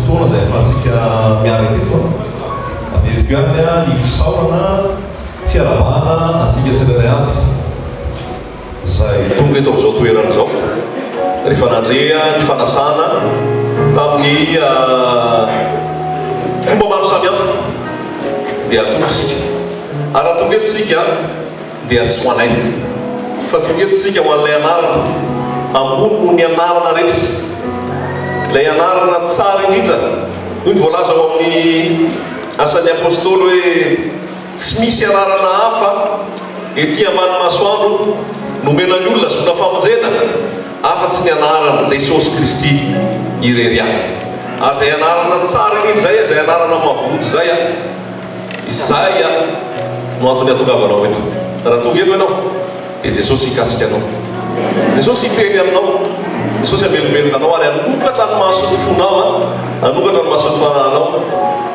fotoana izay ahafahantsika miaraka eto. Averiko ihany ny fisaorana, fiarahabana antsika tsirairay avy izay tonga eto amin'izao toerana izao rehefa nandre ny fanasana tamin'ny fomba maro samihafa dia tonga isika. Ary raha tonga eto isika dia tsy ho anay, fa tonga eto isika ho an'ilay anarana ambony noho ny anarana rehetra, ilay anarana tsara indrindra. Hoy ny voalaza ao amin'ny Asan'ny Apostoly hoe, Tsy misy anarana hafa ety ambany masoandro nomena ny olona hazoana famonjena afa-tsy ny anaran'i Jesosy Kristy irery ihany. Ary izay anarana tsara indrindra izay, izay anarana mahavonjy izay, Izay no antony hatongavanao eto. Raha tonga eto ianao, dia Jesosy hikasika anao. Jesosy hiteny aminao. Jesosy hamelombelona anao ary hanokatra ny mason'ny fonao, hanokatra ny mason'ny fanahinao,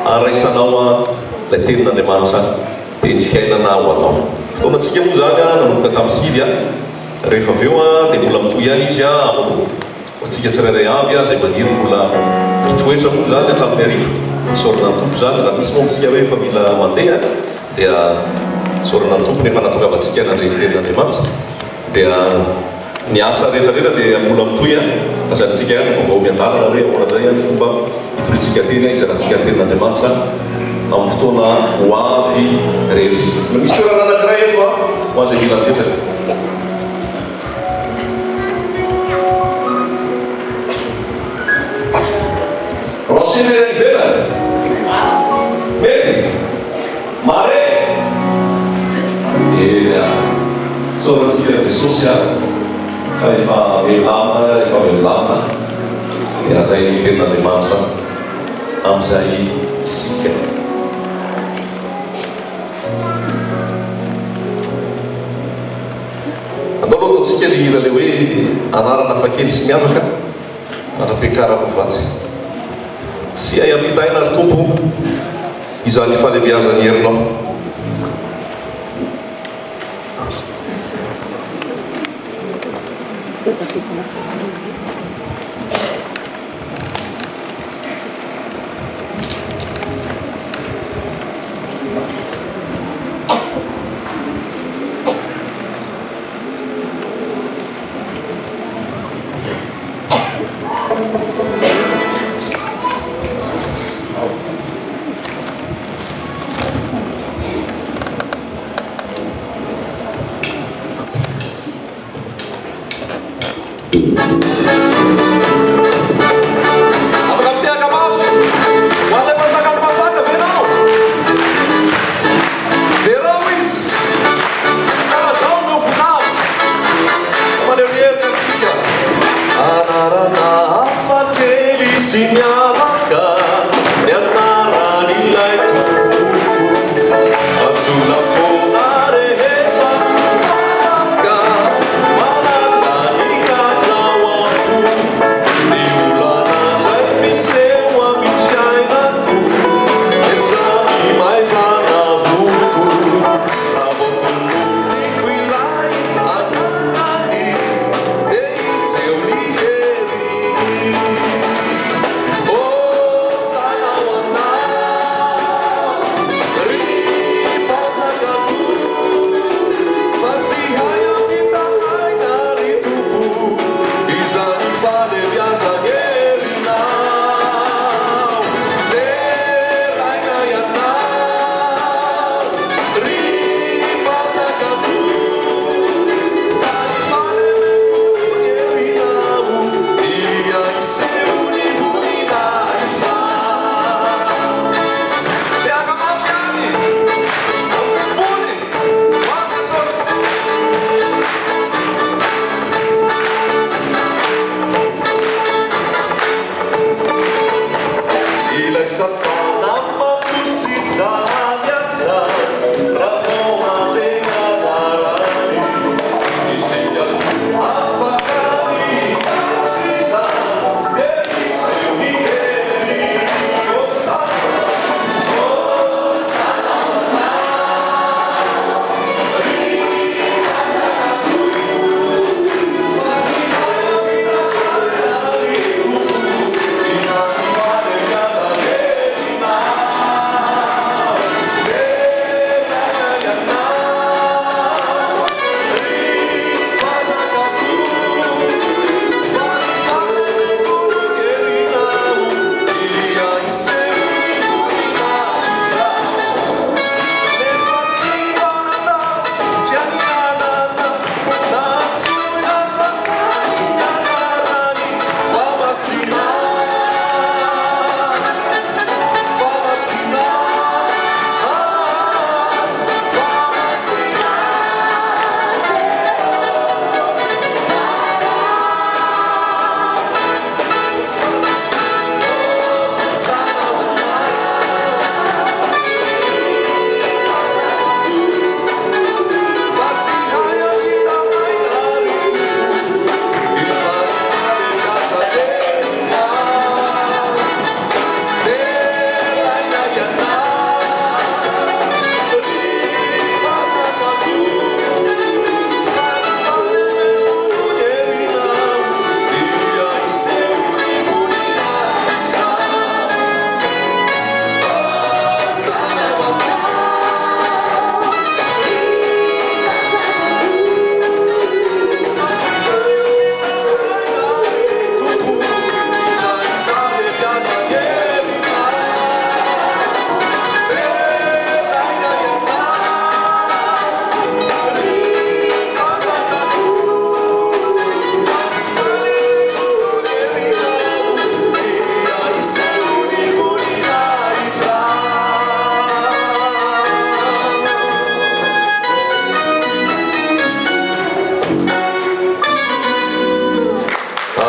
handraisanao ilay tenin'Andriamanitra, teny fiainana ho anao. Fotoanantsika moa izany nanomboka tamin'ny 9, rehefa avy eo dia mbola mitohy ihany izy amin'ny 2. Ho antsika tsirairay avy izay maniry mbola hitoetra moa izany hatramin'ny hariva, isaorana ny Tompo izany, raha misy moa amintsika hoe efa mila mandeha dia isaorana ny Tompo ny efa nahatongavantsika nandre ny tenin'Andriamanitra, dia ny asa rehetra rehetra dia mbola mitohy fa izay amintsika ihany no vaovao miandalana hoe ahoana indray ny fomba hitoriantsika teny, hizarantsika ny tenin'Andriamanitra amin'ny fotoana ho avy rehetra. Misy toerana anankiray eto ho an'izay mila mipetraka. Rocher ve any ivelany? Mety? Mare? Eny ary. Isaorantsika an'i Jesosy a, fa efa milamina, efa milamina dia handray ny tenin'Andriamanitra amin'izay isika. Andao aloha ataontsika ilay hira ilay hoe anarana hafakely sy miavaka mandra-piakarako ho vatsy. Tsy hay ampitahaina ry Tompo o, izany fahalebiazan'ny herinao. Afaka mitehaka mafy ho an'ilay mpanjakan'ny mpanjaka ve ianao? Derao izy, ka lazao ny voninahitra, fa maneho ny heriny amintsika. Anarana hafa kely sy miavaka ny anaran'ilay Tompoko. Antsoina foana rehefa manaraka, manala ny gadra ao am-po.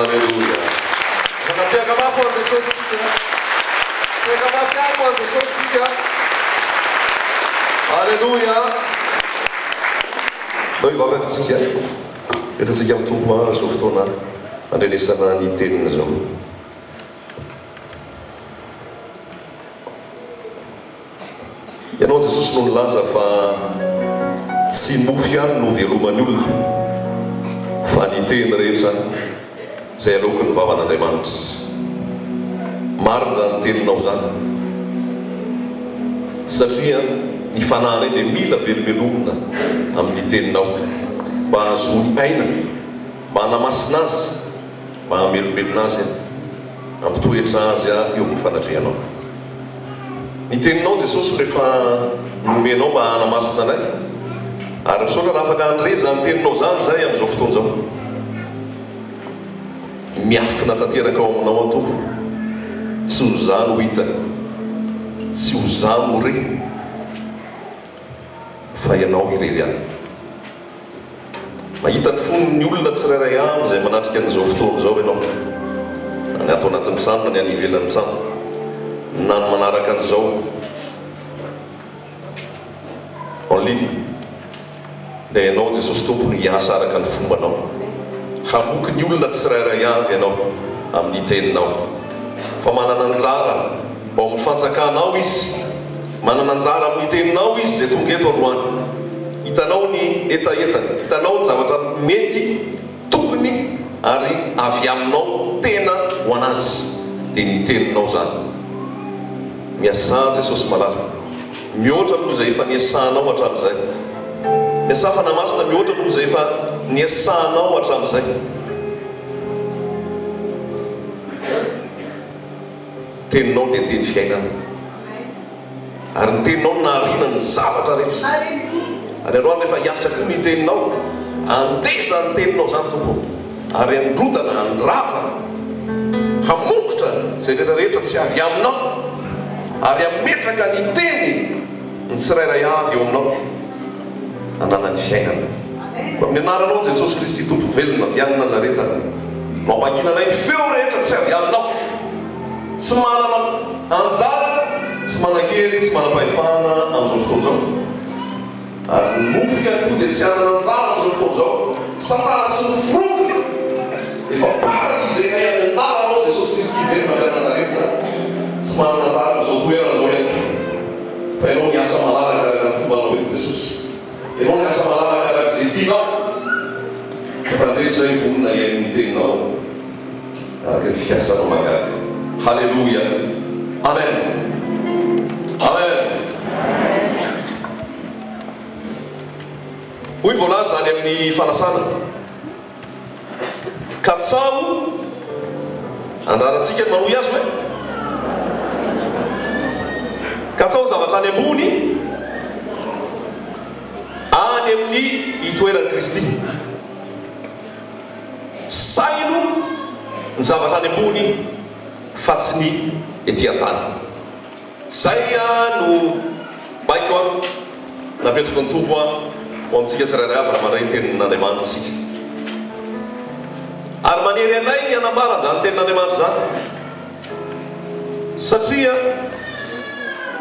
Aleloia. Afaka mitehaka mafy ho an'i Jesosy isika. Mitehaka mafy ihany ho an'i Jesosy isika. Aleloia. Ndao hivavaka isika. Petratsika amin'ny Tompo izao fotoana handrenesana ny teniny izao. Ianao Jesosy no nilaza fa tsy mofo ihany no veloman'ny olona fa ny teny rehetra izay aloaky ny vavan'Andriamanitra. Marina izany teninao izany satria ny fanahinay dia mila velombelomina amin'ny teninao mba hahazoany aina, mba hanamasina azy, mba hamelombelona azy. Hampitoetra azy aho eo amin'ny fanatrehanao. Ny teninao Jesosy no efa nomenao mba hanamasina anay. Ary misaotra raha afaka handre izany teninao izany izahay amin'izao fotoana izao. Miafina tanteraka ao aminao aho Tompo. Tsy ho izaho no hita, tsy ho izaho no re, fa Ianao irery ihany. Mahita ny fon'ny olona tsirairay avy izay manatrika an'izao fotoana izao ianao, na ny ato anatin'ny trano na ny any ivelan'ny trano, na ny manaraka an'izao en ligne, dia ianao Jesosy Tompo no hiasa araka ny fombanao. Hamoky ny olona tsirairay avy ianao amin'ny teninao, fa manana anjara ao amin'ny fanjakanao izy. Manana anjara amin'ny teninao izy izay tonga eto androany. Hitanao ny hetahetany, hitanao ny zavatra mety, tokony ary avy aminao tena ho an'azy. Dia ny teninao izany. Miasà Jesosy malala. Mihoatra noho izay efa niasanao hatramin'izay. Miasà Fanahy Masina mihoatra noho izay efa niasanao hatramin'izay. Teninao dia teny fiainana. Ary ny teninao no nahariana ny zavatra rehetra. Ary androany rehefa hiasa koa ny teninao, andeha izany teninao izany Tompo ô, ary handrodana, handrava, hamongotra izay rehetra rehetra tsy avy aminao, ary hametraka ny teny ny tsirairay avy eo aminao hananany fiainana. Koa amin'ny anaranao Jesosy Kristy Tompo velona avy any Nazareta no amanginanay ny feo rehetra tsy avy aminao. Tsy manana anjara, tsy manan-kery, tsy manam-pahefana amin'izao fotoana izao. Ary ny nofo ihany koa dia tsy hanana anjara amin'izao fotoana izao. Satana sy ny forongony efa paralysé-nay amin'ny anaranao Jesosy Kristy velona avy any Nazareta izany. Tsy manana anjara amin'izao toerana izao ihany koa. Fa ianao miasa malalaka araka ny fombanao eto Jesosy. Ianao miasa malalaka araka izay tianao. Fa ndreto izay vonona hihaino ny teninao. Araka ny fiasanao mahagaga. Haleloia. Amen. Amen. Hoy ny voalaza any amin'ny fanasana, Katsaho andrarantsika ny manohy azy hoe, Katsaho ny zavatra any ambony, any amin'ny itoeran'i Kristy. Saino ny zavatra any ambony fa tsy ny ety an-tany. Zay no baiko napetraky ny Tompo ho amintsika tsirairay avy raha mandray ny tenin'Andriamanitra isika. Ary manery anay ny hanambara an'izany tenin'Andriamanitra izany. Satria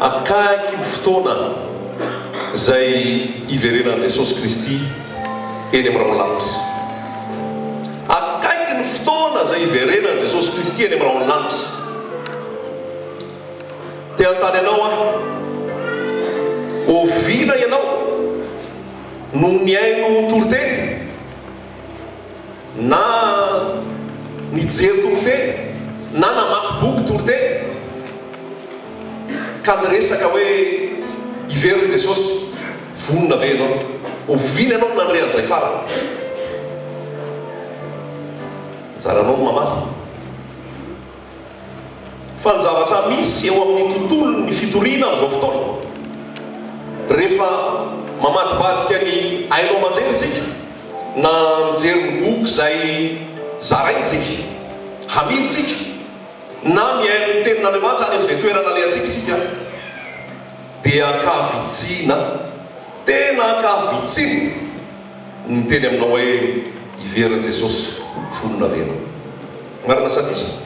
akaiky ny fotoana izay hiverenan'i Jesosy Kristy eny amin'ny rahon'ny lanitra. Akaiky ny fotoana izay hiverenan'i Jesosy Kristy eny amin'ny rahon'ny lanitra. Te hanontany anao aho, oviana ianao no nihaino toriteny? Na nijery toriteny na namaky boky toriteny ka niresaka hoe hiverina Jesosy, vonona ve ianao? Oviana ianao no nandre an'izay farany? Anjaranao ny mamaly. Fa ny zavatra misy eo amin'ny tontolon'ny fitoriana amin'izao fotoana, rehefa mamadibadika ny haino aman-jery isika, na mijery ny boky izay zaraina isika, hamidy isika, na mihaino ny Tenin'Andriamanitra any amin'izay toerana alehantsika isika, dia ankavitsiana, tena ankavitsiana ny miteny aminao hoe, Hiverina Jesosy, vonona ve ianao? Marina sa diso?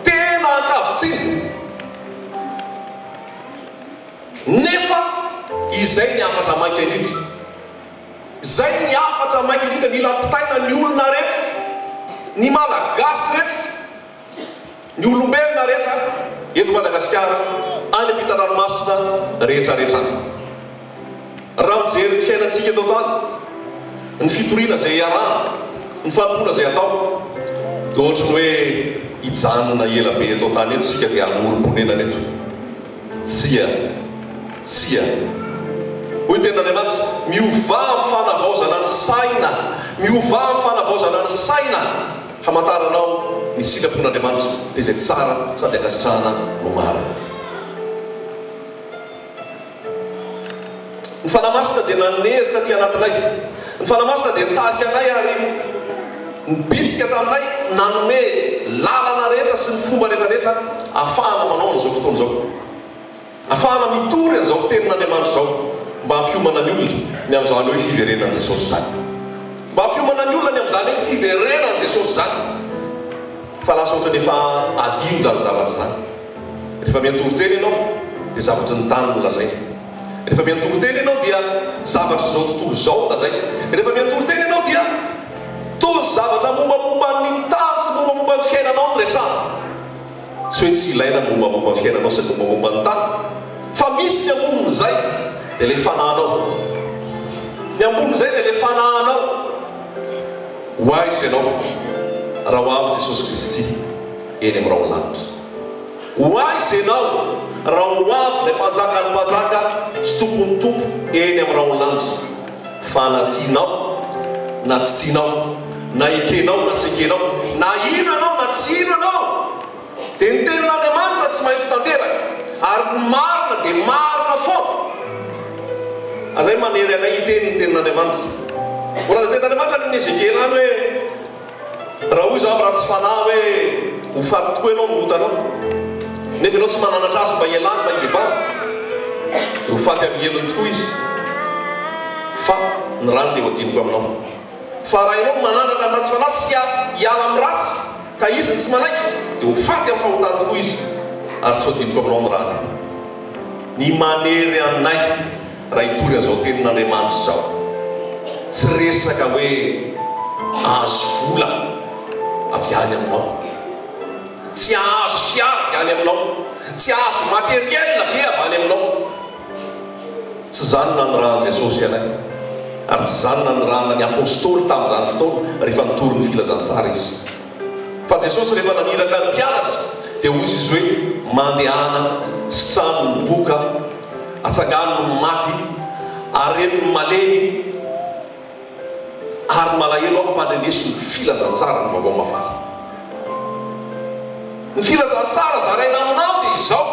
Tena ankavitsiana. Nefa izay ny hafatra maika indrindra. Izay ny hafatra maika indrindra mila ampitaina ny olona rehetra, ny Malagasy rehetra, ny olombelona rehetra eto Madagasikara, any ampitan-dranomasina rehetra rehetra any. Raha mijery ny fiainantsika eto an-tany, ny fitoriana izay iarahana, ny fanompoana izay atao, dia ohatry ny hoe hijanona ela be eto an-tany eto isika dia hanorim-ponenana eto. Tsia. Tsia. Hoy ny Tenin'Andriamanitra, Miovà amin'ny fanavaozana ny saina. Miovà amin'ny fanavaozana ny saina, hamantaranao ny sitrapon'Andriamanitra, dia izay tsara sady ankasitrahana no marina. Ny Fanahy Masina dia nanery taty anatinay. Ny Fanahy Masina dia nitarika anay ary nibitsika taminay, nanome lalana rehetra sy ny fomba rehetra rehetra ahafahana manao an'izao fotoana izao. Ahafahana mitory an'izao Tenin'Andriamanitra izao mba hampiomana ny olona ny amin'izany hoe fiverenan'i Jesosy izany. Mba hampiomana ny olona ny amin'izany hoe fiverenan'i Jesosy izany. Fa lasa ohatran'ny efa adino izany zavatra izany. Rehefa miantory tena ianao dia zavatry ny tany no lazaina. Rehefa miantory tena ianao dia zavatr'izao tontolo izao no lazaina. Rehefa miantory tena ianao dia toa zavatra mombamomba ny tany sy mombamomba ny fiainanao no resahana. Tsy hoe tsy ilaina ny mombamomba ny fiainanao sy ny mombamomba ny tany, fa misy ny ambonin'izay dia ilay fanahinao. Ny ambonin'izay dia ilay fanahinao. Ho aiza ianao raha ho avy Jesosy Kristy eny amin'ny rahon'ny lanitra? Ho aiza ianao raha ho avy ilay Mpanjakan'ny mpanjaka sy Tompon'ny tompo eny amin'ny rahon'ny lanitra? Fa na tianao na tsy tianao, na ekenao na tsy ekenao, na hino ianao na tsy hino ianao, dia ny tenin'Andriamanitra tsy maintsy tanteraka, ary ny marina dia marina foana. Ary izay manery anay hiteny ny tenin'Andriamanitra. Voalaza tenin'Andriamanitra any amin'ny Ezekiela any hoe, Raha hoy izaho amin'ny ratsy fanahy hoe, Ho faty tokoa ianao amin'ny otanao, nefa ianao tsy mananatra azy mba hialany, mba hibebahany, dia ho faty amin'ny helony tokoa izy, fa ny rany dia ho adinoko aminao. Fa raha ianao mananatra ny ratsy fanahy tsy hiala amin'ny ratsy, ka izy no tsy manaiky, dia ho faty amin'ny fahotany tokoa izy, ary tsy ho adinoko aminao ny rany. Ny manery anay raha hitory an'izao tenin'Andriamanitra izao, tsy resaka hoe hahazo vola avy any aminao, tsy hahazo fiara avy any aminao, tsy hahazo matériel be avy any aminao. Tsy izany nanirahan'i Jesosy anay, ary tsy izany nanirahana ny Apostoly tamin'izany fotoana rehefa nitory ny filazantsara Izy. Fa Jesosy rehefa naniraka ny mpianatra dia hoy Izy hoe, Mandehana, sitrano ny boka, atsangano ny maty, areno ny malemy, ary malahelo aho ampandreneso ny filazantsara, ny vaovao mahafaly. Ny filazantsara zaraina aminao dia izao,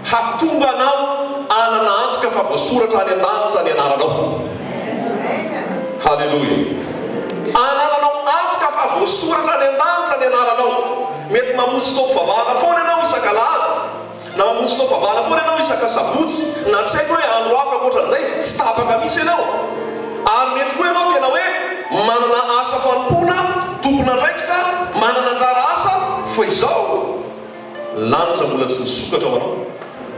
hahatonga anao hanana antoka fa voasoratra any an-danitra ny anaranao. Haleloia. Anananao antoka fa voasoratra any an-danitra ny anaranao. Mety mamonjy fotoam-pivavahana foana ianao isak'alahady. Na mamonjy fotoam-pivavahana foana ianao isaka sabotsy, na tsy haiko hoe andro hafa ankoatran'izay, tsy tapaka mihitsy ianao. Ary mety koa ianao tena hoe manana asa fanompoana, tompon'andraikitra, manana anjara asa, fa izao, ny lanitra mbola tsy nisokatra ho anao,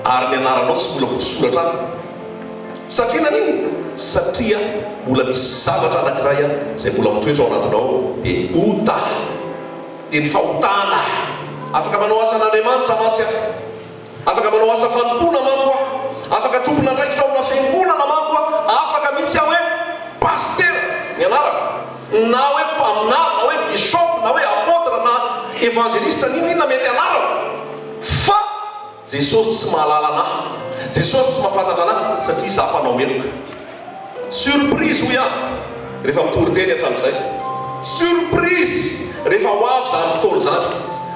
ary ny anaranao tsy mbola voasoratra any. Satria naninona? Satria mbola misy zavatra anankiray izay mbola mitoetra ao anatinao, dia ota. Dia ny fahotana. Afaka manao asan'Andriamanitra mantsy aho. Afaka manao asa fanompoana manko aho. Afaka tompon'andraikitra ao amina fiangonana manko aho. Afaka mihitsy aho hoe pasitera ny anarako, na hoe mpaminany, na hoe bishop, na hoe apotre, na evangeliste, n'inon'inona mety anarako. Fa Jesosy tsy mahalala anah. Jesosy tsy mahafantatra anah satria izaho mpanao meloka. Surprise hoy aho rehefa mitory teny hatramin'izay. Surprise rehefa ho avy izany fotoana izany.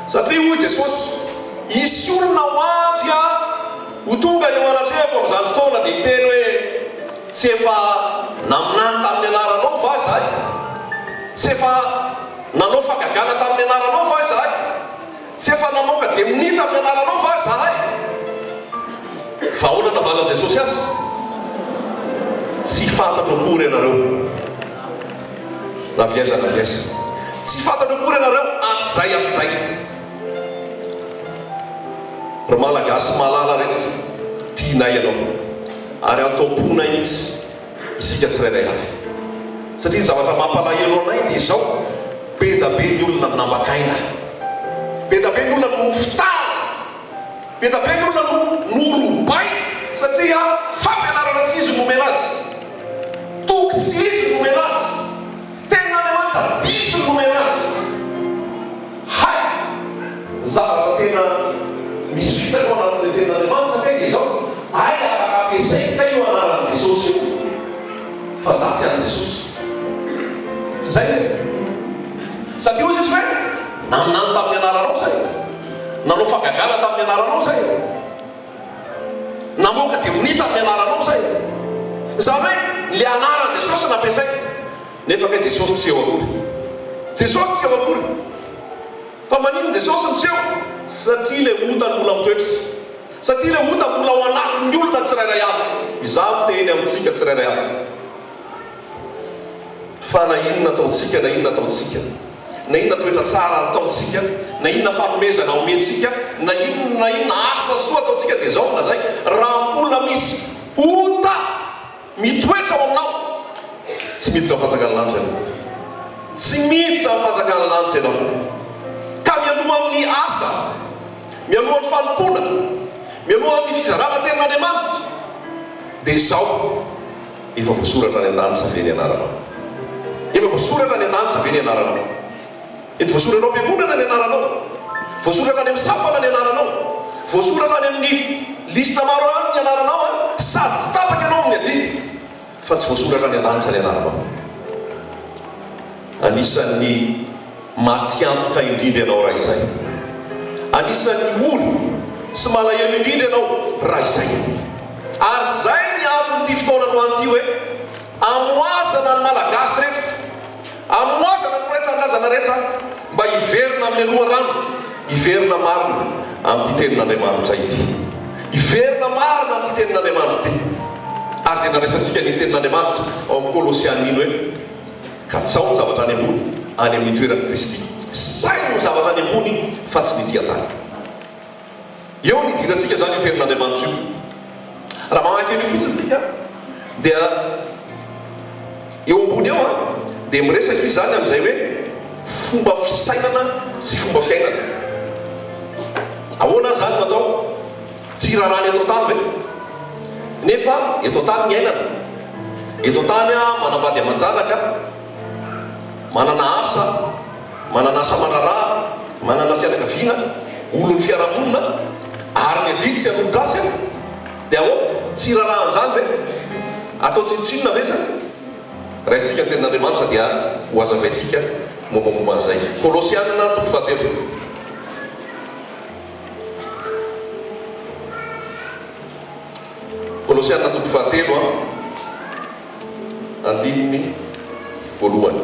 Satria hoy Jesosy, hisy olona ho avy ho tonga eo anatrehako amin'izany fotoana dia hiteny hoe, tsy efa naminany tamin'ny anaranao va izahay? Tsy efa nanao fahagagana tamin'ny anaranao va izahay? Tsy efa namoaka demonia tamin'ny anaranao va izahay? Fa ahoana navalan'i Jesosy azy? Tsy fantatro akory ianareo, na avy aiza na avy aiza. Tsy. fantatro akory ianareo hatrizay hatrizay. Ry Malagasy malala rehetra, tianay ianao ary antom-ponay mihitsy isika tsirairay avy. Satria ny zavatra mampalahelo anay dia izao, be da be ny olona nambakaina, be da be ny olona nofitahana, be da be ny olona no norobaina satria fampianarana tsy izy no nomena azy, toky tsy izy no nomena azy, Tenin'Andriamanitra diso no nomena azy. Hay! Ny zavatra tena misy fitaka ao anatin'ilay Tenin'Andriamanitra kay dia izao, hay afaka ampiasaiko kay io anaran'i Jesosy io fa za tsy an'i Jesosy. Tsy izay ve? Satria hoy Jesosy hoe, naminany tamin'ny anaranao zay, nanao fahagagana tamin'ny anaranao zay, namoaka demonia tamin'ny anaranao zay. Izany hoe, ilay anaran'i Jesosy no ampiasaiko. Nefa kay Jesosy tsy eo akory. Jesosy tsy eo akory. Fa maninona Jesosy no tsy eo? Satria ilay ota no mbola mitoetra. Satria ilay ota mbola ao anatin'ny olona tsirairay avy. Izaho miteny amintsika tsirairay avy. Fa na inona ataontsika na inona ataontsika, na inona toetra tsara ataontsika, na inona fanomezana omentsika, na inona na inona asa soa ataontsika dia izao no lazaiko, raha mbola misy ota Mitoetra ao aminao. Tsy miditra amin'ny fanjakan'ny lanitra ianao. Tsy miditra amin'ny fanjakan'ny lanitra ianao. Ka mialohan'ny asa, mialohan'ny fanompoana, mialohan'ny fizarana tenin'Andriamanitra, dia izao, efa voasoratra any an-danitra ve ny anaranao? Efa voasoratra any an-danitra ve ny anaranao? Mety voasoratra ao am-piangonana ny anaranao, voasoratra any amin'ny sampana ny anaranao, voasoratra any amin'ny lisitra maro any ny anaranao an, sady tsy tapaka ianao amin'ny adidy fa tsy voasoratra any an-danitra ny anaranao. Anisan'ny matiantoka indrindra ianao raha izay. Anisan'ny ory sy malahelo indrindra ianao raha izay. Ary izay ny anton'ity fotoana androany ity hoe amoazana ny Malagasy rehetra. Amoazana ny mpiray tanindrazana rehetra mba hiverina amin'ny loharano, hiverina marina amin'ity tenin'Andriamanitra ity. Hiverina marina amin'ity tenin'Andriamanitra ity. Ary dia nandraisantsika ny tenin'Andriamanitra ao amin'ny Kolosiana iny hoe, Katsaho ny zavatra any ambony, any amin'ny toeran'i Kristy. Saino ny zavatra any ambony fa tsy ny ety an-tany. Eo no idirantsika izany io tenin'Andriamanitra io. Raha mamaky an'io fotsiny isika dia eo ambony eo dia miresaka izy izany amin'izay hoe fomba fisainana sy fomba fiainana. Ahoana izany no atao? Tsy raharaha ny eto an-tany ve? Nefa eto an-tany ny iainana. Eto an-tany manambady aman-janaka, manana asa, manana asa aman-draharaha, manana fianakaviana, olon'ny fiarahamonina, ary ny adidy tsy hanolo-dratsy an! Dia ahoana? Tsy hiraharaha an'izany ve? Atao tsinontsinona ve izany? Raha isika ny Tenin'Andriamanitra dia ho hazavaintsika mombamomba an'izay. Kolosiana toko fahatelo. Kolosiana toko fahatelo an! Andininy voalohany.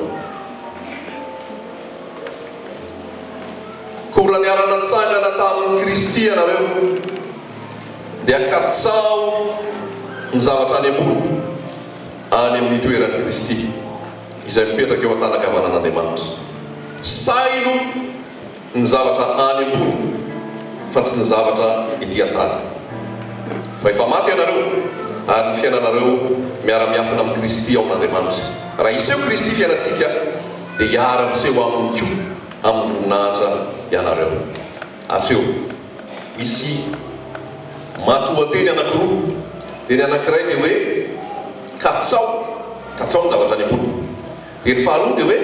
Koa raha niara-natsangana tamin'i Kristy ianareo, dia katsaho ny zavatra any ambony, any amin'ny toeran'i Kristy, izay mipetraka eo an-tanan-kavanan'Andriamanitra. Saino ny zavatra any ambony fa tsy ny zavatra ety an-tany. Fa efa maty ianareo, ary ny fiainanareo miara-miafina amin'i Kristy ao amin'Andriamanitra. Raha hiseho Kristy fiainantsika, dia hiara-miseho Aminy koa amin'ny voninahitra ianareo. Hatreo. Misy matoanteny anankiroa, dia ny anankiray dia hoe katsaho, katsaho ny zavatra any ambony. Dia ny faharoa dia hoe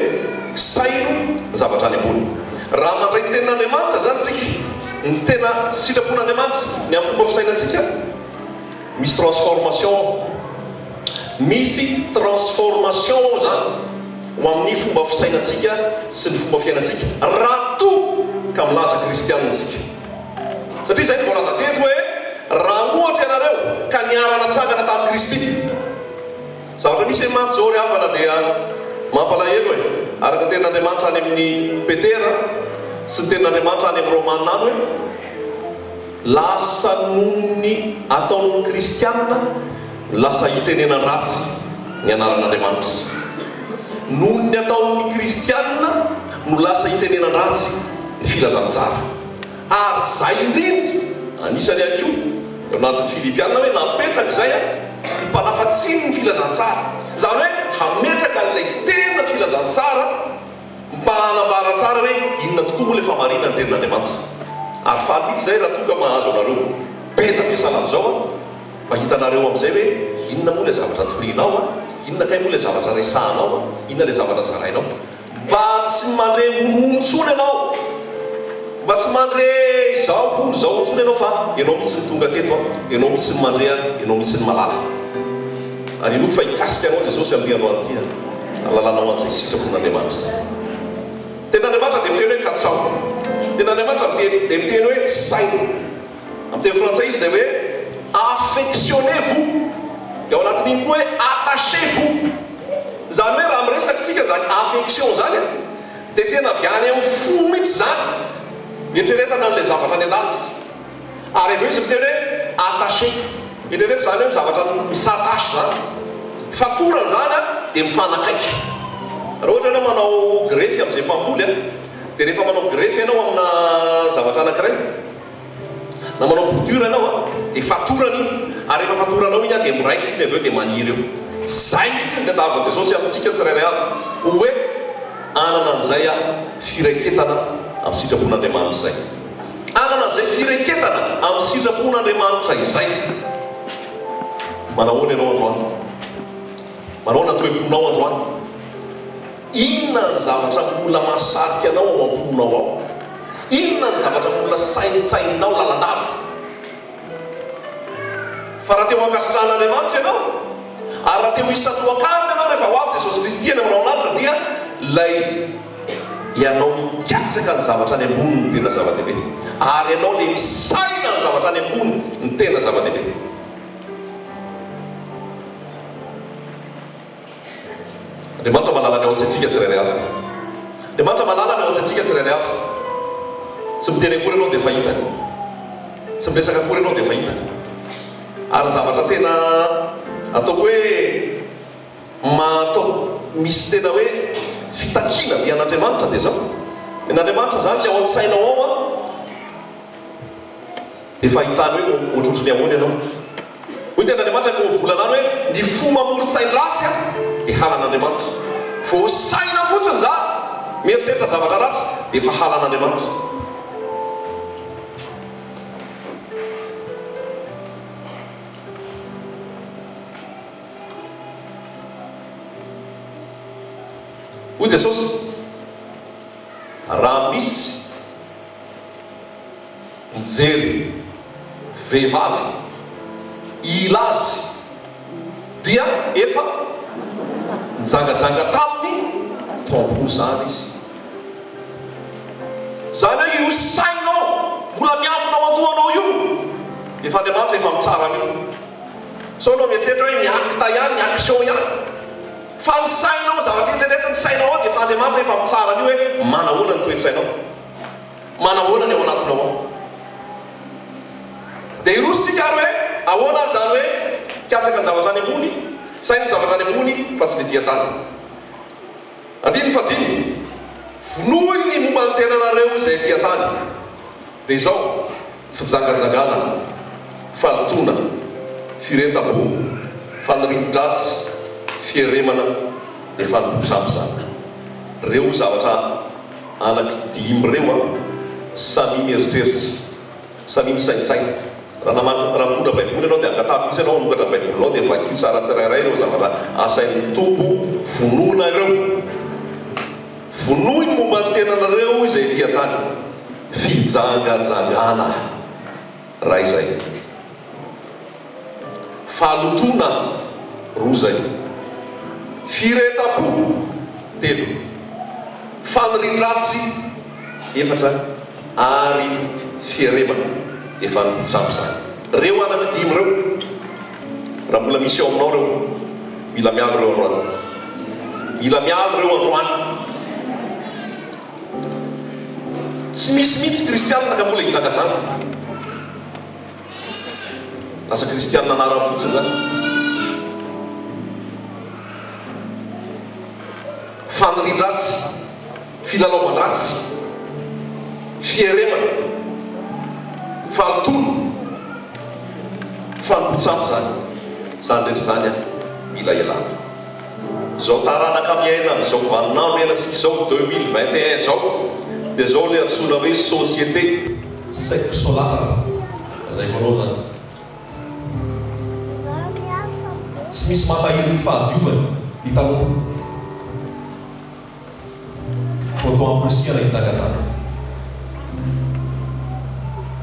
saino ny zavatra any ambony. Raha mandray ny tenin'Andriamanitra izany isika, ny tena sitrapon'Andriamanitra, ny amin'ny fomba fisainantsika, misy transformation ao. Misy transformation ao izany ho amin'ny fomba fisainantsika sy ny fomba fiainantsika raha toa ka milaza kristianina isika. Satria izay no voalaza teto hoe raha ohatra ianareo ka niara-natsangana tamin'i Kristy. Zavatra misy eny mantsy izao ry havana dia mampalahelo e! Araka ny tenin'Andriamanitra any amin'ny Petera sy ny tenin'Andriamanitra any amin'ny Romana any hoe lasa noho ny ataon'ny kristiana lasa itenenan-dratsy ny anaran'Andriamanitra. Noho ny ataon'ny kristiana no lasa itenenan-dratsy ny filazantsara. Ary izay indrindra, anisany ihany koa, eo anatin'ny Filipiana hoe napetraka izay ho mpanafa-tsiny ny filazantsara. Izany hoe hametraka an'ilay tena filazantsara mba hanambara tsara hoe inona tokoa moa ilay fahamarinan'ny tenin'Andriamanitra. Ary faly mihitsy izahay raha toa ka mahazo anareo be dia be sahala amin'izao an! Mba hitanareo amin'izay hoe inona moa ilay zavatra torianao an! Inona kay moa ilay zavatra resahanao an! Inona ilay zavatra zarainao. Mba tsy mandre honohono intsony ianao. Mba tsy mandre izao hono izao intsony ianao fa ianao mihitsy no tonga teto an! Ianao mihitsy no mandre an! Ianao mihitsy no malala. Ary inoako fa hikasika anao Jesosy amin'ity androany ity an! Hahalalanao an'izay sitrapon'Andriamanitra izay. Tenin'Andriamanitra dia miteny hoe katsaho. Tenin'Andriamanitra dia miteny hoe saino. Amin'ny teny frantsay izy dia hoe affectionnez-vous. Dia ao anatin'iny koa hoe attachez-vous. Izany hoe raha miresaka isika izany affection izany dia tena avy any amin'ny fo mihitsy izany ny eritreretana an'ilay zavatra any an-danitra. Ary avy eo izy miteny hoe attaché. Eritrereto izany hoe zavatra mi-s'attache izany. Fatorana izany dia mifanakaiky. Raha ohatra ianao manao grefy amin'izay mpamboly dia rehefa manao grefy ianao amina zavatra anankiray, Na manao bouture ianao a, dia fatorana iny, ary rehefa fatoranao iny a, dia miraikitra iny avy eo dia maniry eo. Izay mihitsy ny tadiavin'i Jesosy amintsika tsirairay avy, hoe hanana an'izay firaiketana amin'ny sitrapon'Andriamanitra izay. Hanana an'izay firaiketana amin'ny sitrapon'Andriamanitra izay. Manahoana ianao androany? Manahoana ny toe-ponao androany? Inona ny zavatra mbola mahasarika anao ao am-ponao ao? Inona ny zavatra mbola saintsaininao lalandava? Fa raha te ho ankasitrahan'Andriamanitra ianao, ary raha te ho isan'ny hoakarina ianao rehefa ho avy Jesosy Kristy any amin'ny rahon'lanitra dia ilay ianao mikatsaka ny zavatra any ambony no tena zava-dehibe. Ary ianao ilay misaina ny zavatra any ambony no tena zava-dehibe. Andriamanitra malala ny ao an-tsaintsika tsirairay avy. Andriamanitra malala ny ao an-tsaintsika tsirairay avy. Tsy miteny akory ianao dia efa hitany. Tsy miresaka akory ianao dia efa hitany. Ary ny zavatra tena ataoko hoe mahatao misy tena hoe fitakiana be an'Andriamanitra dia izao. Ny an'Andriamanitra izany ilay ao an-tsainao ao an, Dia efa ahitany hoe ohatrohatry ny ahoana ianao. Hoy ny tenin'Andriamanitra ny ohabolana any hoe ny fo mamoron-tsain-dratsy dia halan'Andriamanitra. Vao saina fotsiny izany mieritreritra zavatra ratsy dia efa halan'Andriamanitra. Hoy Jesosy, raha misy Mijery vehivavy hila azy dia efa nijangajanga taminy tao am-pony izany izy. Izany hoe io sainao mbola miafina ao an-dohanao io, efa Andriamanitra efa mitsara an'io. Sao ianao mieritreritra hoe ny acte ihany, ny action ihany. Fa ny sainao, zavatra eritreretin'ny sainao ao dia efa Andriamanitra efa mitsara an'io hoe manahoana ny toe-tsainao. Manahoana ny ao anatinao ao? Dia hiroso isika ary hoe ahoana ary izany hoe hikatsaka ny zavatra any ambony, saino ny zavatra any ambony fa tsy ny ety an-tany. Andininy fahadimy, Vonoy ny momba ny tenanareo izay ety an-tany. Dia izao, fijangajangana, fahalotoana, firehetam-po, fanirian-dratsy, fieremana, dia fanompoan-tsampy izany. Ireo zavatra Anaky dimy ireo an! Samia mieritreritra. Samia misaintsaina. Raha namaky, raha mitondra baiboly ianao dia angataho mihitsy ianao hanokatra ny baibolinao dia vakio tsara tsirairay ireo zavatra asain'ny Tompo vonoina ireo. Vonoy ny momba ny tenanareo izay ety an-tany. Fijangajangana. Raha izay. Fahalotoana, roa izay. Firehetam-po, telo. Fanirian-dratsy, efatra, ary fieremana, efa nitsabo izany. Ireo anankidimy ireo, raha mbola misy ao aminao ireo, mila miala ireo androany. Mila miala ireo androany. Tsy misy mihitsy kristianina ka mbola hijangajanga. Lasa kristianina anarany fotsiny izany. Fanirian-dratsy, Filalaovan-dratsy, fieremana, fahalotoana, fanompoan-tsampy izany. Izany rehetra izany mila ialana. Izao taranaka miaina amin'izao vaninandro iainantsika izao, 2021 izao, dia izao ilay antsoina hoe société sexolatre. Lazaiko anao izany. Tsy misy mampahery ny fahadiovany ny tanora. Vao toa amporisihana hijangajanga.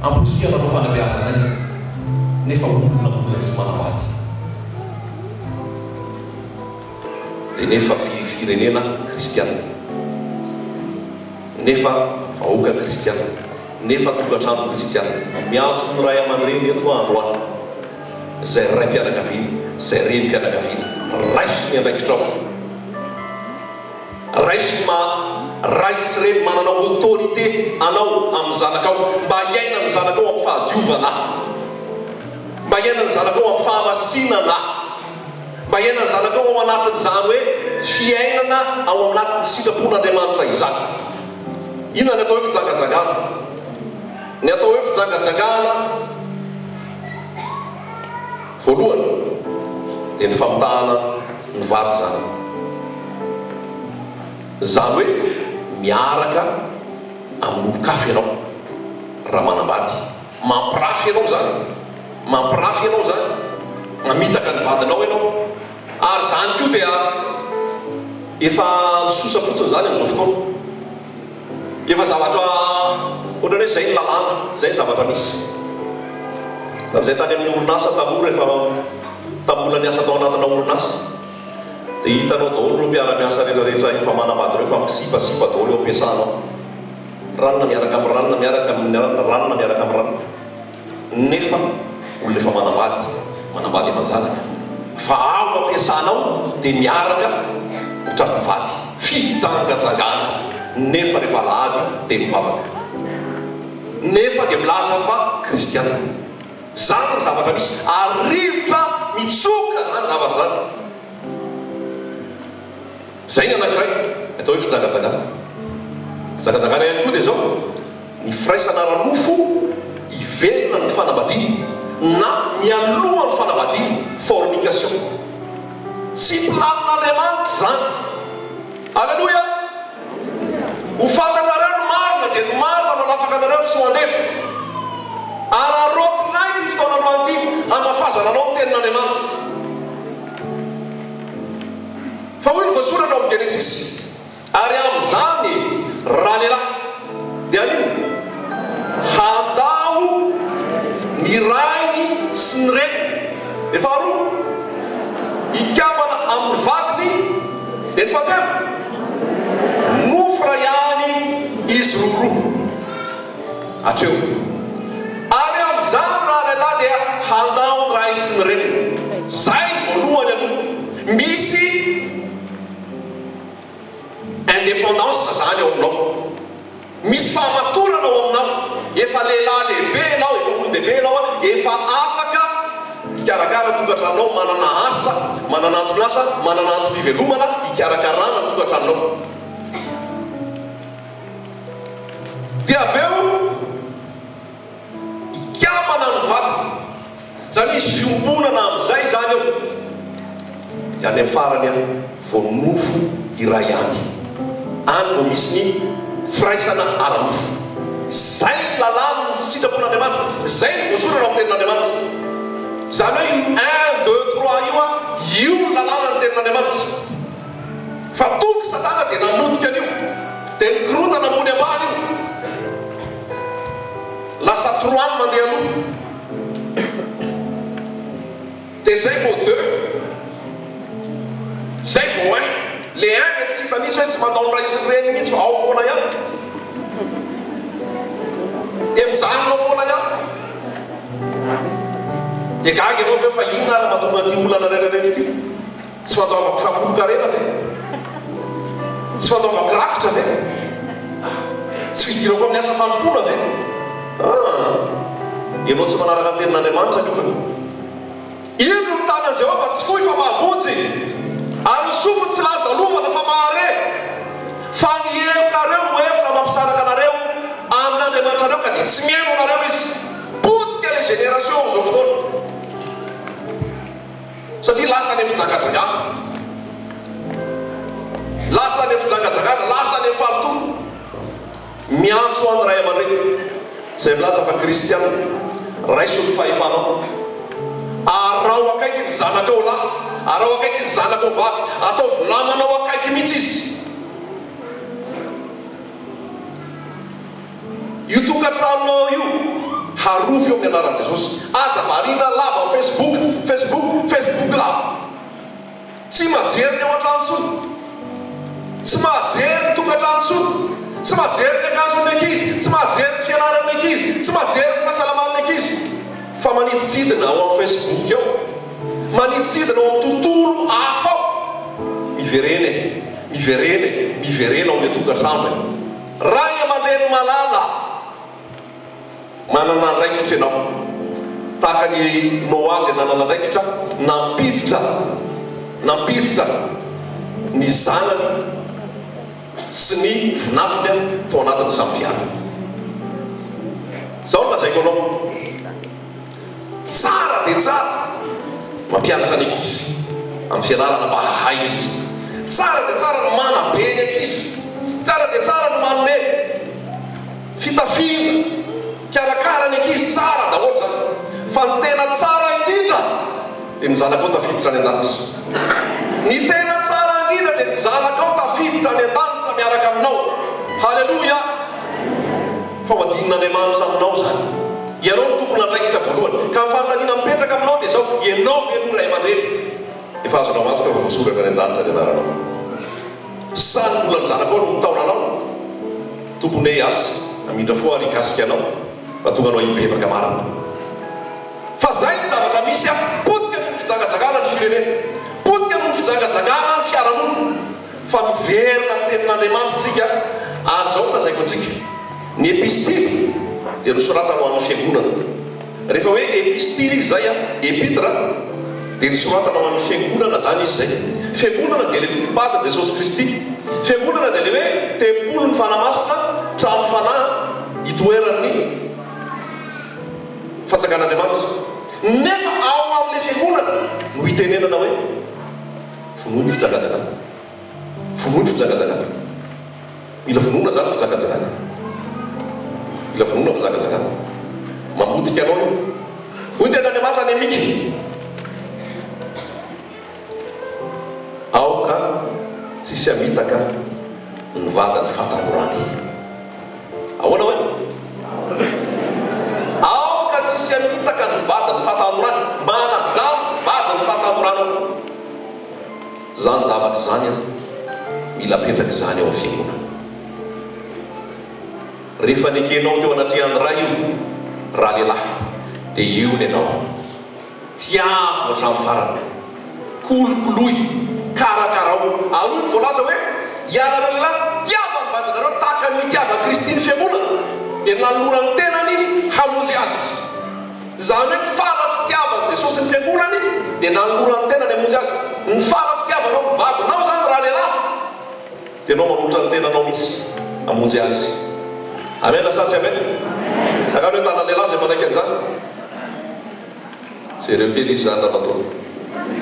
Amporisihana hanao fanabeazana aiza nefa olona mbola tsy manambady. Dia nefa firenena kristiana. Nefa vahoaka kristiana. Nefa tokantrano kristiana. Miantso ny ray aman-dreny eto aho androany. Izay raim-pianakaviana, izay renim-pianakaviana, raiso ny andraikitrao. Raiso ny maha ray sy reny manana autorité anao amin'ny zanakao mba hiainan'ny zanakao amin'ny fahadiovana. Mba hiainan'ny zanakao amin'ny fahamasinana. Mba hiainan'ny zanakao ao anatin'izany hoe fiainana ao anatin'ny sitrapon'Andriamanitra izany. Inona ny atao hoe fijangajangana? Ny atao hoe fijangajangana voalohany dia ny famitahana ny vady izany. Izany hoe miaraka amin'olon-kafa ianao raha manambady. Mampirafy ianao izany. Mampirafy ianao izany. Mamitaka ny vadinao ianao. Ary izany koa dia efa misosa fotsiny izany amin'izao fotoana. Efa zavatra ohatran'ny hoe izay ny lalàna, izay ny zavatra misy. Tamin'izay tany amin'ny orinasa taloha rehefa tamin'ny mbola niasa tao anatina orinasa dia hitanao daholo ireo mpiara-miasa rehetra rehetra efa manambady ireo fa misipasipa daholo eo am-piasana ao. Ranona miaraka amin'ny ranona miaraka amin'ny ranona miaraka amin'ny ranona. Nefa olona efa manambady, manambady aman-janaka, fa ao am-piasana ao dia miaraka ohatran'ny mpivady, fijangajangana, nefa rehefa alahady dia mivavaka, nefa dia milaza fa kristiana. Izany ny zavatra misy, ary rivotra mitsoka izany zavatra izany. Izay ny anankiray, ny atao hoe fijangajangana. Fijangajangana ihany koa dia izao, ny firaisana ara-nofo ivelan'ny fanambadiana na mialohan'ny fanambadiana, fornication. Tsy planin'Andriamanitra izany. Aleloia! Ho fantatrareo ny marina, dia ny marina no hanafaka anareo tsy ho andevo. Araraotinay ity fotoana androany ity hamafazana anao ny tenin'Andriamanitra. Fa hoy ny voasoratra ao amin'ny Genesisy, Ary amin'izany ralehilahy dia haninona? Handao ny rainy sy ny reniny. Ny faharoa, hikambana amin'ny vadiny. Dia ny fahatelo, nofo iray ihany izy roroa. Hatreo. Ary amin'izany ralehilahy dia handao ny ray sy ny reniny. Izay ny voalohany aloha. Misy indépendance izany ao aminao. Misy fahamatorana ao aminao. Efa lehilahy lehibe ianao, efa olon-dehibe ianao, efa afaka hikarakara ny tokantranonao, manana asa, manana anton'asa, manana antom-pivelomana hikarakarana ny tokantranonao. Dia avy eo hikambana ny vadiny. Izany hoe hisy fiombonana amin'izay izany eo. Dia any amin'ny farany any vao nofo iray ihany. Any vao misy ny firaisana ara-nofo. Izay ny lalàn'ny sitrapon'Andriamanitra. Izay no voasoratra ao amin'ny tenin'Andriamanitra. Izany hoe io un, deux, trois io an, io ny lalànan'ny tenin'Andriamanitra. Fa tonga Satana dia namotika an'io. Dia nikorontana ambony ambany io. Lasa trois ny mandeha aloha. Dia zay vao deux. Zay vao un. Le un dia tsy hita mihitsy hoe tsy mandao ny ray sy ny reniny mihitsy fa ao foana ihany. Dia mijanona ao foana ihany. Dia gaga ianao avy eo fa inona ary mahatonga an'ity olana rehetra rehetra ity? Tsy fandoavako fahafolon-karena ve? Tsy fandoavako rakitra ve? Tsy fidirako amin'ny asa fanompoana ve? Ah! Ianao tsy manaraka ny tenin'Andriamanitra aloha ka. Indro ny tanan'i Jehovah tsy fohy fa mahavonjy, ary ny sofiny tsy lalodalovana fa mahare. Fa ny helokareo no efitra mampisaraka anareo amin'Andriamanitrareo ka dia tsy mihaino anareo Izy. Potika ilay génération amin'izao fotoana. Satria lasa any fijangajangana. Lasa any fijangajangana, lasa any fahalotoana. Miantso aho ny ray aman-dreny izay milaza fa kristiana, raiso ny fahefanao. Araho akaiky ny zanakao lahy, araho akaiky ny zanakao vavy, ataovy namanao akaiky mihitsy izy. Io tokantranonao io, harovy eo amin'ny anaran'i Jesosy. Aza variana lava amin'ny Facebook, Facebook, Facebook lava. Tsy majery ny ao an-trano intsony. Tsy mahajery ny tokantrano intsony. Tsy mahajery ny akanjon'ny ankizy. Tsy mahajery ny fianaran'ny ankizy. Tsy mahajery ny fahasalaman'ny ankizy. Fa maniditsidina ao amin'ny Facebook ao. Maniditsidina ao amin'ny tontolo hafa ao. Miverena e. Miverena e. Miverena ao amin'ny tokantrano e. Ray aman-dreny malala. Manana andraikitra ianao. Tahaka an'i Noa izay nanana andraikitra nampiditra nampiditra ny zanany sy ny vinantony tao anatin'ny sambo-fiara. Izao no lazaiko anao. Tsara dia tsara mampianatra ny ankizy amin'ny fianarana mba hahay izy. Tsara dia tsara ny manabe ny ankizy. Tsara dia tsara ny manome fitafiana, mikarakara ny ankizy, tsara daholo izany. Fa ny tena tsara indrindra dia ny zanakao tafiditra any an-danitra. Ny tena tsara indrindra dia ny zanakao tafiditra any an-danitra miaraka aminao. Haleloia! Fa ho adinon'Andriamanitra aminao izany. Ianao no tompon'andraikitra voalohany. Ka ny fanontaniana mipetraka aminao dia izao, ianao ve aloha ray aman-dreny efa azonao antoka fa voasoratra any an-danitra ny anaranao? Sa ny mbola ny zanakao no mitaona anao? Tomponey asa, hamindra fo ary hikasika anao mba tonga anao hibebaka marina. Fa zay ny zavatra misy a! Potika noho ny fijangajangana ny firenena. Potika noho ny fijangajangana ny fiarahamonina. Fa miverina amin'ny tenin'Andriamanitra isika, ary izao no lazaiko antsika, ny epistily dia nosoratana ho an'ny fiangonana. Rehefa hoe epistily izy izay, epitre, dia nosoratana ho an'ny fiangonana izany izy izay. Fiangonana dia ilay fofombadin'i Jesosy Kristy. Fiangonana dia ilay hoe tempolin'ny Fanahy Masina, trano fanahy itoeran'ny fanjakan'Andriamanitra. Nefa ao amin'ilay fiangonana no itenenana hoe. Vonoy ny fijangajangana. Vonoy ny fijangajangana. Mila vonoina zany fijangajangana. Mila vonoina fijangajangana. Mamotika anao io. Hoy ny tenin'Andriamanitra any Mika. Aoka tsisy hamitaka ny vadiny fahatahorany. Ahoana hoe? Aoka tsisy hamitaka ny vadiny fahatanorany. Mba hanaja ny vadiny fahatanoranao. Izany zavatra izany an, mila apetraka izany ao amin'ny fiangonana. Rehefa nekenao teo anatrehan'ny Ray io, ralehilahy, dia io ny anao. Tiavo hatramin'ny farany. Kolokoloy. Karakarao. Ary hoy ny voalaza hoe, Ianareo lehilahy, tiava ny vadinareo tahaka ny nitiavan'i Kristy ny Fiangonana, dia nanolorany ny tenany hamonjy azy. Izany hoe ny fara fitiavan'i Jesosy ny Fiangonany dia nanolorany ny tenany hamonjy azy. Ny fara fitiavanao ny vadinao izany ralehilahy, dia ianao manolotra ny tenanao mihitsy hamonjy azy. Amena sa tsy amena? Zakany hoe tanan'ny lehilahy izay manaiky an'izany. Jereo kely izy izany ramatoa.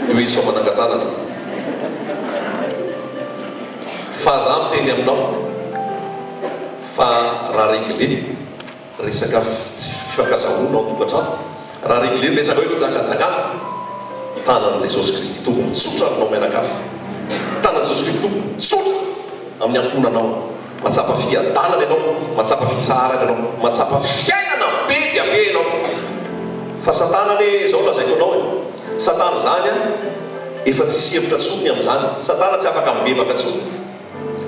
Io izy fa manangan-tanana. Fa za miteny aminao fa raha réglé resaka tsy fifankazahoana ao an-tokantrano, raha réglé ny resaka hoe fijangajangana, tanan'i Jesosy Kristy Tompo mitsotra aminao mianakavy. Tanan'i Jesosy Kristy Tompo mitsotra amin'ny ankohonanao. Mahatsapa fiadanana ianao, mahatsapa fitsaharana ianao, mahatsapa fiainana be dia be ianao. Fa satana anie izao no lazaiko anao e, satana izany an, efa tsisy hevitra intsony ny amin'izany, satana tsy afaka mibebaka intsony,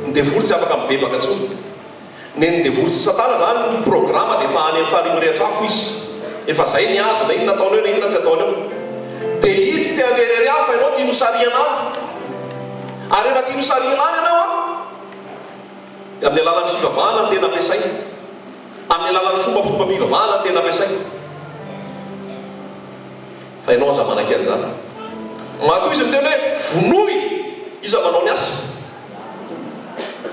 ny devoly tsy afaka mibebaka intsony, nen'ny devoly sy satana izany ny programa dia efa any amin'ny farihy mirehitra afo izy, efa zay ny azy na inona ataony eo na inona tsy ataony eo, dia izy tsy te handeha irery any fa ianao tiany ho sarihana any, ary rehefa tiany ho sarihana any ianao an, Dia amin'ny alalan'ny fivavahana no tena ampiasaina. Amin'ny alalan'ny fombafombam-pivavahana no tena ampiasaina. Fa ianao aza manaiky an'izany. Matoa izy miteny hoe vonoy, iza manao ny asa?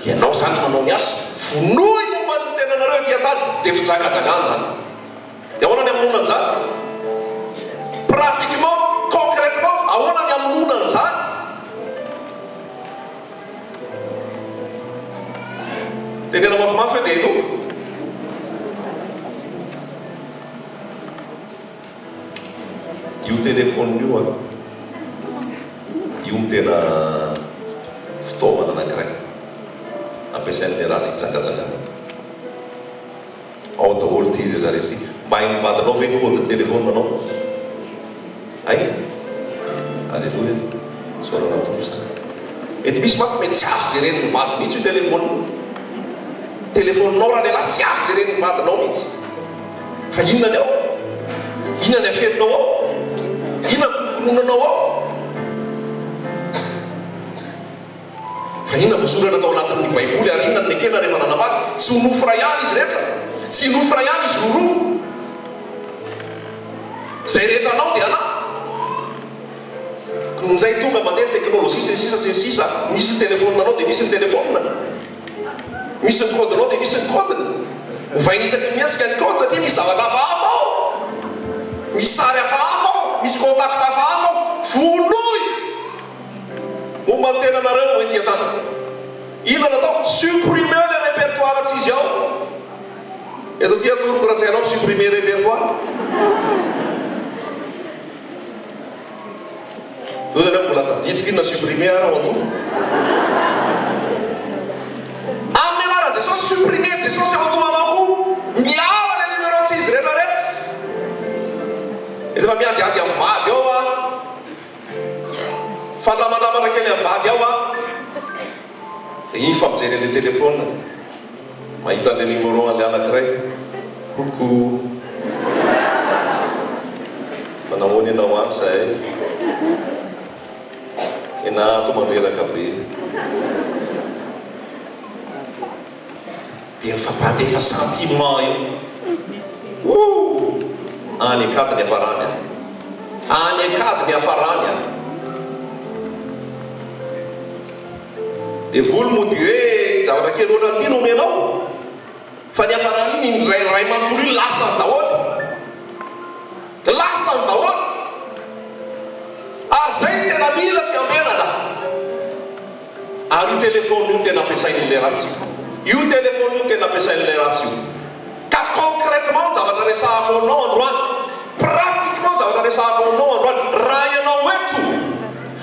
Ianao izany manao ny asa. Vonoy momba ny tenanareo ety an-tany. Dia fijangajangana izany. Dia ahoana ny hamonoana an'izany? Pratiquement, concrètement, ahoana ny hamonoana an'izany? Teneno mafimafy hoe dia henoiko. Io téléphone io an, io no tena fitaovana anankiray ampiasain'ny ratsy hijangajangana. Ao daholo ity rehetra rehetra ity. Mba hain'ny vadinao ve ny code ny téléphone nao? Hay? Aleloia. Isaorana ny Tompo izany. Mety misy mantsy mety tsy azo jeren'ny vady mihitsy io téléphone io. Téléphone nao ralehilahy tsy azo jeren'ny vadinao mihitsy. Fa inona ny ao? Inona ny afeninao ao? Inona ny kononkononanao ao? Fa inona voasoratra tao anatin'ny Baiboly ary inona no nekena rehefa nanambady? Tsy ho nofo iray ihany izy rehetra. Tsy nofo iray ihany izy roroa. Izay rehetra anao dia anà. Koa injay tonga mandeha ny teknolojia sy ny sisa sy ny sisa, misy ny telefaoninanao dia misy ny telefaoniny. Misy ny code-nao dia misy ny code-ny. Ovaina isaky ny mihetsika ny code satria misy zavatra hafahafa ao. Misy sary hafahafa ao, misy contact hafahafa ao. Vonoy! Momba ny tenanareo no ety an-tany. Inona no atao? Supprimer le répertoire tsy izy ao. Eto aty atoroko raha tsy hainao mi-supprimer répertoire. Toa izany hoe mbola tadidiko inona supprimer ary ao an-doha. Amin'ny anaran'i Jesosy, supprimer Jesosy ao an-dohanao koa. Miala le numéro tsy izy rehetra rehetra. Rehefa miadiady amin'ny vady ao aho. Fandramandramana kely amin'ny vady ao aho. Dia iny fa mijery an'ilay téléphone. Mahita an'ilay numéro an'ilay anankiray. Coucou. Manahoana ianao any zahay? Tena ato mandreraka be. Dia mifampandefa sentiment eo. Ouh! Any an-kady ny hafarany an! Any an-kady ny hafarany an! Devoly mody hoe zavatra kely ohatran'ity no omenao? Fa ny hafaran'iny iny ray ray manontolo iny lasany daholo. Lasany daholo. Ary izay no tena mila fiambenana. Ary io telephone io tena ampiasain'ilay ratsy io. Io telephone io tena ampiasain'ilay ratsy io. Ka concrètement ny zavatra resahako aminao androany, pratiquement ny zavatra resahako aminao androany, raha ianao eto,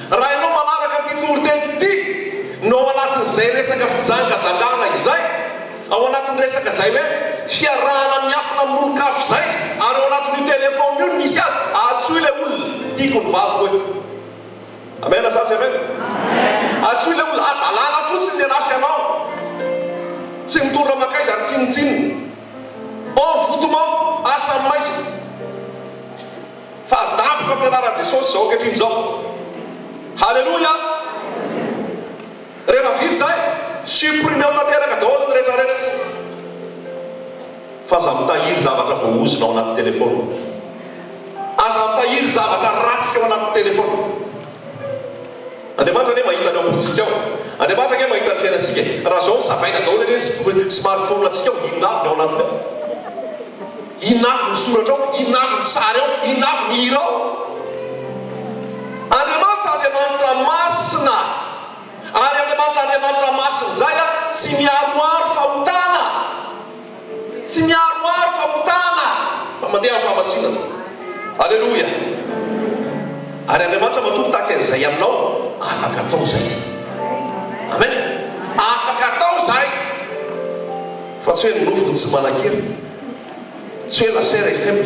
raha ianao manaraka ity toriteny ity, no ao anatin'izay resaka fijangajangana izay, ao anatin'ny resaka izay hoe fiarahana miafina amin'olon-kafa izay, ary ao anatin'io telephone io no misy azy, antsoy ilay olona, tiako ny vadiko e. Amen sa tsy amen? Antsoy ilay olona, hadalana fotsiny ny anasy anao. Tsy mitondra mankaiza ary tsinontsinona. Envoutement, asa maizina. Fa adaboka amin'ny anaran'i Jesosy izao ankehitriny izao. Haleloia! Rehefa vita izay, supprimeo tanteraka daholo ny rehetra rehetra. Fa aza mitahiry zavatra voaozona ao anaty telefaonina. Aza mitahiry zavatra ratsy ao anaty telefaonina. Andriamanitra anie mahita ny ao am-pontsika ao. Andriamanitra ange mahita ny fiainantsika e. Raha izao savaina daholo anie ny smartphone-ntsika ao, inona avy ny ao anatiny ao? Inona avy ny soratra ao? Inona avy ny sary ao? Inona avy ny hira ao? Andriamanitra Andriamanitra masina. Ary Andriamanitra Andriamanitra masina izay tsy miharoharo fahotana. Tsy miharoharo fahotana fa mandeha amin'ny fahamasinana. Aleloia! Ary Andriamanitra matoa mitaky an'izay aminao, afaka atao izay. Amen! Afaka atao izay. Fa tsy hoe ny nofo no tsy manan-kery. Tsy hoe la chair est faible.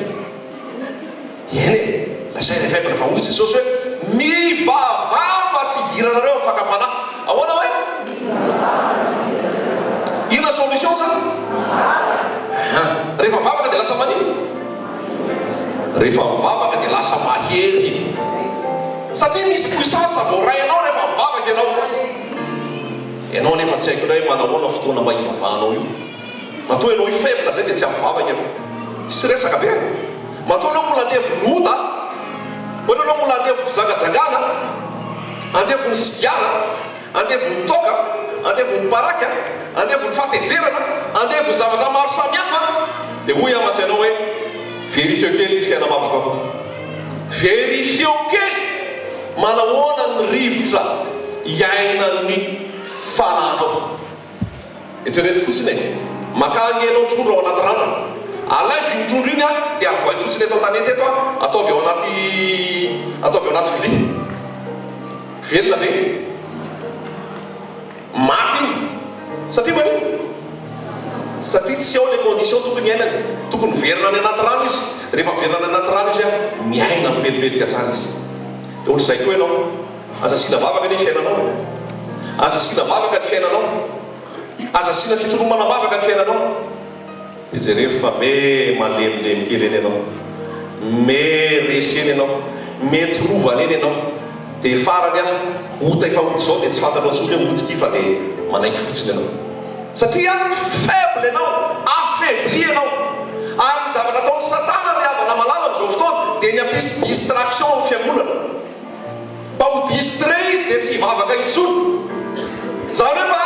Eny e, la chair est faible fa hoy Jesosy hoe mivavaha mba tsy hidiranareo amin'ny fakam-panahy. Ahoana hoe? Inona solution zany? Aha. Rehefa mivavaka dia lasa manino? Rehefa mivavaka dia lasa mahery. Satria misy puissance voaray anao rehefa mivavaka ianao. Ianao anefa tsy haiko indray hoe manahoana fotoana mba hivavahanao io. Matoa ianao io faible zay dia tsy ampy vavaka ianao. Tsisy resaka be. Matoa ianao mbola andevo ota, ohatra ianao mbola andevo fijangajangana, andevo ny sigara, andevo ny toaka, Andevon'ny paraky, andevon'ny fahatezerana, andevon'ny zavatra maro samihafa. Dia hoy aho mantsy anao hoe, Vérifieo kely ny fiainam-bavakao. Vérifieo kely manahoana ny rivotra iainan'ny fanahinao. Eritrereto fotsiny e! Makà ange ianao trondro ao anaty rano e! Alaivo iny trondro iny an, dia avoahy fotsiny eto an-tanety eto an, ataovy ao anaty, ataovy ao anaty vilia. Velona ve iny? Maty iny! Satria maninona? Satria tsy ao ilay condition tokony hiainany. Tokony miverina any anaty rano izy. Rehefa miverina any anaty rano izy an, miaina mipelipelika tsara izy. Dia ohatr'izay koa ianao. Aza asiana vavaka anie fiainanao e! Aza asiana vavaka ny fiainanao. Aza asiana fitolomana am-bavaka ny fiainanao. Dia jerevo fa me malemilemy kely eny ianao. Me resy eny ianao. Mety rovana eny ianao. Dia farany an, ota efa ota izao dia tsy fantatrao intsony hoe ota ity fa dia manaiky fotsiny ianao. Satria faible ianao, affaibli ianao. Ary ny zavatra ataon'i satana ry havana malala amin'izao fotoana dia ny hampisy distraction amin'ny fiangonana. Mba ho distrait izy dia tsy hivavaka intsony. Izany hoe mba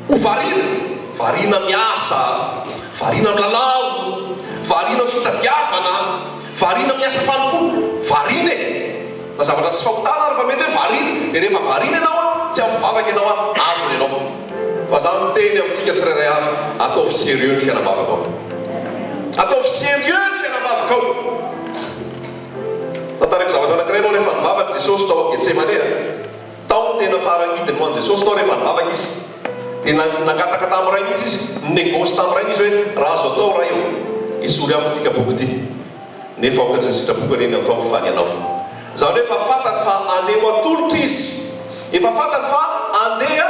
ho variana. Variana miasa, variana milalao, variana amin'ny fitadiavana, variana amin'ny asa fanompoana. Variana e! Na zavatra tsy fahotana ary fa mety hoe variana. Dia rehefa variana ianao an, tsy ampy vavaka ianao an, azony ianao. Fa za miteny amintsika tsirairay avy, ataovy sérieux ny fiainam-bavakao. Ataovy sérieux ny fiainam-bavakao. Tantaraiko zavatra anankiray ianao, rehefa nivavaka Jesosy tao Getsemane, tao ny tena faharangidiny ho an'i Jesosy tao rehefa nivavaka Izy. Dia nangataka tamin'ny Rainy mihitsy Izy, ni-negosy tamin'ny Rainy Izy hoe, raha azo atao Ray ô, esory amiko ity kapoaka ity, nefa aoka tsy ny sitrapoko anie ny ataoko fa ny Anao. Izany hoe efa fantany fa andeha ho atolotra Izy, efa fantany fa andeha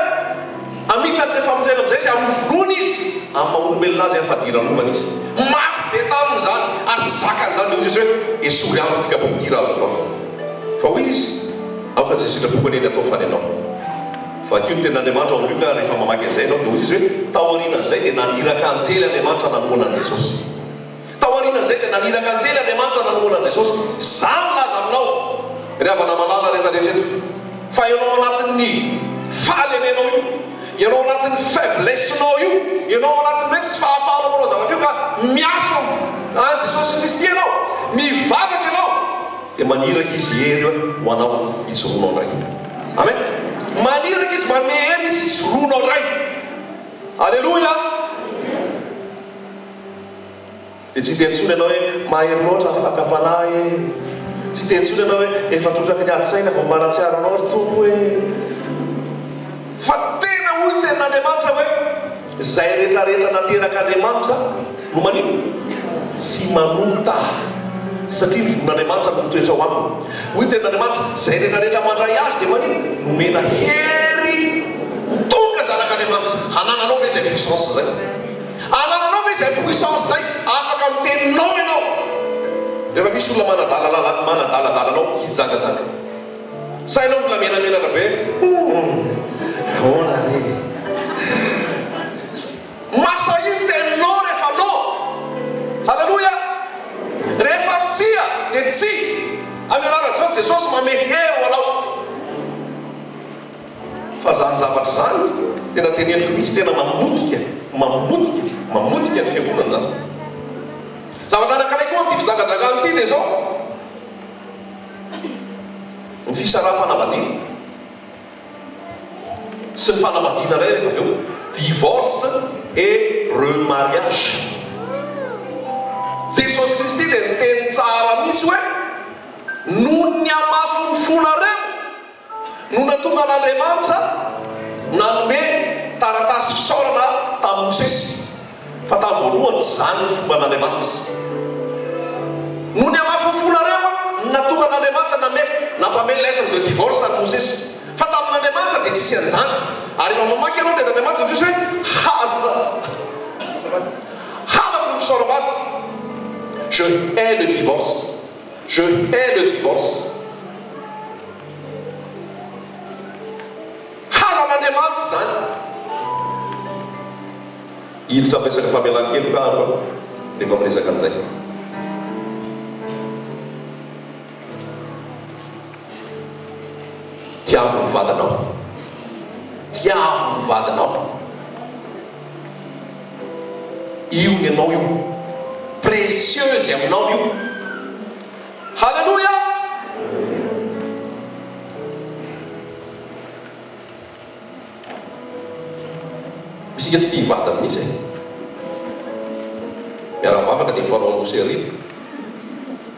hamita an'ilay famonjena amin'izay Izy ary hovonoina Izy amin'ny maha olombelona Azy ary fadiranovana Izy. Mafy be taminy izany ary tsy zakany izany dia hoy Jesosy hoe, Esory amiko ity kapoaka ity raha azo atao. Fa hoy Izy, Aoka tsy ny sitrapoko anie ny atao fa ny Anao. Vakio ny tenin'Andriamanitra ao amin'ny Lioka rehefa mamaky an'izay ianao dia hoy Izy hoe, Taorianan'izay dia naniraka anjely Andriamanitra nanohana an'i Jesosy. Taorianan'izay dia naniraka anjely Andriamanitra nanohana an'i Jesosy. Izaho milaza aminao, ry havana malala rehetra rehetra eto, fa ianao ao anatin'ny fahalemenao io, ianao ao anatin'ny faiblesse-nao io, ianao ao anatin'ny hoe tsy fahafahanao manao zavatra io ka miantso an'i Jesosy Kristy ianao, mivavaka ianao, dia maniraka Izy hery ho anao hijoroanao indray. Amen. Maniraka Izy, manome hery Izy hijoroanao indray. Aleloia! Dia tsy hiteny intsony ianao hoe mahery loatra ny fakam-panahy e! Tsy hiteny intsony ianao hoe efa trotraky ny ady saina vao manan-tsiaro anao ry Tompo e! Fa tena hoy ny tenin'Andriamanitra hoe izay rehetrarehetra naterak'Andriamanitra no maninona? Tsy manota satria ny vonin'Andriamanitra no mitoetra ao aminy. Hoy ny tenin'Andriamanitra, izay rehetrarehetra mandray Azy dia maninona? Nomena hery ho tonga zanak'Andriamanitra. Hanananao ve izay puissance izay? Anananao ve izay puissance izay afaka miteny non ianao rehefa misy olona manadalalala manadaladala anao hijangajanga? Sa ianao mbola menamenatra be humm ahoana re? Masahia miteny non rehefa non! Haleloia! Rehefa tsia dia tsia! Amin'ny anaran'i Jesosy, Jesosy manome hery ho anao. Fa zany zavatra zany tena teneniko mihitsy tena mamotika mamotika mamotika ny fiangonana zany. Zavatra anakiray koa amin'ity fijangajangana ity dia zao, ny fisaraham-panambadiana sy ny fanambadiana indray rehefa avy eo, divorce et remariage. Jesosy Kristy dia niteny tsara mihitsy hoe noho ny hamafin'ny fonareo no nahatonga an'Andriamanitra nanome taratasy fisaorana tamin'i Mosesy, fa tamin'ny voalohany tsy izany ny fomban'Andriamanitra. Noho ny hamafin'ny fonareo no nahatonga an'Andriamanitra nanome, nampame lettre de divorce an'i Mosesy. Fa tamin'Andriamanitra dia tsisy an'izany. Ary rehefa mamaky ianao ny tenin'Andriamanitra dia ohatry ny hoe halako, halako ny fisaoram-bady. Je hais le divorce. Je hais le divorce. Halan'Andriamanitra izany. Hiditra amin'ny resaka famelan-keloka aho androany rehefa miresaka an'izay. Tiavo ny vadinao. amin'ny vadinao. Io ny anao io. Précieuse aminao io. Haleloia! Isika tsy tia hivadina mihitsy e. Miara-mivavaka dia mifanao aloha sy aoriana.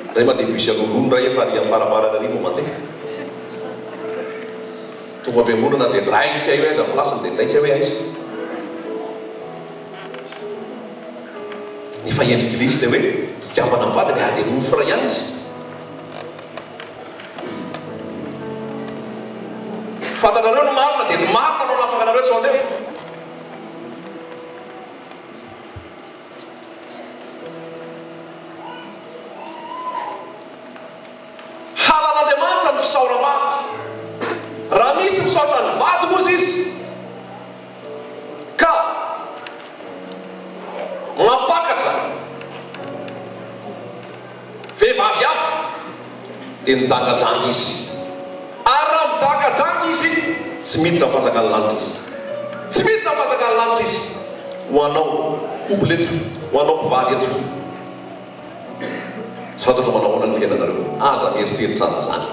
Indray mandeha bus alohaloha ny iray efa ary faraparany ary vao mandeha. Tonga am-piangonana dia indray tsy hay hoe aiza ny place-ny dia indray tsy hay hoe aiza. Ny fahendrik'ilay izy dia hoe hikambana amin'ny vadiny ary dia nofo iray ihany izy. Fantatrareo ny marina dia ny marina no hanafaka anareo tsy ho andevo. Halan'Andriamanitra ny fisaoram-bady. Raha misy misaotra ny vady moa izy ka mampakatra vehivavy hafa dia nijangajanga izy. Ary raha mijangajanga izy, tsy miditra amin'ny fanjakan'ny lanitra izy. Tsy miditra amin'ny fanjakan'ny lanitra izy. Ho anao couple eto, ho anao mpivady eto, tsy fantatro manao ahoana ny fiainanareo. Aza mieritreritra an'izany.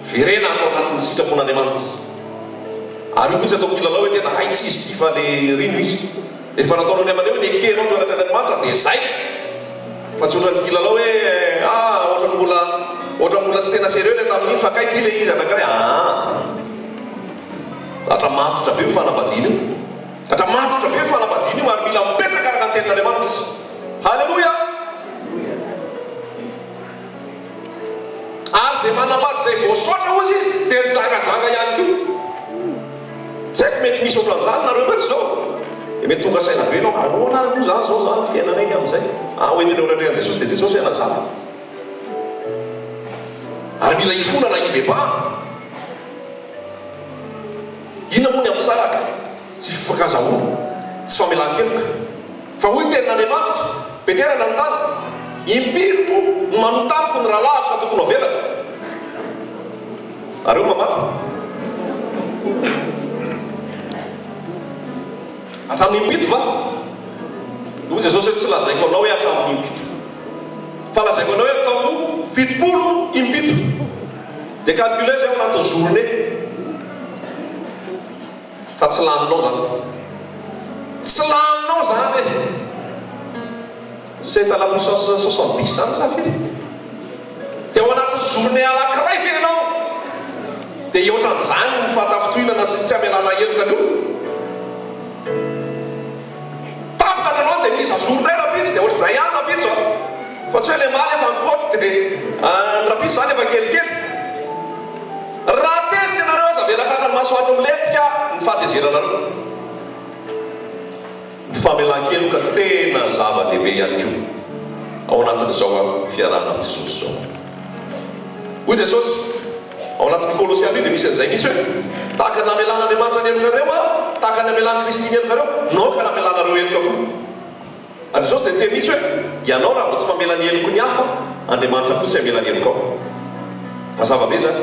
Verena ato anatin'ny sitrapon'Andriamanitra. Ary io koa tsy atao kilalao hoe tena hay tsy izy ity fa le ry no izy. Efa nataonao ny aman'eo, nekenao teo anatrehan'Andriamanitra dia zay. Fa tsy ohatran'ny kilalao hoe ah ohatran'ny mbola ohatran'ny mbola tsy tena sérieux le tamin'iny fa kay ty le izy anankiray aa. Zatra matotra be io fanambadiana io. Zatra matotra be io fanambadiana io ary mila mipetraka araka ny tenin'Andriamanitra. Haleloia! Ary izay manambady izay voasaotra hozy izy dia nijangajanga ihany koa. Tsy haiko mety misy ohatran'izany nareo mihitsy izao. Dia mety tonga saina be ianao, ahoana ary moa izany izao izany ny fiainanay ny amin'izay? Ah, ho entina eo anatrehan'i Jesosy dia Jesosy hanazava. Ary mila hifona na hibebahana. Inona moa ny hampisaraka? Tsy fifankazahoana, tsy famelan-keloka. Fa hoy ny tenin'Andriamanitra, Petera nanontany, Impiry moa no manota amiko ny rahalahiko ka tokony ho avelako? Nareo mamaly. Hatramin'ny impito va? Hoy Jesosy hoe, Tsy lazaiko anao hoe hatramin'ny impito. Fa lazaiko anao hoe ataoko 70 impito. Dia calculer izay ao anatin'ny journée. Fa tsy laninao zany. Tsy laninao zany e! Sept à la puissance 70 zany sa firy? Dia ao anatin'ny journée anankiray ve ianao dia hihoatra an'izany ny fahatafintohinana sy ny tsy hamelana heloka ny olona? Tapitra ny androany dia mise à jour indray rahampitso dia ohatr'izay ihany rahampitso a! Fa tsy hoe le maly efa nikaoty dia ny rahampitso izany efa kelikely. Raha tezitra ianareo aza avela tratran'ny masoandro milentika ny fahatezeranareo. Ny famelan-keloka tena zava-dehibe ihany koa ao anatin'izao fiarahana amin'i Jesosy izao. Hoy Jesosy, ao anatin'io Kolosiana io dia misy an'izay mihitsy hoe, Tahaka ny namelan'Andriamanitra ny helokareo aho, tahaka ny namelan'i Kristy ny helokareo, no aoka namelanareo heloka koa. Ary Jesosy dia niteny mihitsy hoe, Ianao raha vao tsy mamela ny heloky ny hafa, Andriamanitra koa tsy hamela ny helokao. Mazava be izany.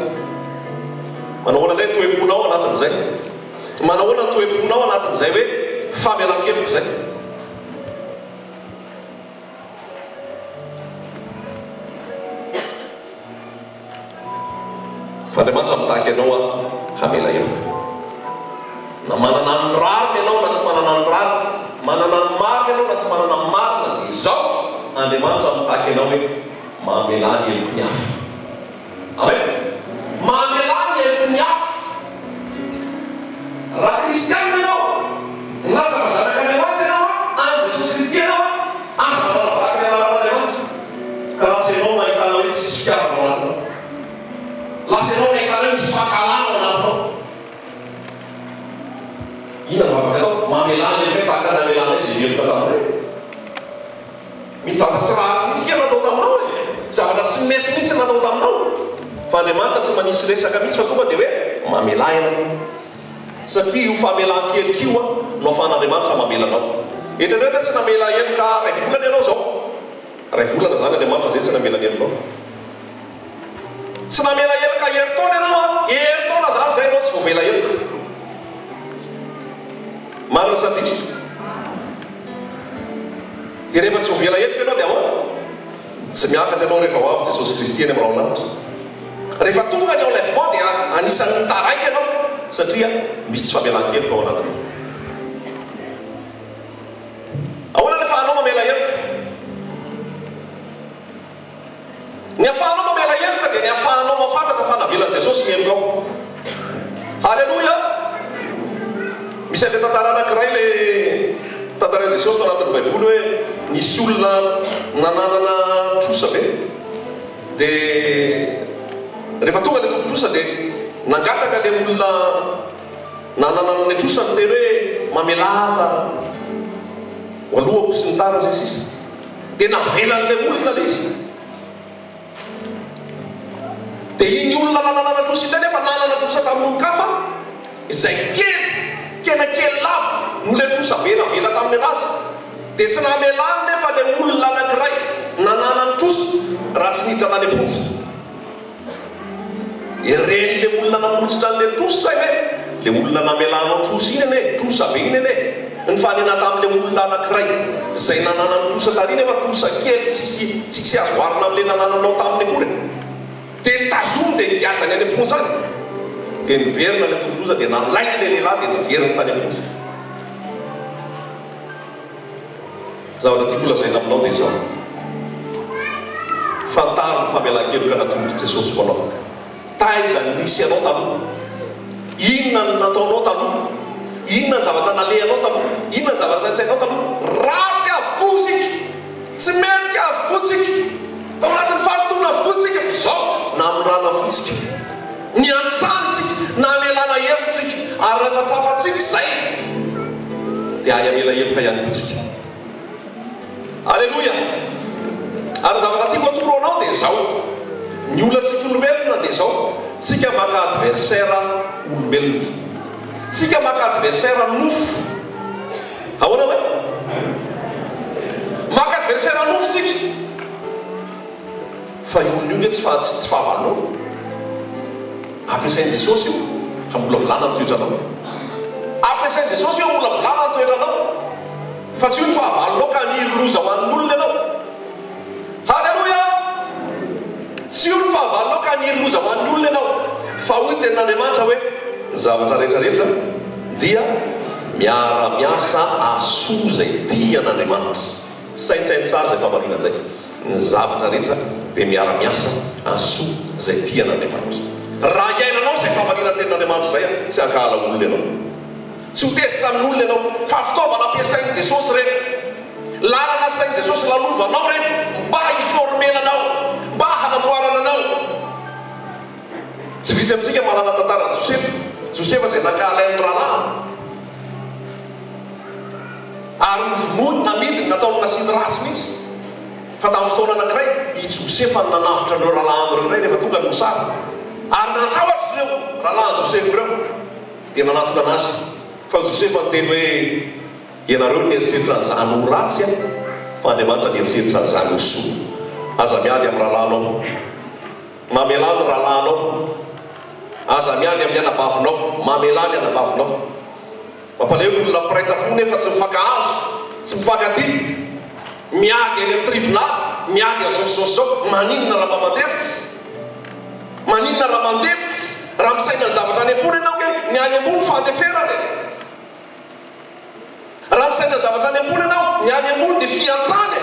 Manao ahoana indray ny toe-ponao anatin'izay? Manao ahoana ny toe-ponao anatin'izay hoe famelan-keloka izay? Fa Andriamanitra mitaky anao hamela heloka. Na manana ny rariny ianao na tsy manana ny rariny, manana ny marina ianao na tsy manana ny marina, dia izao Andriamanitra mitaky anao hoe mamelà ny heloky ny hafa. Amen. Mamelà ny heloky ny hafa. Raha kristianina ianao, milaza fa zanak'Andriamanitra ianao, an'i Jesosy Kristy ianao, aza manala-baraka ny anaran'Andriamanitra. Ka lasa ianao no ahitana hoe tsisy fitiavana ao anatinao. Lasa ianao no ahitana hoe misy fankahalana ao anatinao. Inona no vavaka atao? Mamelà ny helokay tahaka ny namelanay izay meloka taminay. Misy zavatra tsy rariny mihitsy kay natao taminao e! Zavatra tsy mety mihitsy natao taminao. Fa Andriamanitra tsy manisy resaka mihitsy fa tonga dia hoe mamelà ianao. Satria io famelan-keloka io no ahafahan'Andriamanitra mamela anao. Eritrereto hoe tsy namela heloka iray volana ianao izao. Iray volana izany Andriamanitra izay tsy namela ny helokao. Tsy namela heloka herintaona ianao an! Herintaona izany izay ianao tsy voavela heloka. Marina sa diso? Dia rehefa tsy voavela heloka ianao dia ahoana? Tsy miakatra ianao rehefa ho avy Jesosy Kristy eny amin'ny rahona lanitra. Rehefa tonga ny enlèvement dia anisan'ny taraiky ianao satria misy tsy famelan-keloka ao anatinao. Ahoana ny afahanao mamela heloka? Ny afahanao mamela heloka dia ny afahanao mahafantatra fa navelan'i Jesosy ny helokao. Haleloia! Misy an'ilay tantara anankiray ilay tantarain'i Jesosy tao anatin'ny Baiboly hoe nisy olona nananana trosa be. Dia rehefa tonga ilay tompon-trosa dia nangataka ilay olona nananana an'ilay trosa niteny hoe mamelà fa ho alohako sy ny tariny sy ny sisa. Dia navelan'ilay olona ilay izy. Dia iny olona nananana trosa iny anefa nanana trosa tamin'olon-kafa izay kely, tena kely lavitra noho ilay trosa be navela taminy anazy. Dia tsy namelany nefa ilay olona anankiray nananany trosa raha tsy niditra tany am-ponja. Ren'ilay olona namotsitra an'ilay trosa izay ve? Ilay olona namelanao trosa iny anie, trosa be iny anie. Nifanena tamin'ilay olona anankiray izay nananany trosa tary nefa trosa kely tsisy tsisy azo oharina amin'ilay nanananao taminy akory. Dia nitazominy dia nigajany any am-ponja any. Dia niverina ilay tompon-trosa dia nalainy ilay lehilahy dia naveriny tany am-ponja. Zavatra tiako holazaina aminao dia izao, Fantaro ny famelan-keloka natolotr'i Jesosy ho anao. Taiza no nisy anao taloha? Inona no nataonao taloha? Inona ny zavatra nalehanao taloha? Inona ny zavatra saintsainao taloha? Ratsy avokoa isika! Tsy mendrika avokoa isika! Tao anatin'ny fahalotoana avokoa isika, fa izao namindrana fo isika. Niantrana isika, namelana heloka isika, ary rehefa tsapantsika izay, dia hay hamela heloka ihany koa isika. Aleloia! Ary ny zavatra tiako atoro anao dia izao, ny olantsika olombelona dia izao, tsika maka adversaire olombelona. Tsika maka adversaire nofo. Ahoana hoe? Maka adversaire nofo tsika. Fa io olona io nge tsy fa tsy fahavalonao. Ampiasain'i Jesosy io hamolavolana ny toetranao. Ampiasain'i Jesosy io hamolavolana ny toetranao. Fa tsy io ny fahavalonao ka haniry loza ho an'ny olona ianao. Haleloia! Tsy io ny fahavalonao ka haniry loza ho an'ny olona ianao. Fa hoy ny tenin'Andriamanitra hoe, ny zavatra rehetra rehetra dia miara-miasa hahasoa izay tia an'Andriamanitra. Saintsaino tsara izay fahamarinana izay. Ny zavatra rehetra dia miara-miasa hahasoa izay tia an'Andriamanitra. Raha iainanao izay fahamarinan'ny Tenin'Andriamanitra izay, tsy hankahala olona ianao. Tsy ho tezitra amin'olona ianao. Fa fitaovana ampiasain'i Jesosy ireny. Lalana asain'i Jesosy lalovanao ireny mba hi-former-na anao, mba hanamboarana anao. Tsy vitsy amintsika mahalala ny tantaran'i Josefa. Josefa izay nankahalain'ny rahalahiny. Ary novonoiny, namidiny, nataony nasiany ratsy mihitsy. Fa tamin'ny fotoana anankiray, i Josefa no nanavotra an'ireo rahalahiny ireo indray rehefa tonga ny mosary. Ary natahotra ireo rahalahin'i Josefa ireo, dia nanatona an'azy. Fa Josefa niteny hoe, Ianareo no nieritreritra an'izany ho ratsy an, fa Andriamanitra nieritreritra an'izany ho soa. Aza miady amin'ny rahalahinao. Mamelà ny rahalahinao. Aza miady amin'ny anabavinao. Mamelà ny anabavinao. Mampalahelo olona mpiray tampo nefa tsy mifankahazo, tsy mifankatia, miady any amin'ny tribonaly, miady an'izao sy izao sy izao, maninona raha mba mandefitra? Maninona raha mandefitra? Raha misaina ny zavatra any ambony ianao ange, ny any ambony fandeferana e! Raha misaina ny zavatra any ambony ianao, ny any ambony dia fiantrana e!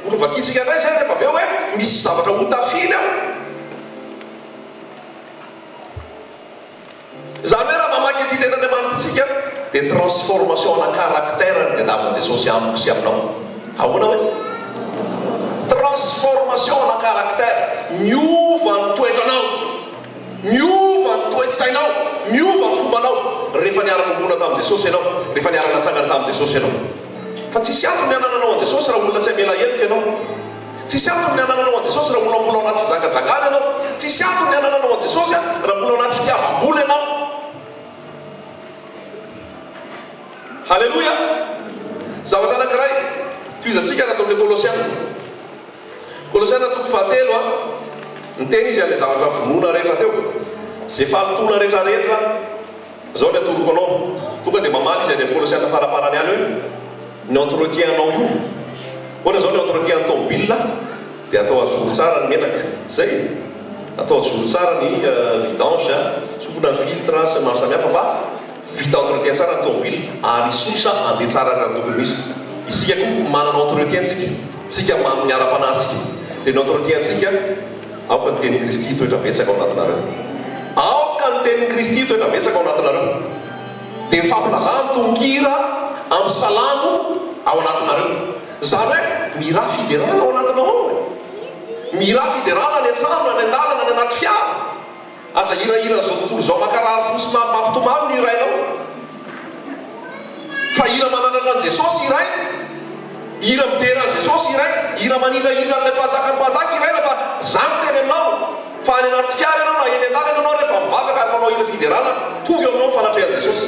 Mbola hovakintsika indray izay rehefa avy eo hoe misy zavatra hotafiana eo. Izany hoe raha mamaky ity tenin'Andriamanitra ity isika dia transformation ana caractère no tadiavin'i Jesosy amiko sy aminao. Ahoana hoe? Transformation ana caractère, miova ny toetranao, miova ny toe-tsainao, miova ny fombanao rehefa niara-nombona tamin'i Jesosy ianao, rehefa niara-natsangana tamin'i Jesosy ianao. Fa tsisy antony ny hanananao an'i Jesosy raha olona tsy hamela heloka ianao. Tsisy antony ny hanananao an'i Jesosy raha olona mbola ao anaty fijangajangana ianao. Tsisy antony ny hanananao an'i Jesosy raha mbola ao anaty fitiavam-bola ianao. Haleloia! Zavatra anankiray, tohizantsika raha ato amin'ilay Kolosiana. Kolosiana toko fahatelo a, niteny izy an'ilay zavatra vonoina rehetra teo. Izay fahalotoana rehetra rehetra, izao ny atoroko anao. Tonga dia mamaly izy any amin'ny Kolosiana faraparany any hoe, Ny entretien anao io, ohatra izao ny entretien ny tomobile dia atao à jour tsara ny menaka, tsy izay e? Atao à jour tsara ny vidange, sofina ny filtre sy ny maro samihafa fa vita entretien tsara ny tomobile ary hisosa handeha tsara araka ny tokony ho izy. Isika koa manana entretien tsika, tsika amin'ny ara-panahy tsika dia ny entretien tsika aoka ny tenin'i Kristy hitoetra betsaka ao anatinareo. Aoka ny tenin'i Kristy hitoetra betsaka ao anatinareo. Dia mifampilazà amin'ny tononkira, amin'ny salamo ao anatinareo. Izany hoe mihirà fiderana ao anatinao ao e. Mihirà fiderana any an-trano, any an-dalana, any anaty fiara. Aza hirahiran'izao tontolo izao mankarary fo sy mampitomany ny hirainao. Fa hira mananatra an'i Jesosy hiraina. Hira midera an'i Jesosy hiraina. Hira manindrahindra an'ilay Mpanjakan'ny mpanjaka hiraina fa za miteny aminao fa any anaty fiara ianao na eny an-dalana ianao rehefa mivavaka ary manao hira fiderana, tonga eo aminao ny fanatrehan'i Jesosy.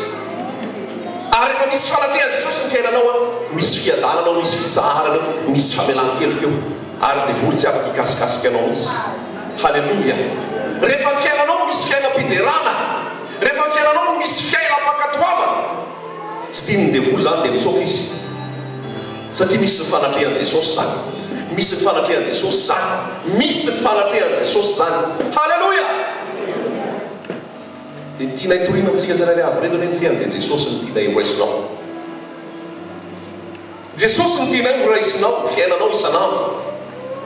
Ary rehefa misy fanatrehan'i Jesosy ny fiainanao an, misy fiadanana ao, misy fitsaharana eo, misy famelan-keloka eo. Ary ny devoly tsy afaka hikasikasika anao mihitsy. Haleloia! Rehefa ny fiainanao no misy fiainam-piderana, rehefa ny fiainanao no misy fiainam-pankatoavana, tsy tian'ny devoly izany dia mitsoaka izy. Satria misy ny fanatrehan'i Jesosy izany. Misy ny fanatrehan'i Jesosy izany. Misy ny fanatrehan'i Jesosy izany. Haleloia! Dia ny tianay toriana amintsika tsirairay avy ireto anie ny fehiny dia Jesosy no tianay horaisinao. Jesosy no tianay ho raisinao ny fiainanao isan'andro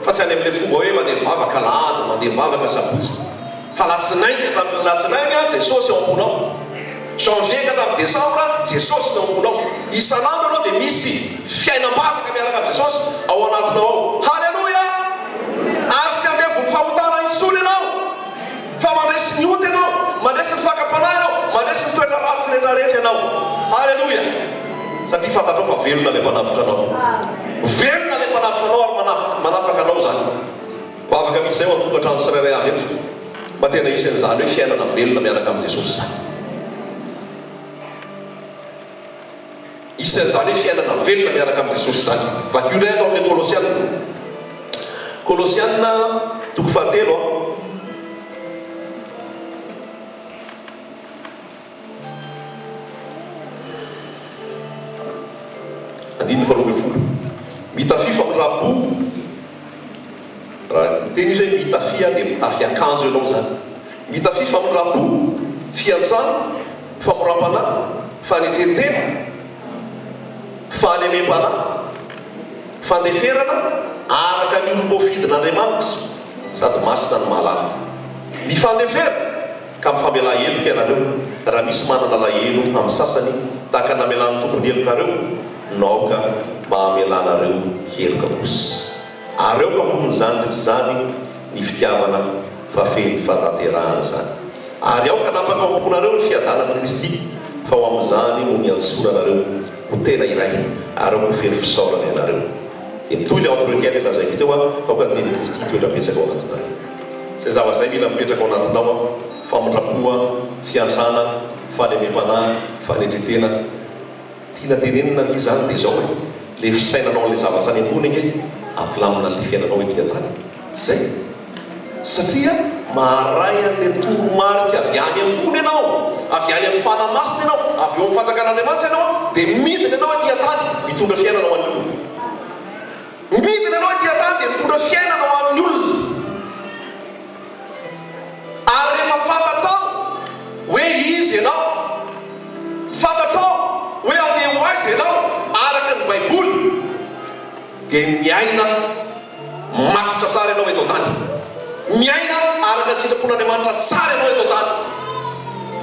fa tsy any amin'ilay fomba hoe mandeha mivavaka alahady, mandeha mivavaka sabotsy. Fa alatsinainy ka hatramin'ny alatsinainy Jesosy ao am-ponao. Janvier ka hatramin'ny desambra Jesosy no ao am-ponao. Isan'andro ianao dia misy fiainam-bavaka miaraka amin'i Jesosy ao anatinao ao. Haleloia! Ary tsy andevon'ny fahotana intsony ianao fa mandresy ny ota ianao, mandresy ny fakam-panahy ianao, mandresy ny toetra ratsy rehetra rehetra ianao. Haleloia! Satria fantatrao fa velona ilay Mpanavotra anao. Velona ilay Mpanavotra anao ary manafaka anao izany. Vavaka mihitsy izay ho an'ny tokantrano tsirairay avy eto mba tena hisy an'izany hoe fiainana velona miaraka amin'i Jesosy izany. Hisy an'izany hoe fiainana velona miaraka amin'i Jesosy izany. Vakio indray ato amin'ny Kolosiana. Kolosiana toko fahatelo a. Andininy faharoa ambin'ny folo. Mitafia famindram-po. Raha miteny izy hoe mitafia dia mitafy akanjo ianao izany. Mitafia famindram-po, fiantrana, famoram-panahy, fanetren-tena, fahalemem-panahy, fandeferana araka ny olom-boafidin'Andriamanitra sady masina no mahalala. Mifandefera. Ka mifamelà heloka ianareo, raha misy manana alahelo amin'ny sasany, tahaka ny namelan'ny Tompo ny helokareo, no aoka mba hamelanareo heloka kosa. Ary aoka ambonin'izany rehetra izany ny fitiavana, fa feno fahatanterahana izany. Ary aoka hanapaka ao am-ponareo ny fiadanan'i Kristy, fa ho amin'izany no niantsoana anareo ho tena iray, ary aoka ho feno fisaorana ianareo. Dia mitohy ilay entretien ilay lazaiko teo, aoka ny tenin'i Kristy hitoetra betsaka ao anatinareo. Izay zavatra izay mila mipetraka ao anatinao an, famindram-po an, fiantrana, fahalemem-panahy, fanetren-tena. Tiana tenenina ange izany dia izao e, ilay fisainanao an'ilay zavatra any ambony ange hampilamina an'ilay fiainanao ety an-tany e. Tsy izay? Satria maharay an'ilay toromarika avy any ambony ianao, avy any amin'ny Fanahy Masina ianao, avy eo amin'ny fanjakan'Andriamanitra ianao dia midina ianao ety an-tany mitondra fiainana ho an'ny olona. Midina ianao ety an-tany dia mitondra fiainana ho an'ny olona. Ary rehefa fantatrao hoe iza ianao, fantatrao hoe handeha ho aiza ianao araka ny Baiboly, dia miaina matotra tsara ianao eto an-tany. Miaina araka ny sitrapon'Andriamanitra tsara ianao eto an-tany.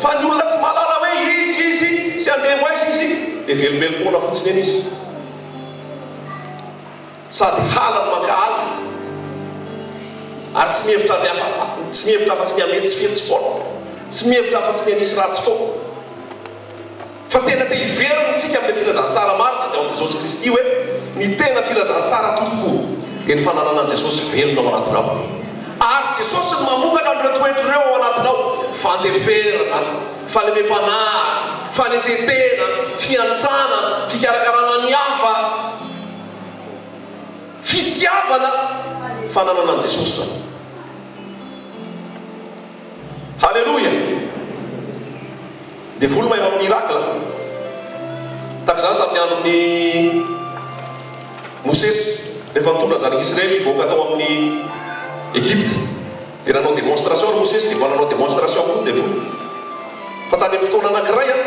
Fa ny olona tsy mahalala hoe iza izy sy handeha ho aiza izy dia velombelom-poana fotsiny eny izy. Sady hala no mankahala, ary tsy mihevitra ny hafa, tsy mihevitra afa-tsy ny hametsifetsy foana, tsy mihevitra afa-tsy ny hanisy ratsy foana. Fa tena te hiverina isika amin'ilay filazantsara marina dia ao amin'i Jesosy Kristy hoe, ny tena filazantsara tompoko dia ny fananana an'i Jesosy velona ao anatinao. Ary Jesosy no mamokatra an'ireo toetra ireo ao anatinao, fandeferana, fahalemem-panahy, fanetren-tena, fiantrana, fikarakarana ny hafa, fitiavana, fananana an'i Jesosy izany. Haleloia! Devoly mahay manao miracle. Tahaka izany tamin'ny andron'i Mosesy, rehefa nitondra ny zanak'Israely hivoaka tao amin'ny Egypta, dia nanao démonstration ry Mosesy, dia mba nanao démonstration koa ny devoly. Fa tany amin'ny fotoana anankiray an,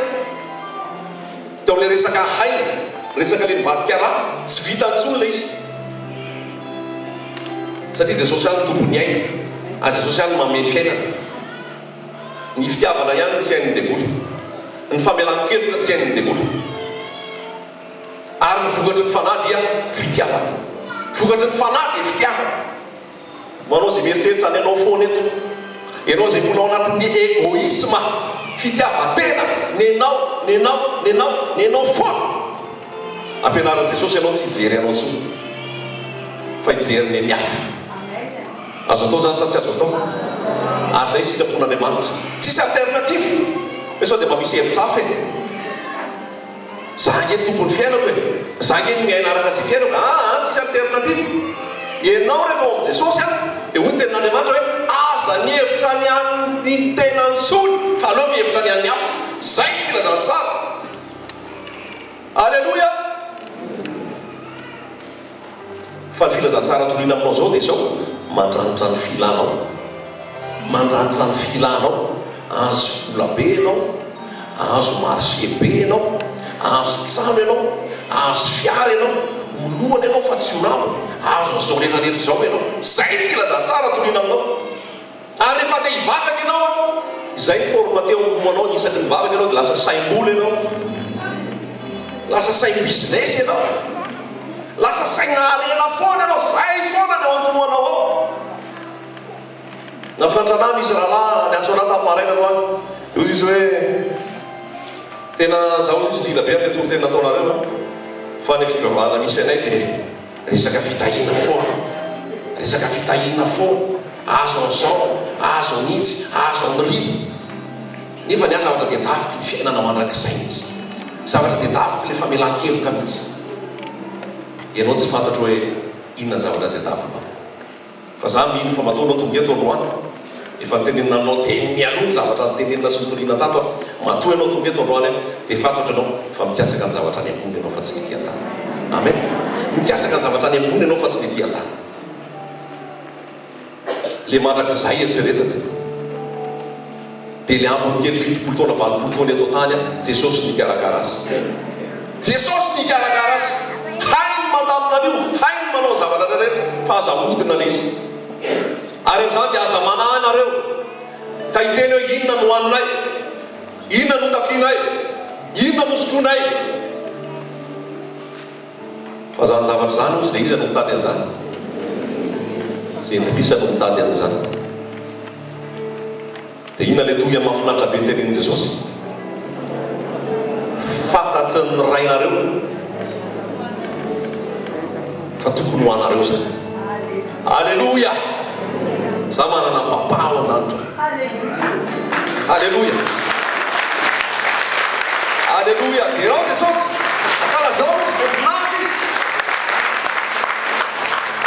teo amin'ilay resaka haina, resaka ilay nivadika rà, tsy vitany intsony ilay izy. Satria Jesosy ihany no tompon'ny aina, ary Jesosy ihany no manome ny fiainana. Ny fitiavana ihany no tsy hain'ny devoly. Ny famelan-keloka tsy hain'ny devoly. Ary ny vokatry ny fanahy dia fitiavana. Vokatry ny fanahy dia fitiavana. Ho anao izay mieritreritra ny anao foana eto, ianao izay mbola ao anatin'ny egoisme, fitiavan-tena, nenao, nenao, nenao, nenao foana. Ampianarin'i Jesosy ianao tsy hijery anao intsony, fa hijery ny an'ny hafa. Azo atao izany sa tsy azo atao? Ary izay sitrapon'Andriamanitra. Tsisy alternative. Hoe sao dia mba misy hevitra hafa e? Za ange ny tompon'ny fiainako e! Za ange no miaina araka izay fiainako. Aa, tsisy alternative. Ianao rehefa ao amin'i Jesosy an, dia hoy ny tenin'Andriamanitra hoe, aza mihevitra ny an'ny tenany intsony, fa aleo mihevitra ny an'ny hafa. Izay ny filazantsara. Aleloia! Fa ny filazantsara toriana aminao izao dia izao, mandranitra ny filanao. Mandranitra ny filanao. Ahazo vola be ianao, ahazo marché be ianao, ahazo trano ianao, ahazo fiara ianao, ho lohany ianao fa tsy ho rambony, ahazo an'izao rehetra rehetra izao ianao. Izay ny filazantsara toriana aminao. Ary rehefa te hivavaka ianao an, izay ny forme teo ho anao, ny isaky ny mivavaka ianao dia lasa saim-bola ianao, lasa saim-business ianao, lasa saina harena foana ianao, izay foana ny ao an-dohanao ao. Nahafinaritra anah nisy rahalahy niantso anah tamin'ny maraina androany, dia hoy izy hoe, tena za hoy izy liana be amin'ilay toriteny nataonareo an, fa ny fivavahana misy anay dia Resaka fitahiana foana, resaka fitahiana foana, azo an'izao, azo an'itsy, azo an'iry. Nefa ny ahy zavatra tedaviko ny fiainana mandrakizay mihitsy. Zavatra tedaviko ilay famelan-keloka mihitsy. Ianao tsy fantatro hoe inona ny zavatra tediavinao. Fa za mino fa matoa anao tonga eto androany, efa notenenina aminao teny mialoha ny zavatra notenenina sy notoriana tato an, matoa ianao tonga eto androany an, dia fantatro ianao fa mikatsaka ny zavatra any ambony ianao fa tsy ny ety an-tany. Amen. Mikatsaka ny zavatra any ambony ianao fa tsy ny ety an-tany. Le mandrakizay eritreretina. Dia le ambiny kely 70 taona 80 taona eto an-tany an, Jesosy nikarakara azy. Jesosy nikarakara azy. Hainy ny mandamina an'io, hainy ny manao ny zavatra rehetra, fa aza ahodina ilay izy. Ary amin'izany dia aza manahy nareo ka hiteny hoe inona no hohaninay, inona no hotafianay, inona no hosotroinay. Fa izany zavatra izany hozy dia iza no mitady an'izany? Jentilisa no mitady an'izany. Dia inona ilay tohiny mahafinaritra be notenenin'i Jesosy? Fantatry ny Rainareo fa tokony ho anareo izany. Aleloia! Za manana Papa ao an-danitra. Aleloia! Aleloia! Derao Jesosy! Ankalazao Izy, voninahitra Izy!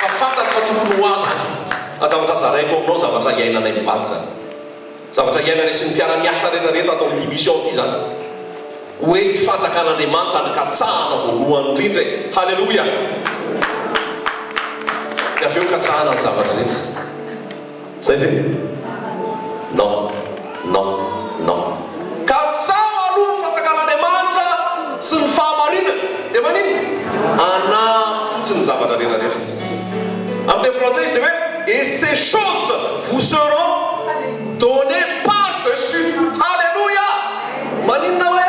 Fa fantany fa tokony ho ahy izany. Fa zavatra zaraiko aminao zavatra iainanay mivady izany. Zavatra iainanay sy ny mpiara-miasa rehetra rehetra ato amin'ity mission ity izany. Hoe ny fanjakan'Andriamanitra no katsahana voalohany indrindra e! Haleloia! Dia avy eo katsahana ny zavatra rehetra. Zay ve? Non, non, non. Katsaho aloha ny fanjakan'Andriamanitra sy ny fahamarinany. Dia maninona? Anampy fotsiny ny zavatra rehetra rehetra. Amin'ny teny frantsay izy dia hoe et ces choses vous seront données par-dessus. Haleloia! Maninona hoe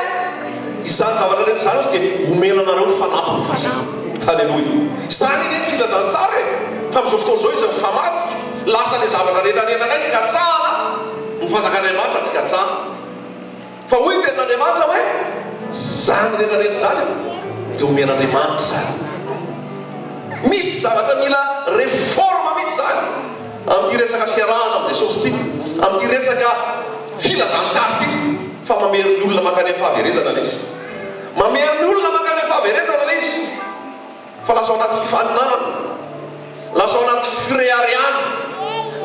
izany zavatra rehetra izany ozy dia omena anareo fanampiny fotsiny. Haleloia! Izany anie ny filazantsara e! Fa amin'izao fotoana izao izy mifamadika, lasa ilay zavatra rehetra rehetra indray ny katsahana, ny fanjakan'Andriamanitra tsy katsahana. Fa hoy ny tenin'Andriamanitra hoe, Izany rehetra rehetra izany dia omen'Andriamanitra izany. Misy zavatra mila réforme mihitsy izany amin'ity resaka fiarahana amin'i Jesosy ity, amin'ity resaka filazantsara ity, fa mamery ny olona mankany amin'ny fahaverezana ilay izy. Mamery ny olona mankany amin'ny fahaverezana ilay izy. Fa lasa ao anaty fifaninanana, lasa ao anaty fireharehana,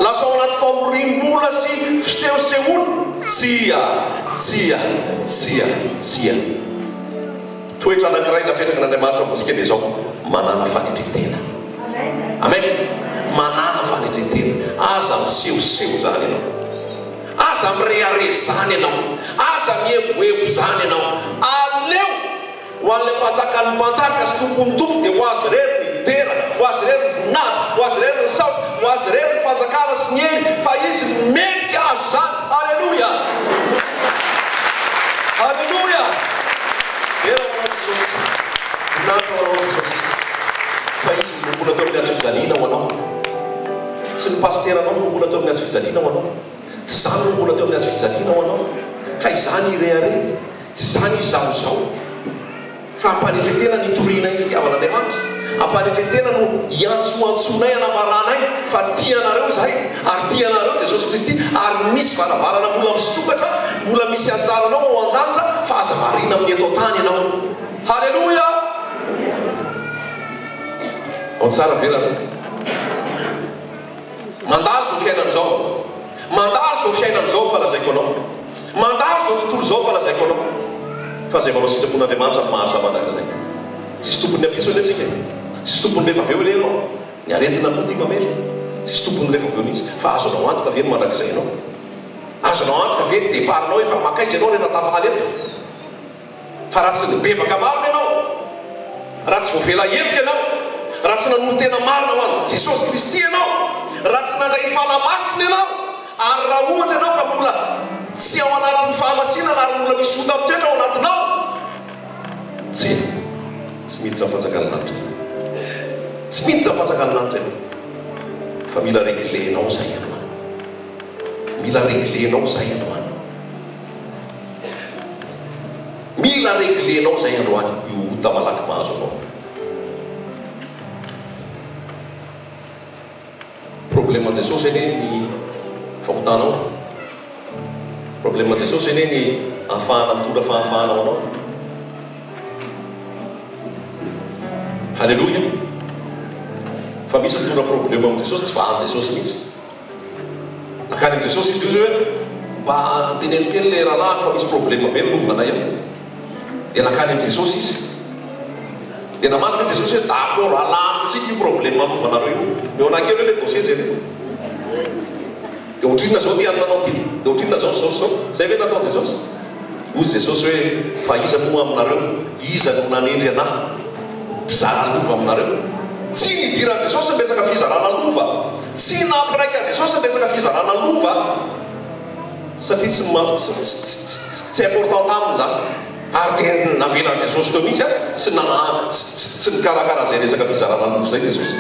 lasa ao anaty famoriam-bola sy fisehosehoana. Tsia, tsia, tsia, tsia. Toetra anankiray napetrak'Andriamanitra amintsika dia izao, manàna fanetren-tena. Amen. Manàna fanetren-tena. Aza misehoseho izany ianao. Aza mirehareha izany ianao. Aza mieboebo izany ianao. Aleo ho an'ilay Mpanjakan'ny mpanjaka sy Tompon'ny tompo dia ho Azy irery ny dera, ho Azy irery ny voninahitra, ho Azy irery ny saotra, ho Azy irery ny fanjakana sy ny hery, fa Izy no mendrika azo izany. Aleloia! Aleloia! Dera ho Anao Jesosy. Voninahitra ho Anao Jesosy. Fa Izy no nomboana teo amin'ny hazo fijaliana ho anao. Tsy ny pasiteranao no nomboana teo amin'ny hazo fijaliana ho anao. Tsy izaho no nomboana teo amin'ny hazo fijaliana ho anao. Ka izany hirehareha. Tsy izany izaho izao. Fa am-panetren-tena no itorianay ny fitiavan'Andriamanitra. Am-panetren-tena no iantsoantsoanay anambaranay fa tia anareo izahay, ary tia anareo Jesosy Kristy, ary misy varavarana mbola misokatra, mbola misy anjaranao ao an-danitra, fa aza variana amin'ny eto an-tany ianao. Haleloia! Ao tsara ve nareo? Mandalo izao fiainana izao. Mandalo izao fiainana izao fa lazaiko anao. Mandalo izao tontolo izao fa lazaiko anao. Fa izay manao sitrapon'Andriamanitra no maharitra mandrakizay. Tsisy tompon'ny ampitso anie tsika e. Tsisy tompony rehefa avy eo anie ianao. Ny aretina koa tia mamela. Tsisy tompony rehefa avy eo mihitsy. Fa azonao antoka ve ny mandrakizay anao? Azonao antoka ve ny départ-nao efa mankaiza ianao rehefa tafahaly eto? Fa raha tsy nibebaka marina ianao, raha tsy voavela heloka ianao, raha tsy nanolo-tena marina ho an'i Jesosy Kristy ianao, raha tsy nandray ny Fanahy Masina ianao, ary raha ohatra ianao ka mbola tsy ao anatin'ny fahamasinana ary mbola misy ota mitoetra ao anatinao, tsia, tsy miditra ny fanjakan'ny lanitra ianao. Tsy miditra ny fanjakan'ny lanitra ianao. Fa mila regler-nao izay androany. Mila regler-nao izay androany. Mila reglenao zay androany io ota malaky mahazo anao. Problème an'i Jesosy anie ny fahotanao e. Problème an'i Jesosy anie ny ahafahana mitondra fahafahana ho anao. Haleloia. Fa misy mitondra problème amin'i Jesosy tsy vahan'i Jesosy mihitsy. Nankany amin'i Jesosy izy dia hoy izy hoe, Mba teneno kely ilay rahalahiko fa misy problème be ny lovanay ao. Dia nankany amin'i Jesosy izy. Dia namaly ve Jesosy hoe, D'accord, alamintsika io problème lovanareo io. Mihaona kely hoe ilay dossier jereo. Dia ohatrinona izao ity anonanao ity? Dia ohatrinona izao sy izao sy izao? Izay ve nataon'i Jesosy? Hoy Jesosy hoe, Fa iza moa aminareo, iza no nanendry an'Ahy mpizara lova aminareo? Tsy nidiran'i Jesosy ny resaka fizarana lova. Tsy nampiraika an'i Jesosy ny resaka fizarana lova, satria tsy tsy tsy tsy important taminy izany. Ary dia navelan'i Jesosy teo mihitsy, tsy nana tsy tsy nikarakara izay resaka fizarana lova izay Jesosy.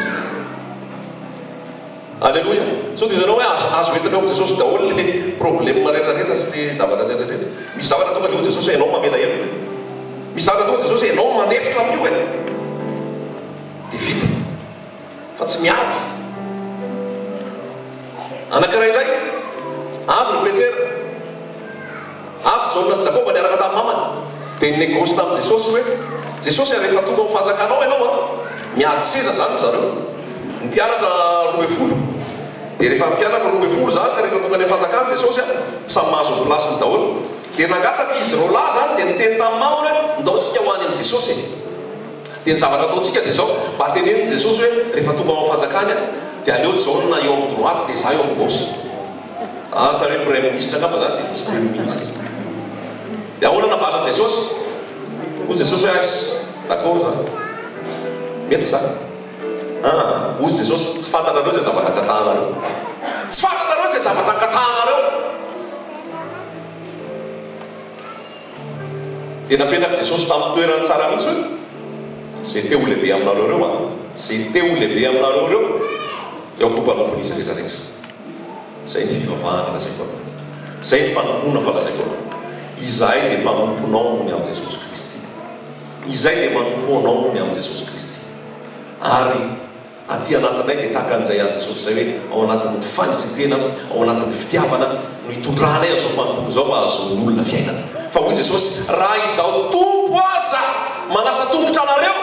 Aleloia! Sao dia hitanao hoe azo azo entina eo amin'i Jesosy daholo le problème rehetra rehetra sy le zavatra rehetra rehetra. Misy zavatra tonga dia hoy Jesosy hoe ianao mamela heloka. Misy zavatra tonga Jesosy hoe ianao mandefitra amin'io e. Dia vita. Fa tsy miady. Anankiray indray, avy ry Petera, avy Jaona sy Jakoba niaraka tamin'ny mamany, dia ni-négoce tamin'i Jesosy hoe, Jesosy a, rehefa tonga ao amin'ny fanjakanao ianao a, miady seza izany ry zareo, ny mpianatra 12, dia rehefa mpianatra 12 izany ka rehefa tonga any amin'ny fanjakany Jesosy a, samy mahazo ny place-ny daholo. Dia nangataka izy roalahy izany, dia niteny tamin'ny mamany hoe, ndao tsika ho any amin'i Jesosy e. Dia ny zavatra ataontsika dia izao, mba tenenin'i Jesosy hoe rehefa tonga ao amin'ny fanjakany aho, dia aleo Jaona eo amin'ny droite dia izaho eo amin'ny gauche. Za asa hoe premier ministre angamba za dia vice premier ministre. Dia ahoana navalin'i Jesosy? Hoy Jesosy hoe ais, d'accord zany. Mety zany. Aa, hoy Jesosy, tsy fantatrareo izay zavatra angatahanareo. Tsy fantatrareo izay zavatra angatahanareo. Dia napetrak'i Jesosy tamin'ny toerany tsara mihitsy hoe, Izay te ho lehibe aminareo ireo an, izay te ho lehibe aminareo ireo, dia aoka ho mpanompon'izy rehetra rehetra. Izay ny fivavahana lazaiko anao. Izay ny fanompoana fa lazaiko anao. Izahay dia mpanomponao noho ny amin'i Jesosy Kristy. Izahay dia manompo anao noho ny amin'i Jesosy Kristy. Ary. Aty anatinay dia tahaka an'izay an'i Jesosy izay hoe ao anatin'ny fanetren-tena, ao anatin'ny fitiavana no itondranay an'izao fanompoana izao mba hahazoan'ny olona fiainana. Fa hoy Jesosy, raha Izaho Tompo aza manasa tongotra anareo,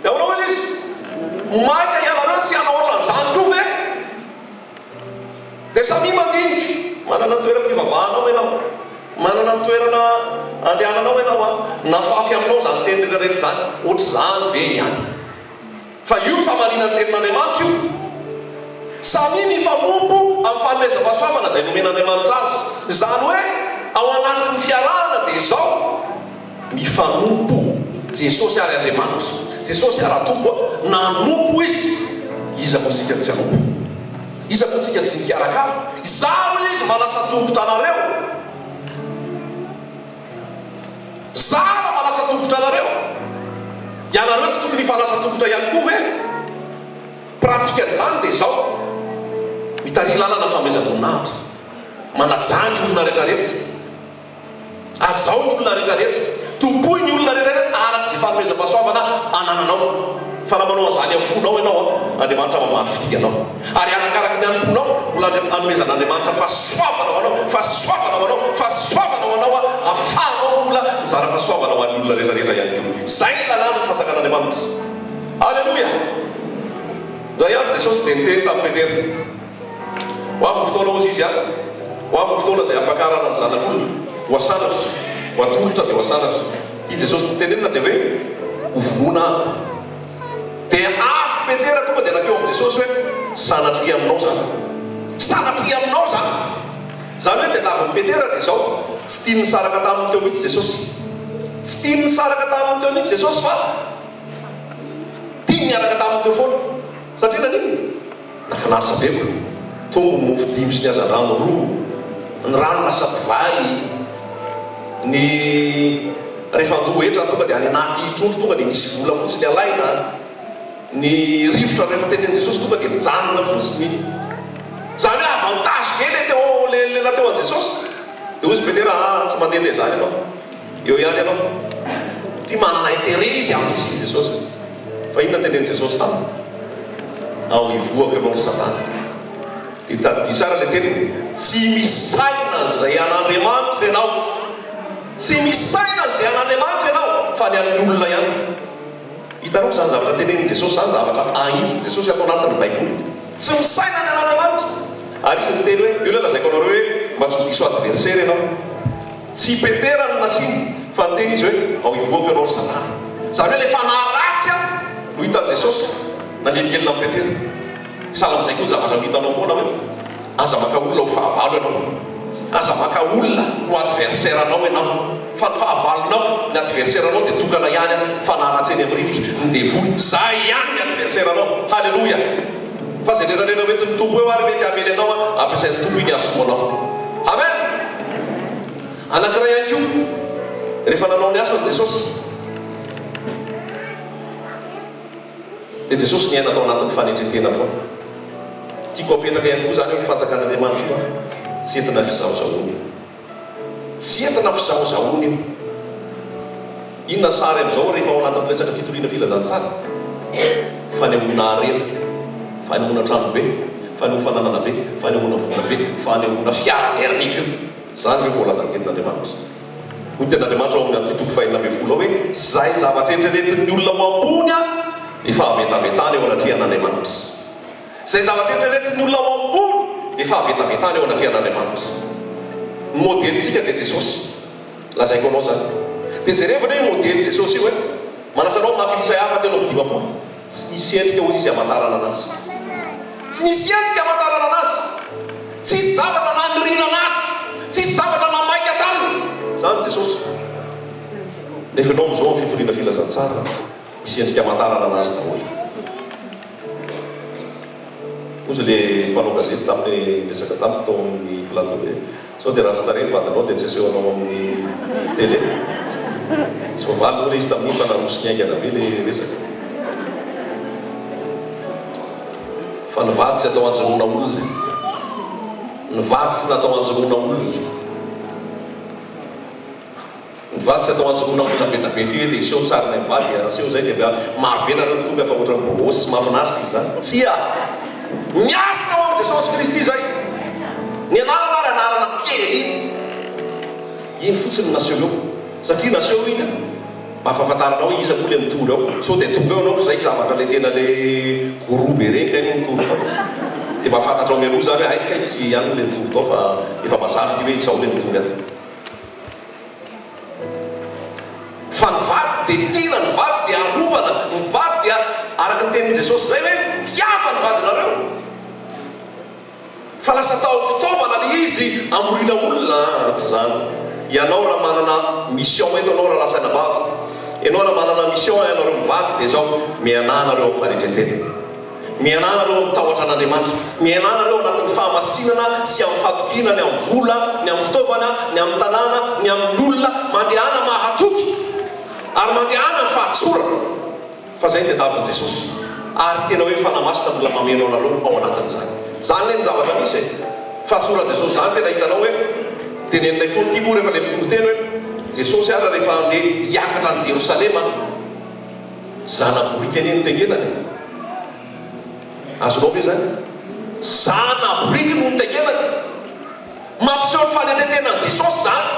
dia ahoana hoy Izy? Maika ianareo tsy hanao ohatran'izany koa ve? Dia samia mandinika. Manana ny toeram-pivavahanao ianao. Manana ny toerana Andehananao ianao an! Nafafy aminao izany teny rehetra rehetra izany, ohatr'izany ve ny ady? Fa io famarinan'ny tenin'Andriamanitra io. Samia mifanompo amin'ny fanomezam-pahasoavana izay nomen'Andriamanitra azy. Izany hoe ao anatin'ny fiarahana dia izao, mifanompo. Jesosy ary Andriamanitra. Jesosy ary Tompo a. Nanompo Izy. Iza moa isika tsy hanompo? Iza moa isika tsy nikarakara? Izaho hoy Izy manasa tongotra anareo. Zara manasa tongotra anareo. Ianareo tsy tokony hifanasa tongotra ihany koa ve? Pratique an'izany dia izao, mitariha lalana fanomezam-boninahitra, manajà ny olona rehetrarehetra, hajao ny olona rehetrarehetra, tompoy ny olona rehetrarehetra araka izay fanomezam-pahasoavana anananao. Fa raha manao an'izany amin'ny fonao ianao, Andriamanitra mamaly fitia anao. Ary arakaraka ny hanompoanao, mbola hanomezan'Andriamanitra fahasoavana ho anao, fahasoavana ho anao, fahasoavana ho anao, ahafahanao mbola mizara fahasoavana ho an'ny olona rehetra rehetra ihany koa. Izay ny lalàn'ny fanjakan'Andriamanitra. Aleloia! Indray andro Jesosy dia niteny tamin'i Petera, Ho avy ny fotoana, hozy Izy, ho avy ny fotoana izay hampakarana ny Zanak'olona, ho asandratra, ho atolotra dia ho asandratra. I Jesosy tenenina dia hoe, Hovonoina aho. Dia avy Petera tonga dia nankeo amin'i Jesosy hoe, Sanatria aminao izany. Sanatria aminao izany. Izany hoe tadiavin'i Petera dia izao, tsy tiany nisaraka taminy teo mihitsy Jesosy. Tsy tiany nisaraka taminy teo mihitsy Jesosy fa tiany niaraka taminy teo foana. Satria naninona? Nahafinaritra be ko. Tonga ny mofo dimy sy ny hazandrano roa. Ny rano lasa divay. Ny rehefa handoa hetra tonga dia any anaty trondro tonga dia misy vola fotsiny alaina. Ny rivotra rehefa tenenin'i Jesosy tonga dia mijanona fotsiny. Izany hoe avantage be le teo le le natao an'i Jesosy. Dia hoy izy Petera, ah tsy mandehandeha izany ianao. Eo ihany ianao. Ity manana intérêt izy amin'ny fisian'i Jesosy. Fa inona tenenin'i Jesosy taminy? Ao hivoaka ianao ry Satana. Dia tadidio tsara ilay teniny, tsy misaina izay an'Andriamanitra ianao. Tsy misaina izay an'Andriamanitra ianao, fa ny an'ny olona ihany. Hitanao izany zavatra tenenin'i Jesosy izany, zavatra ahitsin'i Jesosy ato anatin'ny Baiboly. Tsy misaina ny an'Andriamanitra. Ary izy niteny hoe, io ilay lazaiko anareo hoe mba tsy ho diso adversaire ianao. Tsy i Petera no nasiany fa niteny izy hoe, Ao hivoaka ianao ry Satana. Izany hoe ilay fanahy ratsy no hitan'i Jesosy nanelingelina an'i Petera. Sahala amin'izay koa ny zavatra no hitanao foana hoe, aza maka olona ho fahavalo ianao. Aza maka olona ho adversaire anao ianao. Fa ny fahavalonao, ny adversaire anao dia tokana ihany, fanahy ratsy eny amin'ny rivotra, ny devoly. Izay ihany ny adversaire anao. Haleloia! Fa izay rehetra rehetra hoentin'ny Tompo eo ary mety hamely anao, ampiasain'ny Tompo iny hahasoa anao. Amen! Anankiray ihany koa, rehefa nanao ny asany Jesosy, dia Jesosy niaina tao anatin'ny fanetren-tena foana. Tiako apetraka ihany koa izany hoe io fanjakan'Andriamanitra io tsy entina fizahozahoana io. Tsy entina fizahozahoana io. Inona sary amin'izao rehefa ao anatin'ny resaka fitoriana filazantsara? Fanehoana harena, fanehoana trano be, fanehoana fananana be, fanehoana vola be, fanehoana fiara thermique. Izany ve voalazan'ny tenin'Andriamanitra? Hoy ny tenin'Andriamanitra ao amin'ny Matio toko fahenina ambinifolo ao hoe, Izay zavatra eritreretin'ny olona ho ambony dia fahavetavetana eo anatrehan'Andriamanitra. Izay zavatra eritreretin'ny olona ho ambony dia fahavetavetana eo anatrehan'Andriamanitra. Ny modelintsika dia Jesosy. Lazaiko anao izany. Dia jerevo anie io modely Jesosy io e! Manasa anao mamaky Isaia faha 53. Tsy nisy endrika hozy izy hamantarana anazy. Tsy nisy endrika hamantarana anazy. Tsisy zavatra naniriana anazy. Tsisy zavatra namaika taminy. Izany Jesosy. Nefa ianao amin'izao amin'ny fitoriana filazantsara, misy endrika hamantarana anazy daholo. Hozy le mpanao gazety tamin'ny niresaka tamiko tao amin'ny plateau hoe, sao dia ratsy tarehy ny vadinao dia tsy aseho anao amin'ny télé? Tsy voavaly moa le izy tamin'iny fa narosony haingana be le resaka. Fa ny vady tsy atao anjonoana olona. Ny vady tsy natao anjonoana olona. Ny vady tsy atao anjonoana olona be da be ty hoe dia iseho ny sarinay mivady dia aseho izay dia maro be nareo no tonga fa ohatran'ny boboss sy mahafinaritra izy izany. Tsia! Miafina ao amin'i Jesosy Kristy izay. Ny anarana ary anarana kely iny. Iny fotsiny no naseho eo. Satria naseho iny an, mba ahafantarana hoe iza moa le mitory ao. Sao dia tonga eo ianao ko zay zavatra le tena le gourou be reny kay no mitory tao. Dia mba fantatrao mialoha izany hoe hay kay tsy ihany le nitory tao fa efa mazava ity hoe izao le mitory ato. tenin'i Jesosy izay hoe tiava ny vadinareo. Fa lasa atao fitaovana le izy amoriana olona an! Tsy zany. Ianao raha manana mission eto ianao raha lasa anabavy, ianao raha manana mission ianareo mivady dia zao, mianà nareo amin'ny fanetren-tena. Mianà nareo amin'ny tahotra an'Andriamanitra. Mianà nareo anatin'ny fahamasinana sy amin'ny fahatokiana ny amin'ny vola, ny amin'ny fitaovana, ny amin'ny tanàna, ny amin'ny olona. Mandehana mahatoky ary mandehana amin'ny fahatsorana. Fa zay ny tadiavin'i Jesosy. Ary tena hoe Fanahy Masina mbola mameno anareo ao anatin'izany. Zany anie ny zavatra misy e. Fahatsoran'i Jesosy zany tena hitanao hoe teneninay foana ity moa rehefa le mitory teny hoe Jesosy ara rehefa handeha hiakatra any Jerosalema zana-boriky anie no tengenany e. Azonao ve zany? Zana-boriky no nitengenany. Mampiseho ny fanetren-tenan'i Jesosy izany.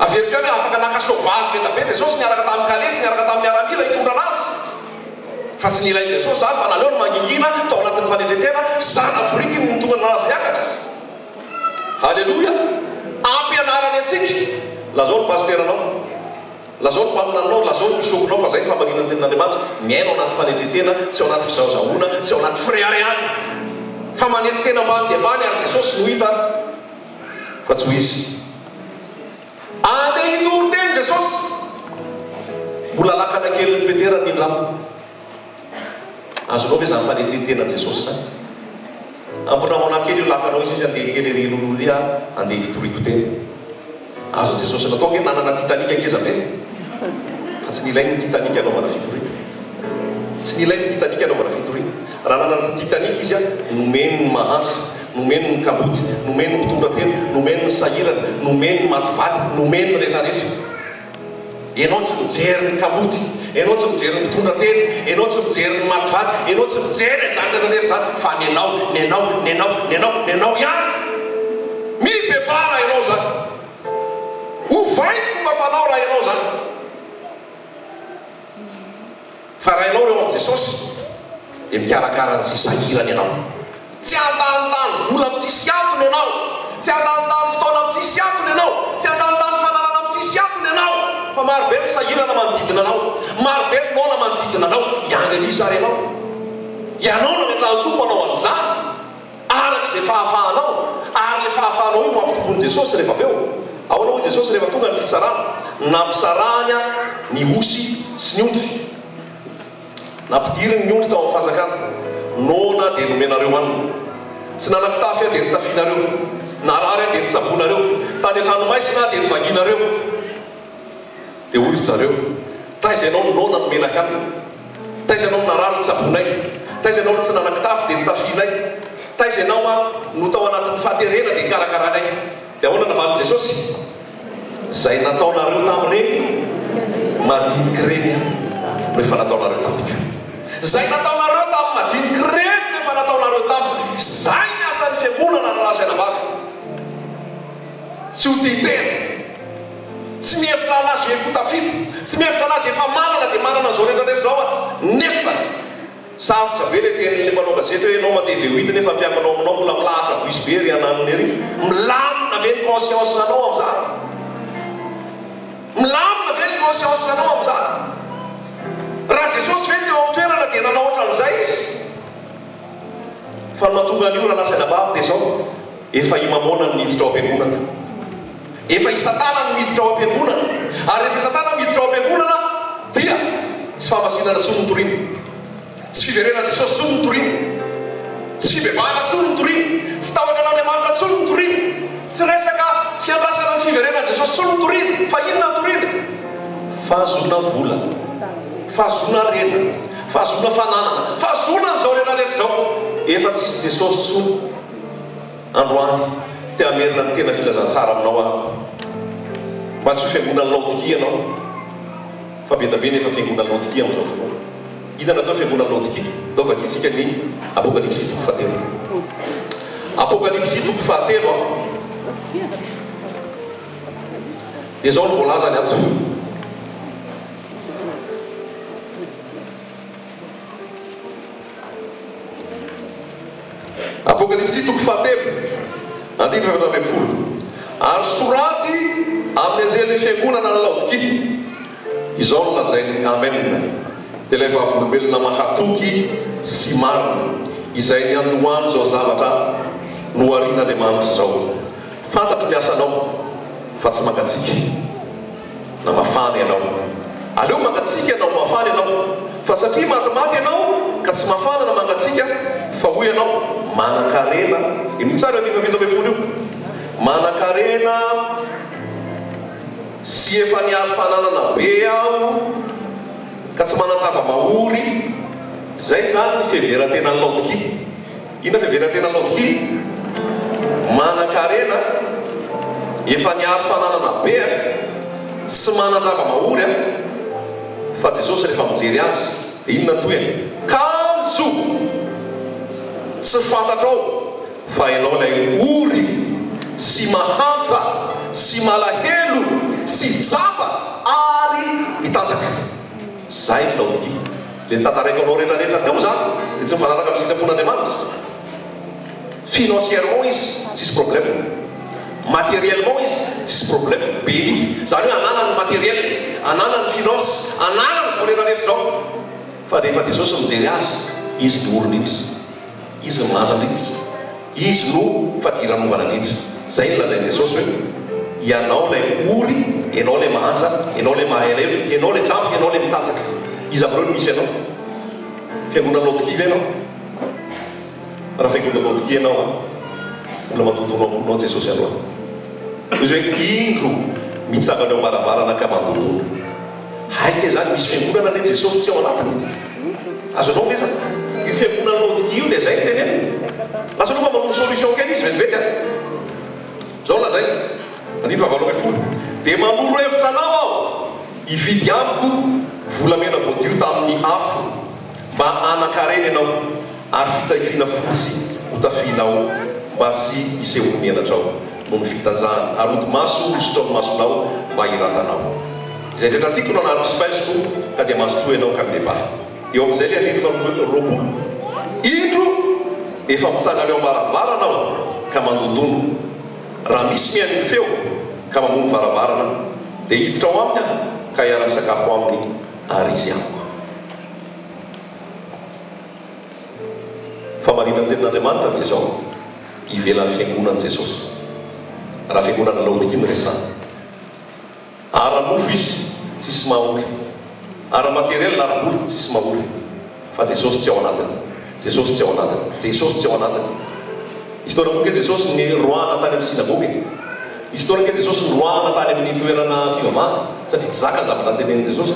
Averiko ihany hoe afaka naka soavaly be dia be Jesosy niaraka tamin'ny kalesy, niaraka tamin'ny miaramila hitondra anazy. Fa tsy nilain'i Jesosy izany fa naleony mangingina tao anatin'ny fanetren-tena, zana-boriky no nitondrana azy niakatra. Haleloia! Ampianarany antsika. Lazao ny pasiteranao. Lazao ny mpaminaninao, lazao ny bisopinao fa zay ny fahamarinan'ny tenin'Andriamanitra, miaina ao anaty fanetren-tena, tsy ao anaty fizahozahoana, tsy ao anaty fireharehana, fa manetry tena ambany dia ambany ary Jesosy no hita fa tsy ho izy. Andeha hitory teny Jesosy. Mbola lakana kelin'i Petera ny nindramo. Azonao ve zany fanetren-tena Jesosy zany? Ampindramona kely io lakanao io sisa andeha kely ery rorory aho andeha hitoriko teny. Azon'i Jesosy natao ange nanana Titanic ngeza be fa tsy nilainy ny Titanic hanaovana fitoriana. Tsy nilainy ny Titanic hanaovana fitoriana. Raha nanana Titanic izy nomeny ny mahantra, nomeny ny kamboty, nomeny ny mpitondra tena, nomeny ny sahirana, nomeny ny maty vady, nomeny ny retraretra. Ianao tsy mijery ny kamboty, ianao tsy mijery ny mpitondra tena, ianao tsy mijery ny maty vady, ianao tsy mijery an'izany rehetra rehetra izany fa ny anao, ny anao, ny anao, ny anao, ny anao ihany. Mibebaha raha ianao izany. Ovay ny fomba fanao raha ianao izany. Fa raha ianao eo amin'i Jesosy dia mikarakara an'izay sahirana ianao. Tsy handanindany vola amin'ny tsisy antony ianao. Tsy handanindany fotoana amin'ny tsisy antony ianao. Tsy handanindany fananana amin'ny tsisy antony ianao. Fa maro be ny sahirana manodidina anao. Maro be ny noana manodidina anao. Hiandry an'iza ary ianao? Ianao no ametrahan'ny Tompo hanao an'izany. Araka izay fahafahanao, ary ilay fahafahanao io no hampitomboin'i Jesosy rehefa avy eo. Ahoana hoy Jesosy rehefa tonga ny fitsarana? Nampisarahany ny osy sy ny ondry. Nampidiriny ny ondry tao amin'ny fanjakana. Noana dia nomenareo hanina. Tsy nanan-kitafy aho dia nitafianareo. Narary aho dia nitsaboinareo. Tany an-tranomaizina aho dia novakianareo. Dia hoy ry zareo, Taiza ianao no noana nomena hanina? Taiza ianao no narary notsaboinay? Taiza ianao no tsy nanan-kitafy dia notafihinay? Taiza ianao a no tao anatin'ny fahaterena dia nokarakaranay? Dia ahoana ny navalin'i Jesosy? Izay nataonareo tamin'ireny madinika ireny no efa nataonareo tamiko. Izay nataonareo tamin'ny madinika ireny no efa nataonareo tamiko. Izay ny asan'ny fiangonana rahalahy sy anabavy. Tsy ho tia tena. Tsy mihevitra anazy hoe ho tafita, tsy mihevitra anazy efa manana dia manana an'izao rehetra rehetra izao aho, nefa sarotra be ilay tenin'ilay mpanao gazety hoe ianao mandeha V8 nefa mpiangona ao aminao mbola milahatra bus be ery ananona ery, milamina ve ny conscience anao amin'izany? Milamina ve ny conscience anao amin'izany? Raha Jesosy ve teo amin'ny toerana dia nanao ohatran'izay izy? Fa ny mahatonga an'io rahalahy sy anabavy dia izao, efa i Mamôna no niditra ao am-piangonana. Efa i Satana no miditra ao am-piangonana. Ary rehefa i Satana miditra ao am-piangonana dia tsy fahamasinana intsony no torina. Tsy fiverenan'i Jesosy intsony no torina. Tsy fibebahana intsony no torina. Tsy tahotra an'Andriamanitra intsony no torina. Tsy resaka fiandrasana ny fiverenan'i Jesosy intsony no torina. Fa inona no torina? Fahazoana vola. Fahazoana harena. Fahazoana fananana. Fahazoana an'izao rehetra rehetra izao. Efa tsisy Jesosy intsony. Androany, te hamerina ny tena filazantsara aminao aho. Mba tsy ho fiangonan'i Laodikia ianao, fa be dia be ny efa fiangonan'i Laodikia amin'izao fotoana. Inona no atao hoe fiangonan'i Laodikia? Ndao vakintsika ny Apokalypsy toko fahatelo. Apokalypsy toko fahatelo an. Dia izao no voalazany ato. Apokalypsy toko fahatelo, andininy faha-14. Ary soraty amin'ny anjelin'ny fiangonana any Laodikia, Izao no lazain'ny Amen. Dia ilay vavolombelona mahatoky sy marina, izay niandohan'izao zavatra noharian'Andriamanitra izao. Fantatro ny asanao, fa tsy mangatsiaka na mafana ianao. Aleo mangatsiaka na ho mafana ianao, fa satria matimaty ianao ka tsy mafana na mangatsiaka, fa hoy ianao, Manan-karena. Henoy tsara io andininy faha 17 io. Manan-karena sy efa niary fananana be aho ka tsy manan-java-mahory. Izay izany ny fiheveran-tenan'i Laodikia. Inona fiheveran-tenan'i Laodikia? Manan-karena, efa niary fananana be, tsy manan-java-mahory, fa Jesosy rehefa mijery azy dia inona ny tohiny? Kanjo tsy fantatrao fa ianao ilay ory sy mahantra sy malahelo sy jamba ary mitanjaka. Zay ny Laodikia. Le notantaraiko anao rehetra rehetra teo zany de tsy mifanaraka amin'ny sitrapon'Andriamanitra. Financièrement izy tsisy problème. Matériellement izy tsisy problème. Béni. Zany hoe ananany ny matériel, ananany ny finance, ananany izao rehetra rehetra izao. Fa rehefa Jesosy mijery azy, izy no ory indrindra. Izy no mahantra indrindra. Izy no fadiranovana indrindra. Izay no lazain'i Jesosy hoe, Ianao ilay ory, ianao ilay mahantra, ianao ilay mahalahelo, ianao ilay jamba, ianao ilay mitanjaka. Iza amin'ireo no misy anao? Fiangonana Laodikia ve ianao? Raha fiangonana Laodikia ianao an, mbola mandondona ao am-ponao Jesosy androany. Hoy Izy hoe, Indro mitsangana eo am-baravarana ka mandondona. Hay kay zany misy fiangonana anie Jesosy tsy ao anatiny. Azonao ve zany? Io fiangonana Laodikia io dia zay no teneniny. Lasa aloha fa manoro solution kely izy vetivety a. Zao no lazainy, andininy fahavalo ambin'ny folo, Dia manoro hevitra anao aho hividy amiko volamena voadio tamin'ny afo mba hanan-karena ianao ary fitahifiana fotsy hotafianao mba tsy hisehoan'ny henatrao noho ny fitanjahana, ary hodi-maso hosotra ny masonao mba hiratanao. Izay rehetra tiako no anariko sy faiziko, ka dia mazotoa ianao ka mibebaha. Eo amin'izay ilay andininy faharoa 20, Indro, efa mitsangana eo am-baravarana aho ka mandondona. Raha misy mihaino ny feoko ka mamoha ny varavarana, dia hiditra ao aminy aho ka hiara-misakafo aminy ary izy amiko. Fahamarinan'ny Tenin'Andriamanitra dia izao, ivelan'ny Fiangonan'i Jesosy. Raha Fiangonana Laodikia no resahana. Ara-nofo izy, tsisy mahory. Ara-materiel, ara-bola, tsisy mahory. Fa Jesosy tsy ao anatiny. Jesosy tsy ao anatiny. Jesosy tsy ao anatiny. Nisy fotoana koa ange Jesosy niroahana tany amin'ny synagoga e. Nisy fotoana ange Jesosy niroahana tany amin'ny toerana fivavahana, satria tsy zaka ny zavatra notenenin'i Jesosy.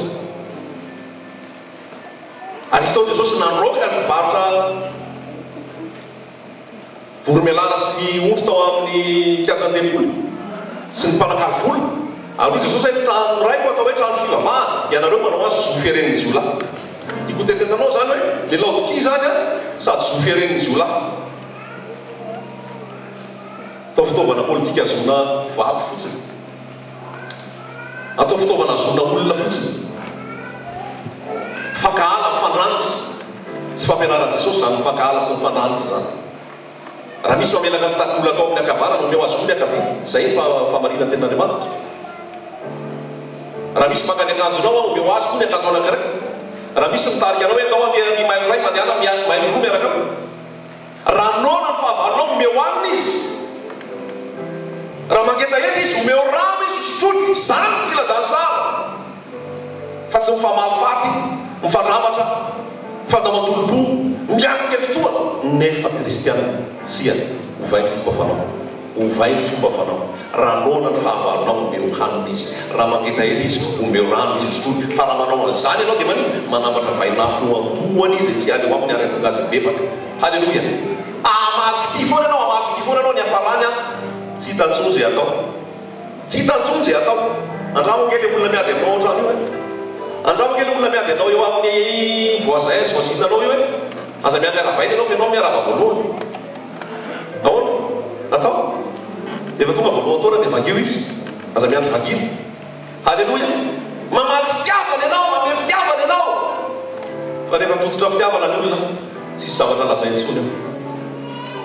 Ary nisy fotoana Jesosy nandroaka ny mpivarotra voromailala sy ny ondry tao amin'ny kianjan'ny tempoly sy ny mpanakalo vola. Ary hoy Jesosy hoe, Ny tranon'ny Raiko atao hoe trano fivavahana, ianareo manao azy zo fieren'ny jiolahy. Tiako hotenenina anao izany hoe, ilay Laodikia izany an, sady zo fieren'ny jiolahy. Atao fitaovana politika ahazoana vato fotsiny. Atao fitaovana ahazoana olona fotsiny. Mifankahala, mifandranitra. Tsy fampianaran'i Jesosy izany mifankahala sy mifandranitra izany. Raha misy mamelaka ny takolakao amin'ny ankavanana, omeo azy koa ny ankavia. Izay ny fahamarinan'ny Tenin'Andriamanitra. Raha misy maka ny akanjonao, omeo azy koa ny akanjo anankiray. Raha misy mitarika anao hoe andao handeha ny mailo iray, mandehana mailo roa miaraka aminy. Raha noana ny fahavalonao, omeo hanina izy. Raha mangetaheta izy, omeo rano izy hosotroiny. Izany no filazantsara, fa tsy mifamaly faty, mifandramatra, mifandao aman-dolompo, miatrika fotoana, nefa kristiana. Tsia, ovay ny fomba fanao. Ovay ny fomba fanao. Raha noana ny fahavalonao, omeo hanina izy. Raha mangetaheta izy, omeo rano izy hosotroiny. Fa raha manao an'izany ianao dia maninona? Manambatra vainafo eo an-dohany izy tsy hiala eo aminy ary hahatonga azy hibebaka. Haleloia! Hamaly fitia foana ianao, hamaly fitia foana ianao, ny hiafarany an, tsy hita intsony izay atao. Tsy hita intsony izay atao. Andramo ange ilay olona miady aminao ao an-trano io e. Andramo ange ilay olona miady anao eo amin'ny voisin sy voisine-nao io e. Aza miandry arahabaina ianao fa ianao miarahaba voalohany. Ahoana? Atao? Rehefa tonga voalohan-taona dia vangio izy. Aza miandry vangiana. Haleloia! Mamaly fitiavana ianao, manome fitiavana ianao. Fa rehefa tototra fitiavana ny olona, tsisy zavatra lazainy intsony eo.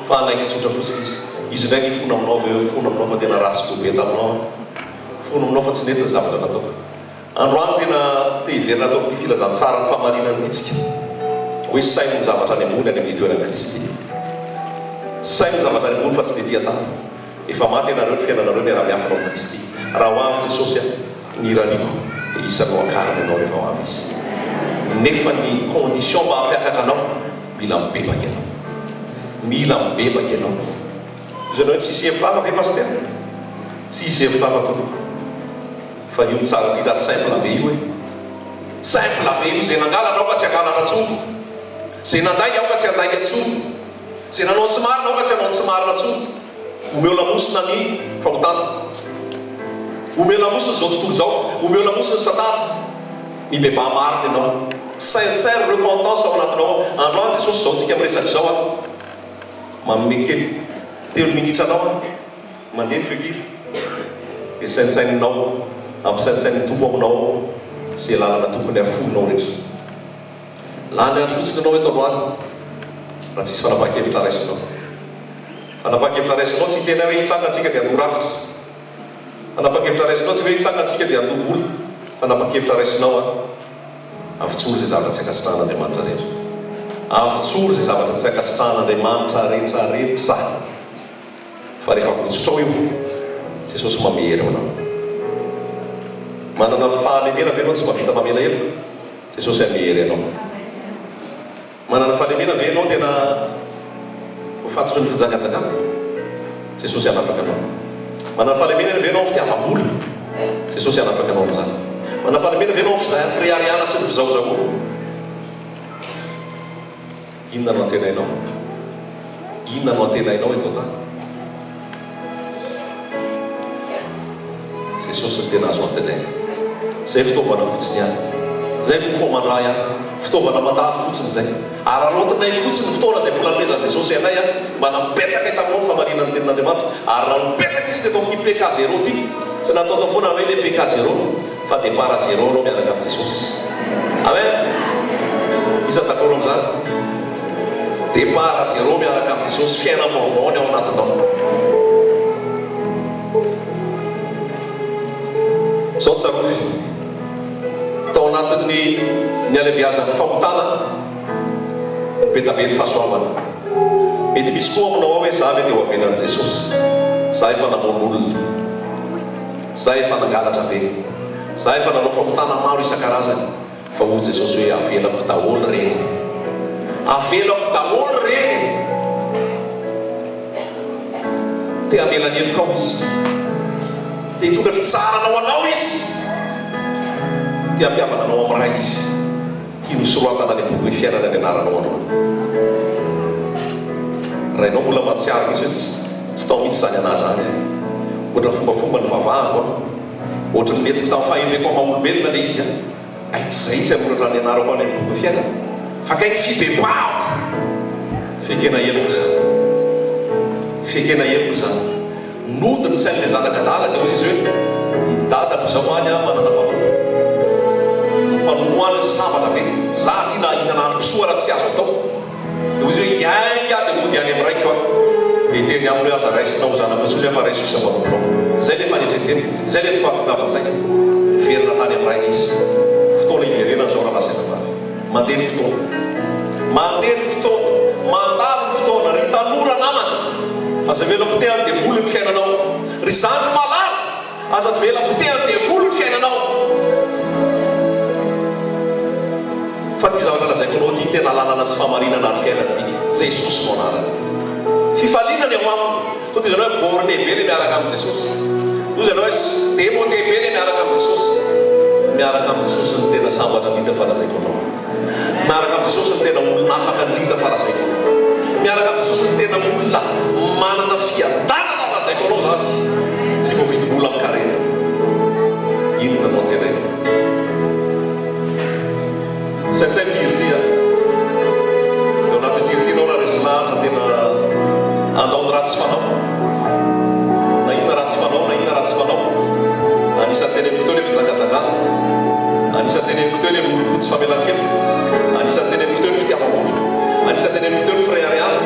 Fa hanaiky tsotra fotsiny izy. Izy indray nifona aminao avy eo, hifona aminao fa tena ratsy fo be taminao aho. Hifona aminao fa tsy nety ny zavatra nataoko. Androany tena te hiverina ato amin'ity filazantsaran'ny fahamarinana ity tsika. Hoe saino ny zavatra any ambony any amin'ny toeran'i Kristy. Saino ny zavatra any ambony fa tsy ny ety an-tany. Efa maty ianareo, ny fiainanareo miara-miafina ao amin'i Kristy. Raha ho avy Jesosy an, ny irariako dia isan'ny ho akarina ianao rehefa ho avy Izy. Nefa ny condition mba hampiakatra anao, mila mibebaka ianao. Mila mibebaka ianao. Izy ianao hoe tsisy hevitra hafa ve Pasitera? Tsy hisy hevitra hafa tompoko. Fa io no tsara indrindra ary simple be io e! Simple be io, izay nangalatra aoka tsy hangalatra intsony, izay nandainga aoka tsy handainga intsony, izay nanao ny tsy marina aoka tsy hanao ny tsy marina intsony. Omeo lamosina ny fahotana. Omeo lamosina izao tontolo izao. Omeo lamosina ny satana. Mibebaha marina ianao. Sincère repentance ao anatinao ao. Androany Jesosy izao tsika miresaka izao an. Manome kely telo minitra anao aho. Mandeha ny feon-kira dia saintsaininao, ampisaintsainin'ny Tompo aminao izay lalana tokony haforinao rehetra. Lany andro fotsiny ianao eto androany raha tsisy fanapahan-kevitra raisinao. Fanapahan-kevitra raisinao tsy hiteny aho hoe hitsangana tsika dia handoa rakitra. Fanapahan-kevitra raisinao tsy hoe hitsangana tsika dia handoa vola. Fanapahan-kevitra raisinao an, avotsory izay zavatra tsy ankasitrahan'Andriamanitra rehetra. Avotsory izay zavatra tsy ankasitrahan'Andriamanitra rehetra rehetra. Fa rehefa votsotrao io, Jesosy manome hery ao anao. Manana fahalemena ve ianao tsy mahavita mamela heloka? Jesosy hanome hery anao. Manana fahalemena ve ianao tena voafatotry ny fijangajakana? Jesosy hanafaka anao. Manana fahalemena ve ianao amin'ny fitiavam-bola? Jesosy hanafaka anao amin'izany. Manana fahalemena ve ianao amin'ny fireharehana sy ny fizahozahoana? Inona no antenainao? Inona no antenainao eto an-tany? Jesosy no tena azo antenaina. Izay fitaovana fotsiny ihany. Izay mofo aman-dra ihany. Fitaovana mandalo fotsiny izay. Araraotinay fotsiny ny fotoana izay mbola nomezan'i Jesosy anay mba nampetrakay taminao ny famarinan'ny tenin'Andriamanitra. Ary raha nipetraka izy teto amin'ity PK zéro ity, tsy nataotao foana hoe ilay PK zéro. Fa départ à zéro anao miaraka amin'i Jesosy. Amen! Iza d'accord amin'izany? Départ à zéro miaraka amin'i Jesosy, fiainam-baovao ny ao anatinao. Izao tsarovy, tao anatin'ny ny halebiazan'ny fahotana, be da be ny fahasoavana. Mety misy koa aminao ao hoe za ve dia ho avelan'i Jesosy? Za efa namono olona. Za efa nangalatra be. Za efa nanao fahotana maro isan-karazany. Fa hoy Jesosy hoe avelako daholo ireny. Avelako daholo ireny. Te hamela ny helokao Izy. Te hitondra fitsaharana ho anao Izy. Te hampihavana anao amin'ny Ray Izy. Tiany ho soratana any am-boky fiainana ny anaranao androany. Rainao mbola mahatsiaro mihitsy hoe tsy tsy tao mihitsy izany anah izany an. Ohatra fombafomba nivavahako an. Ohatra ny nentiko tamin'ny fahendreko maha olombelona ilay izy an. Hay tsy izay tsy hanoratra ny anarako any amin'ny boky fiainana. Fa kay ny fibebahako. Fiekena heloka izany. Fiekena heloka izany. Nody ny sain'ilay zanak'adala dia hoy izy hoe, Ny dadako izao any an manana mpanompo. Ny mpanompo any sambatra be. Za aty na hihinana hanin-kisoa ara tsy azo atao. Dia hoy izy hoe, Hiainga aho dia hody any amin'ny raiko aho. Dia hiteny aminy hoe, Aza raisina ho zanako intsony aho fa raiso isa-mpanomponao. Izay ilay fanetren-tena. Izay ilay fahatongavan-tsaina. Niverina tany amin'ny rainy izy. Fotoana hiverenana izao rahalahy sy anabavy. Mandeha ny fotoana. Mandeha ny fotoana. Mandalo ny fotoana. Ry tanora namana, aza avela potehan'ny devoly ny fiainanao. Ry zandry malala, aza avela potehan'ny devoly ny fiainanao. Fa ity zavatra lazaiko anao ity, tena lalana sy fahamarinana ary fiainana ity. Jesosy no anarany. Fifaliana ny ao aminy. Tonga izy hoe borné be le miaraka amin'i Jesosy. Tonga izy hoe démodé be le miaraka amin'i Jesosy. Miaraka amin'i Jesosy no tena sambatra indrindra fa lazaiko anao. Miaraka amin'i Jesosy no tena olona afaka indrindra fa lazaiko anao. Miaraka amin'i Jesosy no tena olona manana fiadanana lazaiko anao zany. Tsy voavidim-bola amin-karena. Inona no antenainao? Saintsaino ity hira ity a! Dia ao anatin'ity hira ity ianao raha resy lahatra tena handao ny ratsy fanao. Na inona ratsy fanao, na inona ratsy fanao. Anisan'ny teneniko teo ilay fijangajangana. Anisan'ny teneniko teo ilay lolompo tsy famelan-keloka. Anisan'ny teneniko teo ny fitiavam-bola. Anisan'ny teneniko teo ny fireharehana.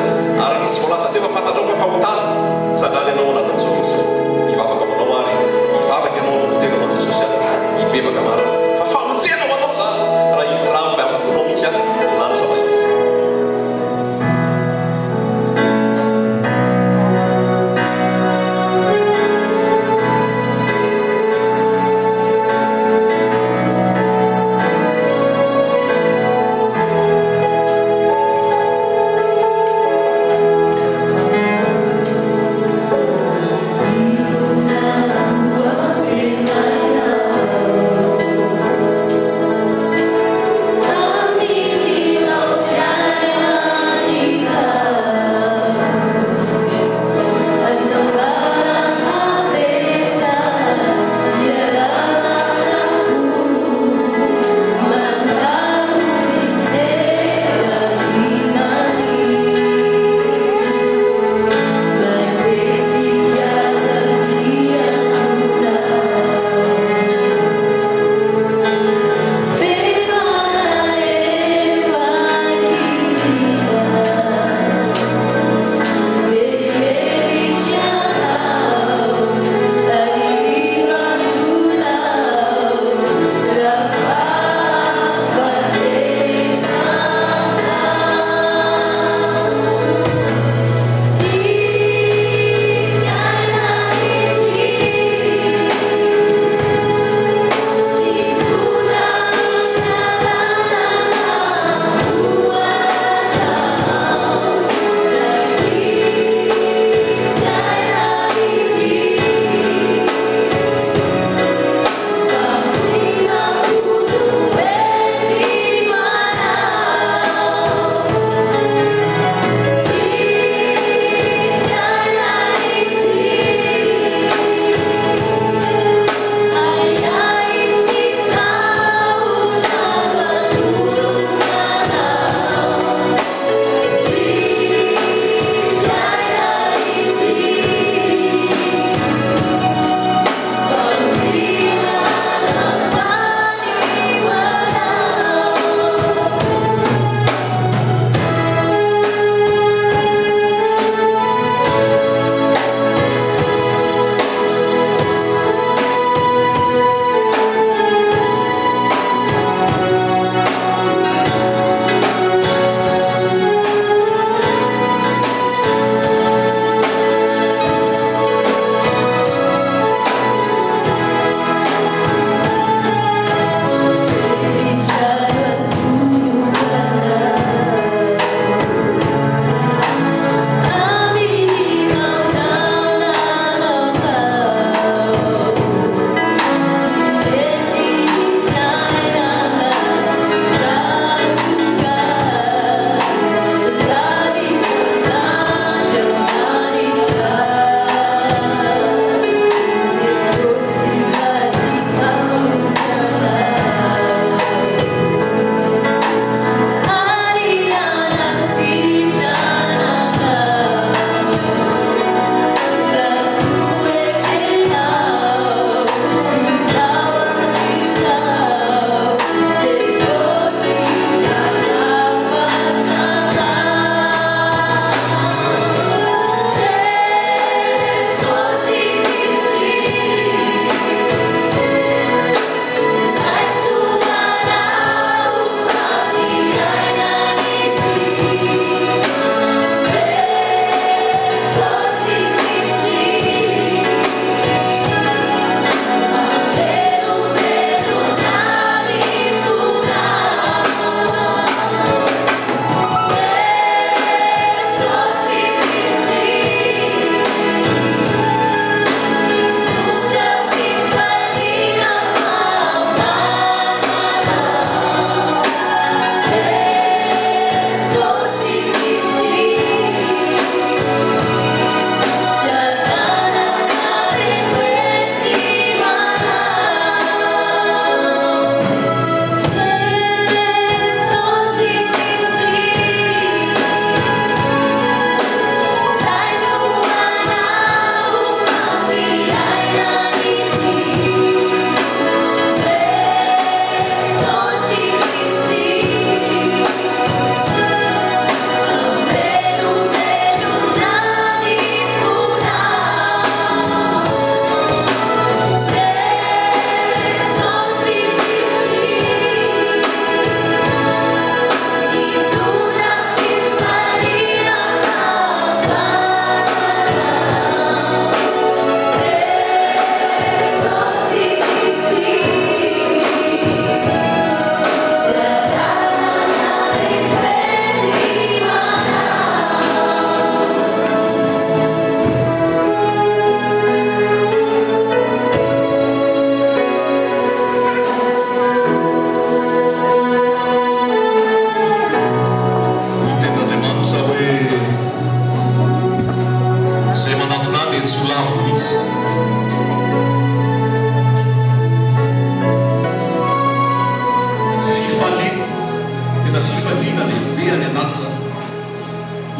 Ary nisy voalaza teo fa fantatrao fa fahotana. Tsangana ianao ao anatin'izao hira izao. Hivavaka ho anao ary hivavaka ianao hanompo tena ho an'i Jesosy ary hibebaka marina.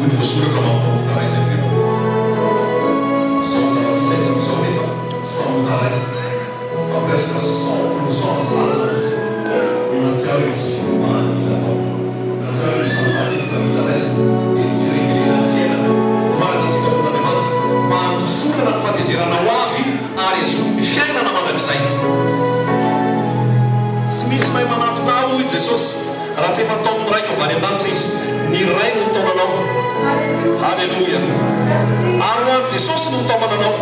Hoy ny voasoratra ho an'ny mpanota iray izay mibebaka. Izao zavatra isaintsika izao nefa tsy mpanota iray fa presque 100% ny zanany mihitsy no nahatsiaro izy omaly mila atao. Nahatsiaro izy omaly efa mila raisina dia ny firengirenan'ny fiainana. Marina ny sitrapon'Andriamanitra mba hanosorana ny fahatezerana ho avy ary hazoany ny fiainana mandrakizay. Tsy misy mahay manatona Ahy hoy Jesosy Raha tsy efa taomin'ny Raiko avy any an-danitra izy, ny Ray no nitaona anao. Haleloia! Ary ho an'i Jesosy no nitaomana anao.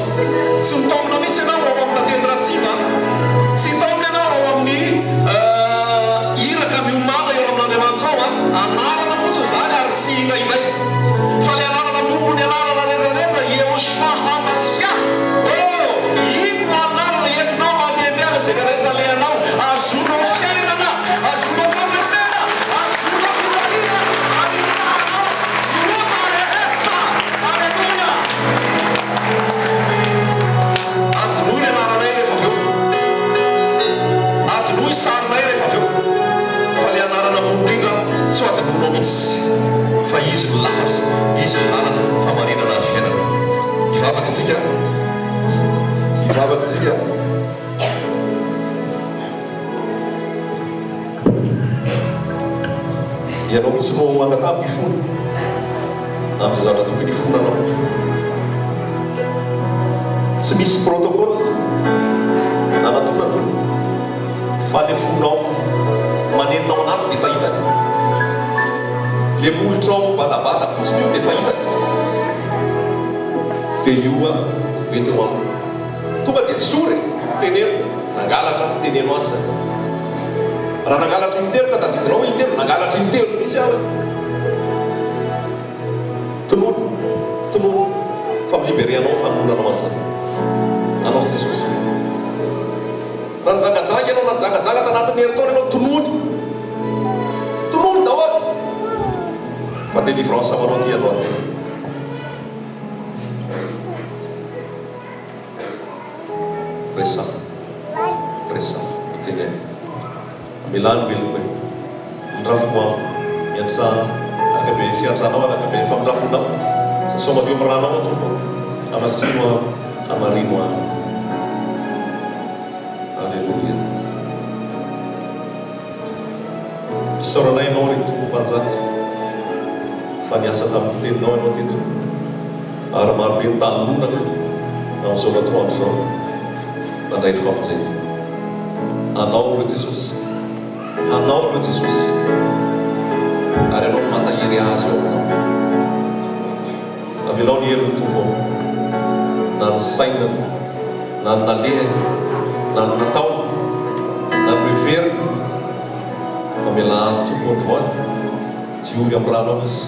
Tsy nitaomina mihitsy ianao ao amin'ny tantely Ratsimba. Tsy nitaomina ianao ao amin'ny iraka miomana eo amin'Andriamanitra ao. Anarana fotsiny izany ary tsy hita indray. Fa ilay anarana ambony noho ny anarana rehetra rehetra, Yehoshuah HaMashiah. Oh! Iny no anarana entinao mandehandeha any amin'izay rehetra alehanao. Ahazoanao fiainana. Azonao fandresena, azonao fifaliana, ary hitsahanao ny ota rehetra. Aleloia! Adinoy ny anaranay rehefa avy eo. Adinoy sarinay rehefa avy eo. Fa ilay anarana ambony indrindra tsy ho adinoinao mihitsy. Fa Izy no lafatra, Izy no lalana, fahamarinana ary fiainana. Hivavaka isika. Hivavaka isika. Ianao mihitsy no angatahako hifona amin'izay zavatra tokony hifonanao. Tsy misy protocole anatonana fa le fonao manenina ao anaty dia efa hitany. Le molotrao mibadabada fotsiny io dia efa hitany. Dia io mety eo aminy. Tonga dia tsory e! Teneno, nangalatra aho, teneno azy zany. Raha nangalatra intelo ka tadidinao hoe intelo, nangalatra intelo mihitsy aho e! Tonony, tonony fa mi-libérer anao ny fanoloranao an'izany. Anao sy Jesosy. Raha nijangajanga ianao, na nijangajanga tanatin'ny herintaona ianao, tonony. Tonony daholo. Fa délivrance ho anao ity androany ity. Resaho. Resaho. Mitenena. Amelà ny meloka e. Mindrafo ho amiko. Miantrà araka be fiantranao, araka be famindrafonao. Sasao madio amin'ny rànao aho, Tompo ô. Hamasino aho, hamarino ahy. Aleloia. Isaoranay Ianao, ry Tompo Mpanjaka, fa niasa tamin'ny Teninao Ianao teto, ary marobe ny tany lonaka amin'izao atoandro izao nandray ny famonjena. Anao ireo Jesosy. Anao ireo Jesosy. Ary Ianao no matahiry azy ao Aminao. Avelao ny herin'ny Tompo ao, na ny sainany, na ny nalehany, na ny nataony, na ny noheveriny. Mamelà azy Tompo androany, diovy amin'ny ranao izy,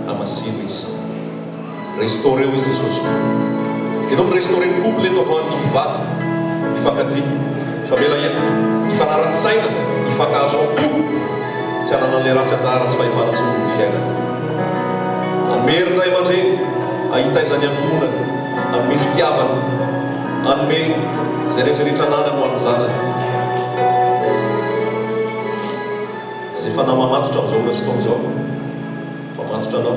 hamasino izy. Restaureo izy Jesosy o. Ianao mi-restaurer ny couple eto androany, ny mpivady, mifankatia, mifamela heloka, mifanara-tsaina, mifankahazo am-po. Tsy hananan'ilay ratsy anjara sy fahefana intsony ny fiainana. Hanome hery ny ray aman-dreny hahitaiza ny ankohonany, hanome fitiavana, hanome izay rehetra rehetra ananany ho an'ny zanany. Izay fanahy mamatotra amin'izao ora sy taona izao, mamatotra anao.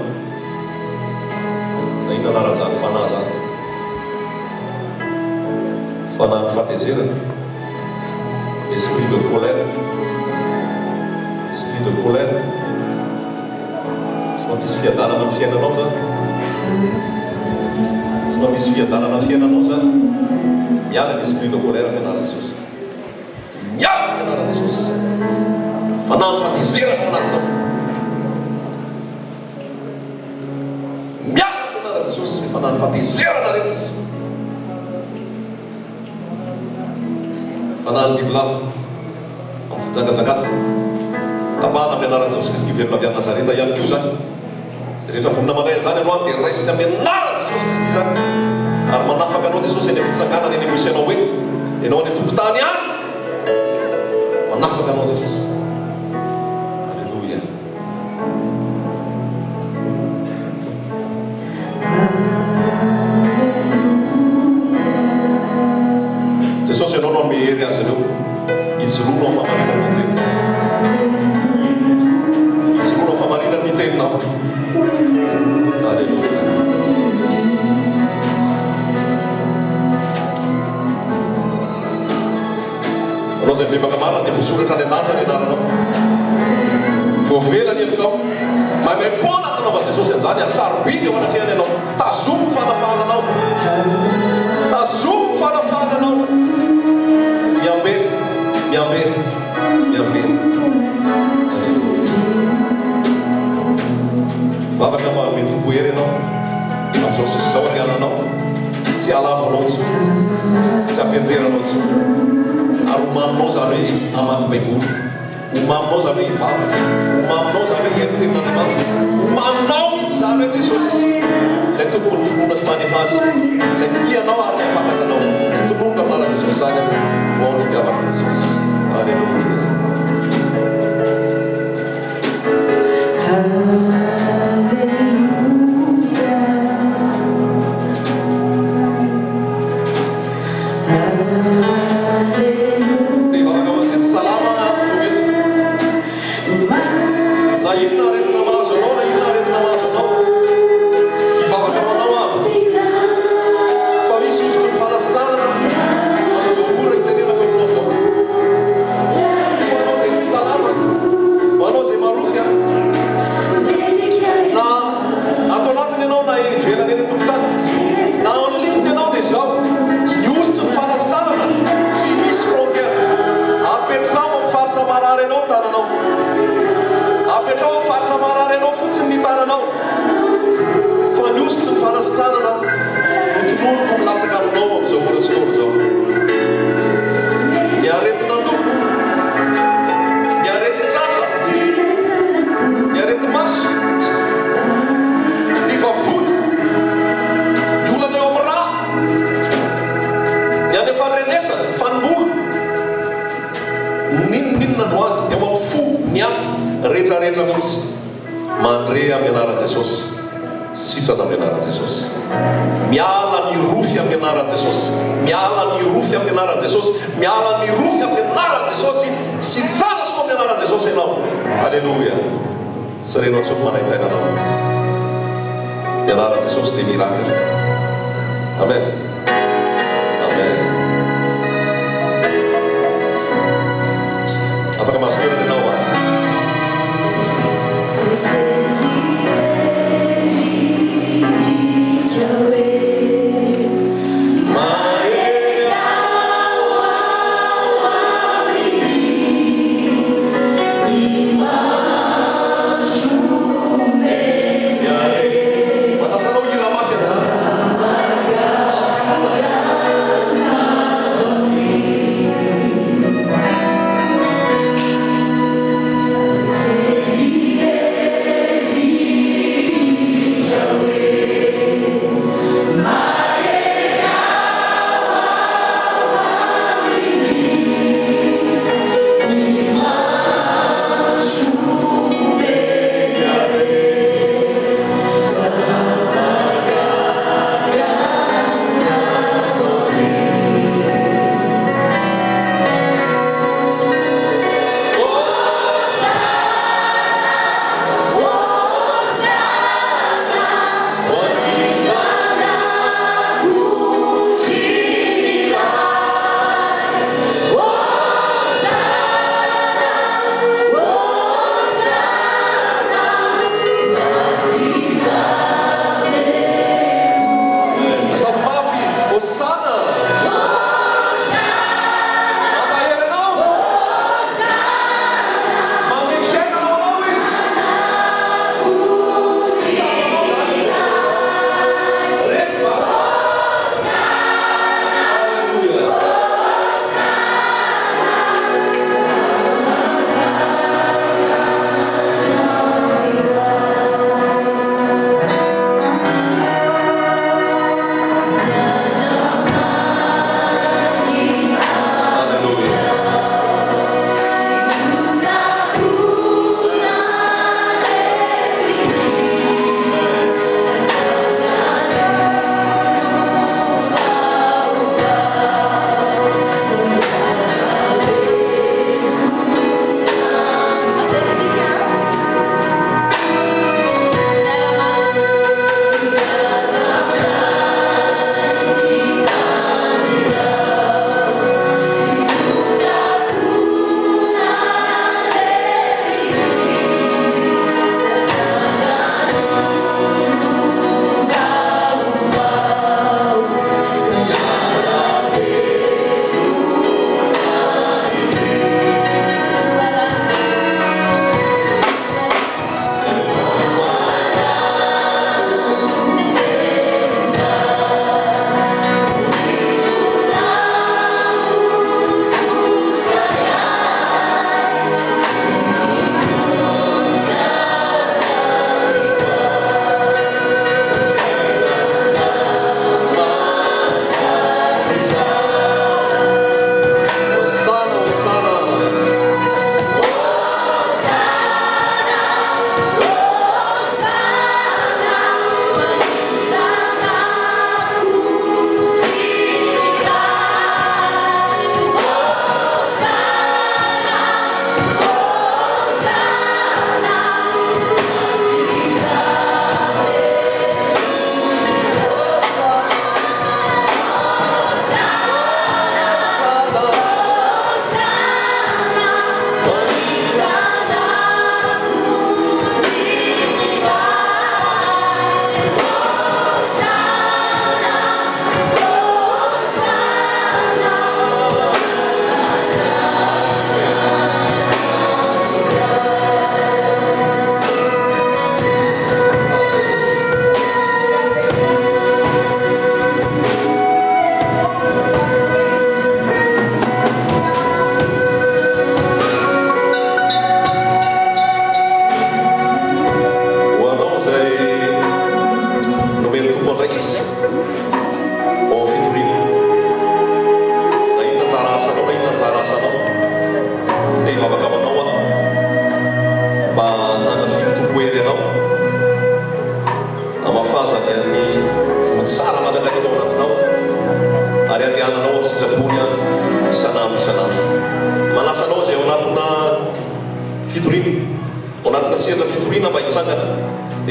Na inona anaran'izany fanahy izany. Fanahin'ny fahatezerana. Esprit de colère, esprit de colère, tsy mampisy fiadanana amin'ny fiainanao zany, tsy mampisy fiadanana amin'ny fiainanao zany, miala ny esprit de colère amin'ny anaran'i Jesosy, miala amin'ny anaran'i Jesosy, fanahy ny fahatezerana ao anatinao, miala amin'ny anaran'i Jesosy, fanahy ny fahatezerana rehetra. Fanahin'ny bibilava amin'ny fijangajangana. Tapahana amin'ny anaran'i Jesosy Kristy velona avy any Nazareta ihany koa izany. Izay rehetra vonona mandray an'izany androany dia raisiny amin'ny anaran'i Jesosy Kristy izany. Ary manafaka anao Jesosy eny amin'ny fitsanganana eny amin'ny misy anao hoe ianao any an-tokontany any. Manafaka anao Jesosy. Aleloia. Jesosy ianao no hanome hery azy ireo hijoroana ao fahamarinan'ny teninao. Hijoroana ao fahamarinan'ny teninao. Voasoratra any an-danitra ny anaranao. Voavela ny helokao. Maimaim-poana ny nanaovan'i Jesosy an'izany ary sarobidy eo anatrehany ianao. Tazomy ny fanafahana anao. Tazomy ny fanafahana anao. Miambena, miambena, miambena. Vavaka mba hanome Tompo hery ianao amin'izao sisa izao andehananao. Tsy hahalavo anao intsony, tsy hampianjera anao intsony. Ary ho maminao izany hoe hamaky Baiboly. Ho maminao izany hoe hivavaka. Ho maminao izany hoe hihaino tenin'Andriamanitra. Ho maminao mihitsy izany hoe Jesosy, ilay Tompon'ny finoana sy mpanefa azy, ilay tia anao ary mampakatra anao. Tononiko amin'ny anaran'i Jesosy izany aho, ho ao amin'ny fitiavana an'i Jesosy. Aleloia. Te hivavaka ho an'izay tsy salama tonga eto. Na inona aretina mahazo anao na inona aretina mahazo anao, hivavaka ho anao aho. Fa misy hosotry ny fanasitranana amin'izao ora itenenako aminao izao. Ho anao izay tsy salama, ho anao izay marofy an, na ato anatiny ianao na eny ivelany eny an-tokotany, na en ligne ianao dia izao, ny hosotry ny fanasitranana tsy misy frontière. Apetraho amin'ny faritra marary anao ny tananao. Apetraho amin'ny faritra marary anao fotsiny ny tananao. Fa ny hosotry ny fanasitranana no tononiko milatsaka aminao amin'izao ora sy fotoana izao. Ny aretin'andoha, ny aretin-tratra, ny areti-maso, ny vavony, ny olana eo amin'ny rà, ny any faharenesana, ny fanimbolo, n'inon'inona no any, eo amin'ny fo, ny aty, rehetrarehetra mihitsy. Mandre amin'ny anaran'i Jesosy. Sitrana amin'ny anaran'i Jesosy. Miala ny rofy amin'ny anaran'i Jesosy. Miala ny rofy amin'ny anaran'i Jesosy. Miala ny rofy amin'ny anaran'i Jesosy. Sitrana soa amin'ny anaran'i Jesosy ianao. Aleloia. Tsy renao intsony manaintaina anao. Ny anaran'i Jesosy dia miracle. Amen. Amen. Afaka mahazo toerana ianao a. Manasa anao hira mafy an'izany.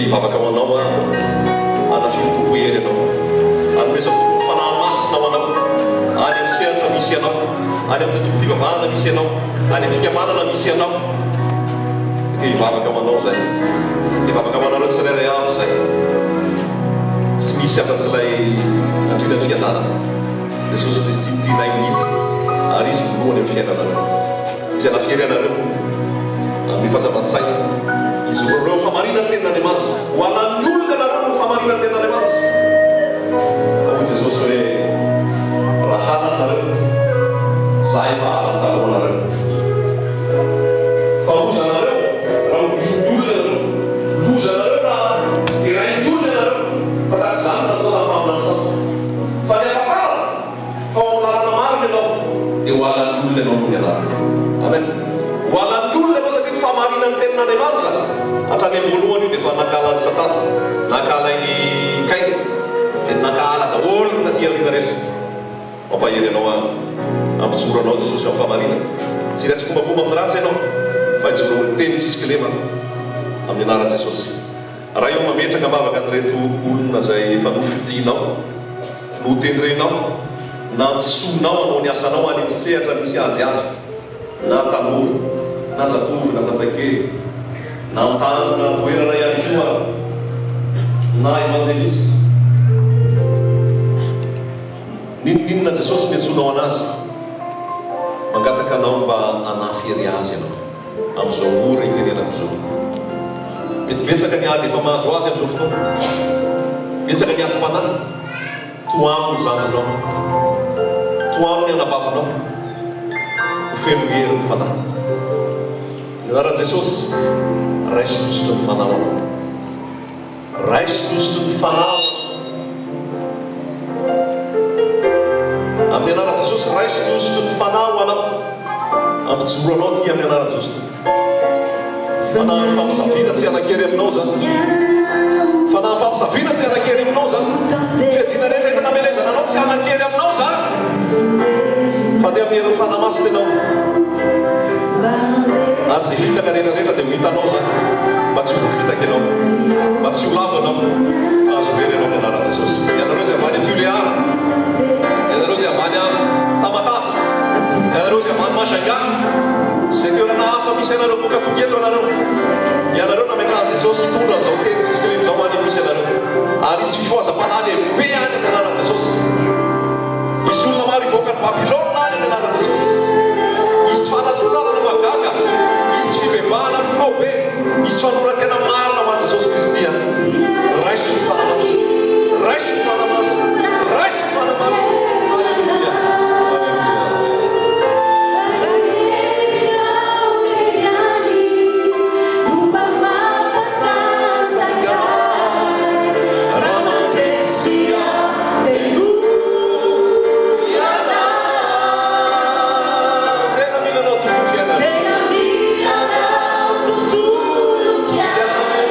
Te hivavaka ho anao aho. Hanafio ny Tompo hery ianao. Hanomezan'ny Tompo ny Fanahy Masina ho anao. Any amin'ny sehatra misy anao, any amin'ny tontolom-pivavahana misy anao, any amin'ny fikambanana misy anao. Te hivavaka ho anao izahay. Te hivavaka ho anareo tsirairay avy izahay. Tsy misy afa-tsy ilay Andrianan'ny fiadanana, Jesosy Kristy no tianay ho hita, ary Izy no lohany amin'ny fiainanareo. Izy hanafy hery anareo amin'ny fahazavan-tsaina. Izy roa ireo fahamarinan'ny Tenin'Andriamanitra. Ho anan'ny olona ianareo noho ny fahamarinan'ny Tenin'Andriamanitra. Fa hoy Jesosy hoe, Raha halany nareo, za efa halany talohanareo. Fa lozanareo raha hodian'ny olona ianareo. Lozanareo raha derain'ny olona ianareo. Fa tahaka izany no natao tamin'ny mpaminany sandoka. Fa ny hafantarana fa ao amin'ny lalana marina ianao, dia ho halan'ny olona ianao noho ny anarany. Amen. Ho halan'ny olona ianao satria ny fahamarinan'ny tenin'Andriamanitra hatrany am-boalohany io dia efa nankahala an'i Satana, nankahalain'i Kaina, dia nankahala daholo ny taty aoriana rehetra. Mampahery anao aho, hampijoro anao Jesosy amin'ny fahamarinana. Tsy hiray tsikombakomba amin'ny ratsy ianao, fa hijoro amin'ny teny tsisy kilema amin'ny anaran'i Jesosy. Ray ô, mametraka am-bavaka an'ireto olona izay efa nofidinao, notendrenao, nantsoinao hanao ny asanao any amin'ny sehatra misy azy avy, na tanora, na zatovo, na zazakely, na an-tany na an-toerana ihany koa, na evanjelista. N'inon'inona Jesosy niantsoanao anazy, mangataka anao mba hanafy hery azy ianao amin'izao ora itenenako izao. Mety betsaka ny ady efa mahazo azy amin'izao fotoana. Betsaka ny adim-panahy. Tohano ny zandrinao. Tohano ny anabavinao. Ho feno hery ny fanahy. Ny anaran'i Jesosy, raiso lositra ny fanahy ho anao. Raiso lositry ny fanahy aho. Amin'ny anaran'i Jesosy, raiso lositry ny fanahy ho anao. Hampijoro anao aty amin'ny anaran'i Jesosy Tompo. Fanahin'ny famosaviana tsy hanan-kery aminao izany. Fanahin'ny famosaviana tsy hanan-kery aminao izany. Fiadiana rehetra efa namelezana anao tsy hanan-kery aminao izany. Fa andeha amin'ny herin'ny Fanahy Masina ianao. Ary izay fitaka rehetra rehetra dia ho hitanao izany. Mba tsy ho voafitaka ianao. Mba tsy ho lavo ianao. Fa azo very ianao amin'ny anaran'i Jesosy. Ianareo izay avy any Tuléar. Ianareo izay avy any Tamatave. Ianareo izay avy any Majunga. Izay toerana hafa misy anareo boka tonga eto ianareo. Ianareo nametrahan'i Jesosy hitondra an'izao teny tsisy kilema izao any misy anareo. Ary hisy fifohazam-panahy lehibe any amin'ny anaran'i Jesosy. Hisy olona maro hivoaka an'i Babylona any amin'ny anaran'i Jesosy. Hisy fanasitranana mahagaga, hisy fibebahana faobe, hisy fanoran-tena marina ho an'i Jesosy Kristy any. Raiso ny Fanahy Masina. Raiso ny Fanahy Masina. Raiso ny Fanahy Masina. Aleloia. Aleloia. Tena mila anao tontolo fiainana.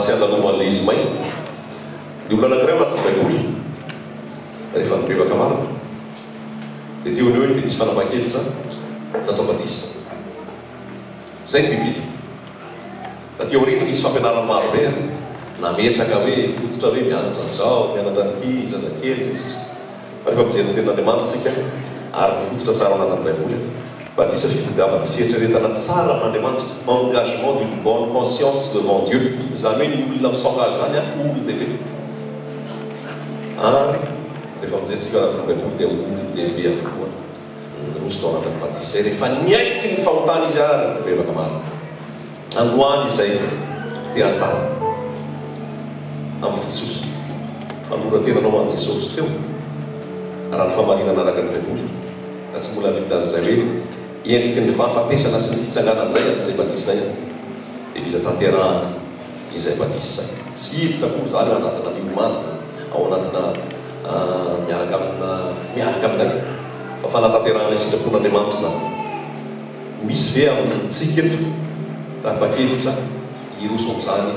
tsy handalovan'ilay izy maina. Ny olona anankiray ao anatin'ny Baiboly, rehefa nibebaka marina, dia teo no eo dia nisy fanapahan-kevitra natao batisa. Izay ny Biblia. Taty aoriana nisy fampianarana maro be nametraka hoe fototra hoe mianatra an'izao, mianatra an'ity, zazakely, sy ny sisa. Fa rehefa mijery ny Tenin'Andriamanitra isika ary ny fototra tsara ao anatin'ny Baiboly, batisa fitodiavana, fieritreretana tsara amin'Andriamanitra, engagement d'une bonne conscience devant Dieu, izany hoe ny olona mi-s'engage izany olon-dehibe. Ary rehefa mijery isika ao anatin'ny Baiboly dia olon-dehibe avokoa ny niroso tao anatin'ny batisa izay rehefa niaiky ny fahotany izy ary nibebaka marina. Androany izay te hanontany amin'ny fo tsotra, fanoloran-tenanao ho an'i Jesosy teo, raha ny famarinana araka ny Baiboly, raha tsy mbola vita an'izay hoe endriky ny fahafatesana sy ny fitsanganana izay an, izay batisa izay an, dia mila tanterahana izay batisa izay. Tsy hiditra akory izany ao anatina miomana, ao anatina miaraka amina, miaraka aminay, fa fanatanterahana ny sitrapon'Andriamanitra izany. Misy ve amintsika eto tapa-kevitra hiroso amin'izany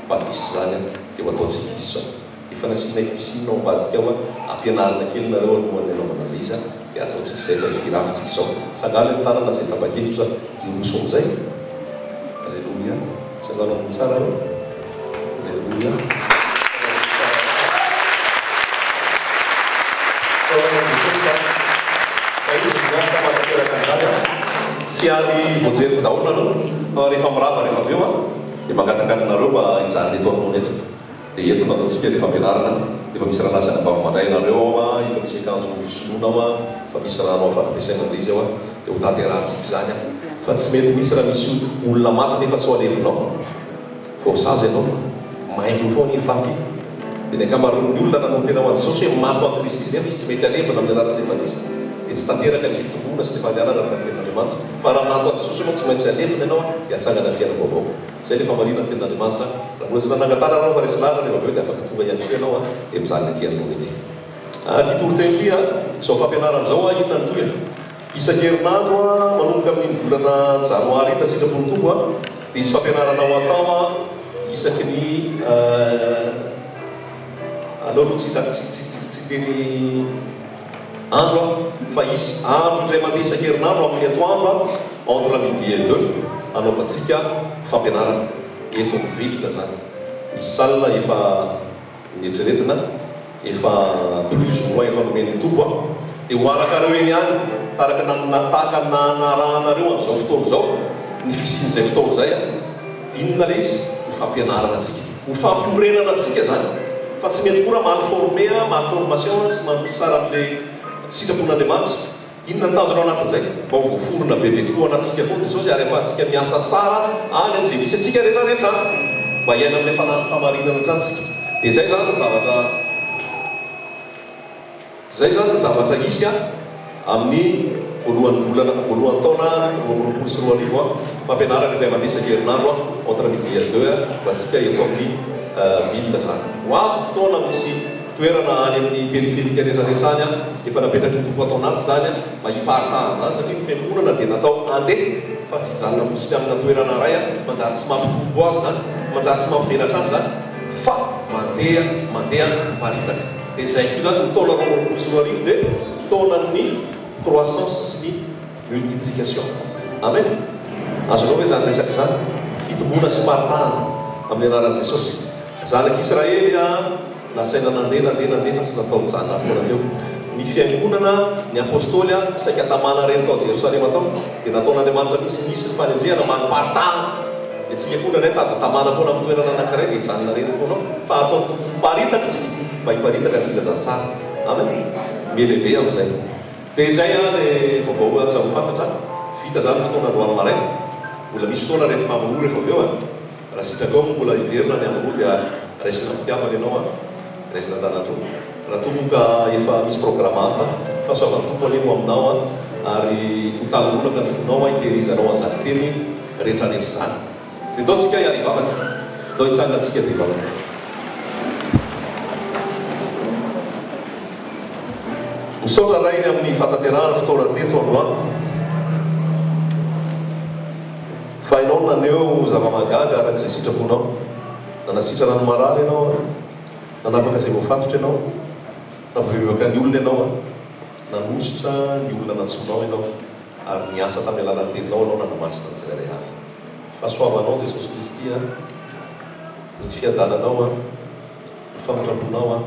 batisa izany dia ho ataontsika izy izao? Efa nasianay piscine ao ambadika ao ampianarina kely nareo alohan'ny hanaovana an'ilay izy dia ataontsika izay fa hirafintsika izao. Tsangano ny tanana izay tapa-kevitra hiroso amin'izay. Aleloia. Tsangano ambony tsara aloha. Aleloia. Tsaroana an'i Jesosy izany. Fa Izy no miasa manateraka an'izany an. Tsy ary voajeriko daholo nareo fa rehefa mirava rehefa avy eo an, dia mangataka anareo mba hijanona eto anoloana eto. Dia eto no ataontsika ilay fampianarana. Efa misy rahalahy sy anabavy mandray anareo ao an, efa misy akanjo fisoloana ao an, efa misy rano afaka ampiasaina amin'ilay izy ao an. Dia ho tanterahantsika izany an. Fa tsy mety mihitsy raha misy olona maty nefa tsy ho alevinao. Voasazy ianao fa maimbo foana iny faty iny. Dia ny ankamaroan'ny olona nanao tena ho an'i Jesosy hoe maty ho an'i Kristy izy nefa izy tsy mety alevina amin'ny alalan'ilay batisa. Dia tsy tanteraka ny fitomboana sy ny fandehanana araka ny tenin'Andriamanitra. Fa raha maty ho an'i Jesosy ianao tsy maintsy alevina ianao dia hatsangana ny fiainam-baovao. Izay ilay famarinan'ny tenin'Andriamanitra. Raha mbola tsy nanangan-tanana ianao fa resy lahatra rehefa avy eo dia afaka tonga ihany koa ianao dia mijanona ety anoloana ety. Ity toriteny ity, izao fampianarana izao, inona ny tohiny? Isan-kerinandro manomboka amin'iny volana janoary iny raha sitrapon'ny Tompo dia hisy fampianarana ho atao isaky ny aleo aloha tsy tsy tsy tsy tsy hiteny andro aho fa hisy andro indray mandeha isan-kerinandro amin'ny atoandro entre midi et deux hanaovantsika fampianarana eto amin'ny ville izany. Misy salle efa Neritreretina efa plus ou moins efa nomen'ny Tompo an! Dia ho arakareo eny ihany taraka tahaka ny nanarahanareo an'izao fotoana izao ny fisian'izay fotoana izay an! Inona ilay izy? Ho fampianarana antsika, ho fampiorenana antsika izany fa tsy mety koa raha mal formé an, mal formation an, tsy mandroso tsara amin'ilay sitrapon'Andriamanitra. Inona ny tanjona ao anatin'izay? Mba ho voaforona bebe kokoa ao anatintsika foana Jesosy ary ahafahantsika miasa tsara any amin'izay misy antsika rehetra rehetra any. Mba hiaina amin'ilay fanahin'ny fahamarinana hatrany isika. Dia izay izany ny zavatra izay izany ny zavatra hisy amin'ny voalohan'ny volana voalohan'ny taona 2022 fampianarana indray mandeha isan-kerinandro entre midi et deux ho antsika eto amin'ny ville izany. Ho avy ny fotoana misy Toerana any amin'ny périphérique rehetra rehetra any an, efa napetraky ny Tompo ato anaty izany an, mba hiparitahana izany satria ny fiangonana dia natao handeha fa tsy hijanona fotsiny amina toerana iray an, manjary tsy mampitombo azy izany, manjary tsy mampivelatra azy izany fa mandeha mandeha miparitaka. Dia izay koa izany ny taona 2022 dia taonan'ny croissance sy ny multiplication. Amen! Azonao ve izany resaka izany? Fitomboana sy faritahana amin'ny anaran'i Jesosy. Zanak'Israely an! Nasaina nandeha, nandeha, nandeha fa tsy natao nijanona foana teo. Ny fiangonana, ny Apostoly, saika tamana irery tao Jerosalema tao, dia nataon'Andriamanitra mihitsy nisy ny fanenjehana mba niparitahana. Dia tsika koa indraindray tady ho tamana foana amin'ny toerana anankiray dia hijanona irery foana ao. Fa ataon'ny Tompo miparitaka isika mba hiparitaka ny filazantsara. Amen. Miha-lehibe amin'izay. Dia izay an le vaovao tsy ho fantatra. Vita izany ny fotoana androany maraina. Mbola misy fotoana rehefa amin'ny roa rehefa avy eo an. Raha sitrakao moa mbola hiverina ny amboa dia raisina am-pitiavana ianao an, raisina an-tanan-droa. Raha toa moa ka efa misy programa hafa, fahasoavan'ny Tompo anie ho aminao an, ary ho talololaka ny fonao an hitehirizanao an'izany teny rehetrarehetra izany. Dia ndao tsika hiara hivavaka. Ndao hitsangana tsika dia hivavaka. Misaotra Ray ny amin'ny fahatanterahana fotoana teto androany. Fa Ianao no naneho zava-mahagaga araka izay sitraponao. Nanasitrana ny marary Ianao, nanafaka izay voafatotra Ianao, nampibebaka ny olona Ianao, nanositra ny olona nantsoinao Ianao, ary niasa tamin'ny alalan'ny Teninao Ianao nanamasina ny tsirairay avy. Fahasoavanao Jesosy Kristy a, ny fiadananao a, ny famindramponao a,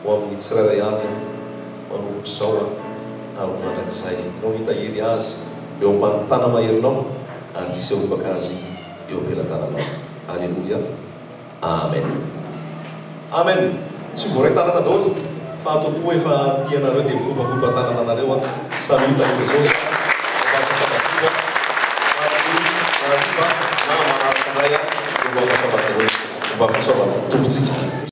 ho amin'ny tsirairay avy a, manomboka izao a, ary ho mandrakizay. Ianao hitahiry azy eo ambany tana-maherinao ary tsy hisy harombaka azy eo am-pelatananao. Aleloia. Amen. Amen. Tsy voaray tanana daholo fa ato koa efa tia anareo dia mikopakopa tanana anareo an. Samy hita an'i Jesosy fa na hariva na manaraka indray an. Homba fahasoavanareo. Homba fahasoavan'ny Tompontsika.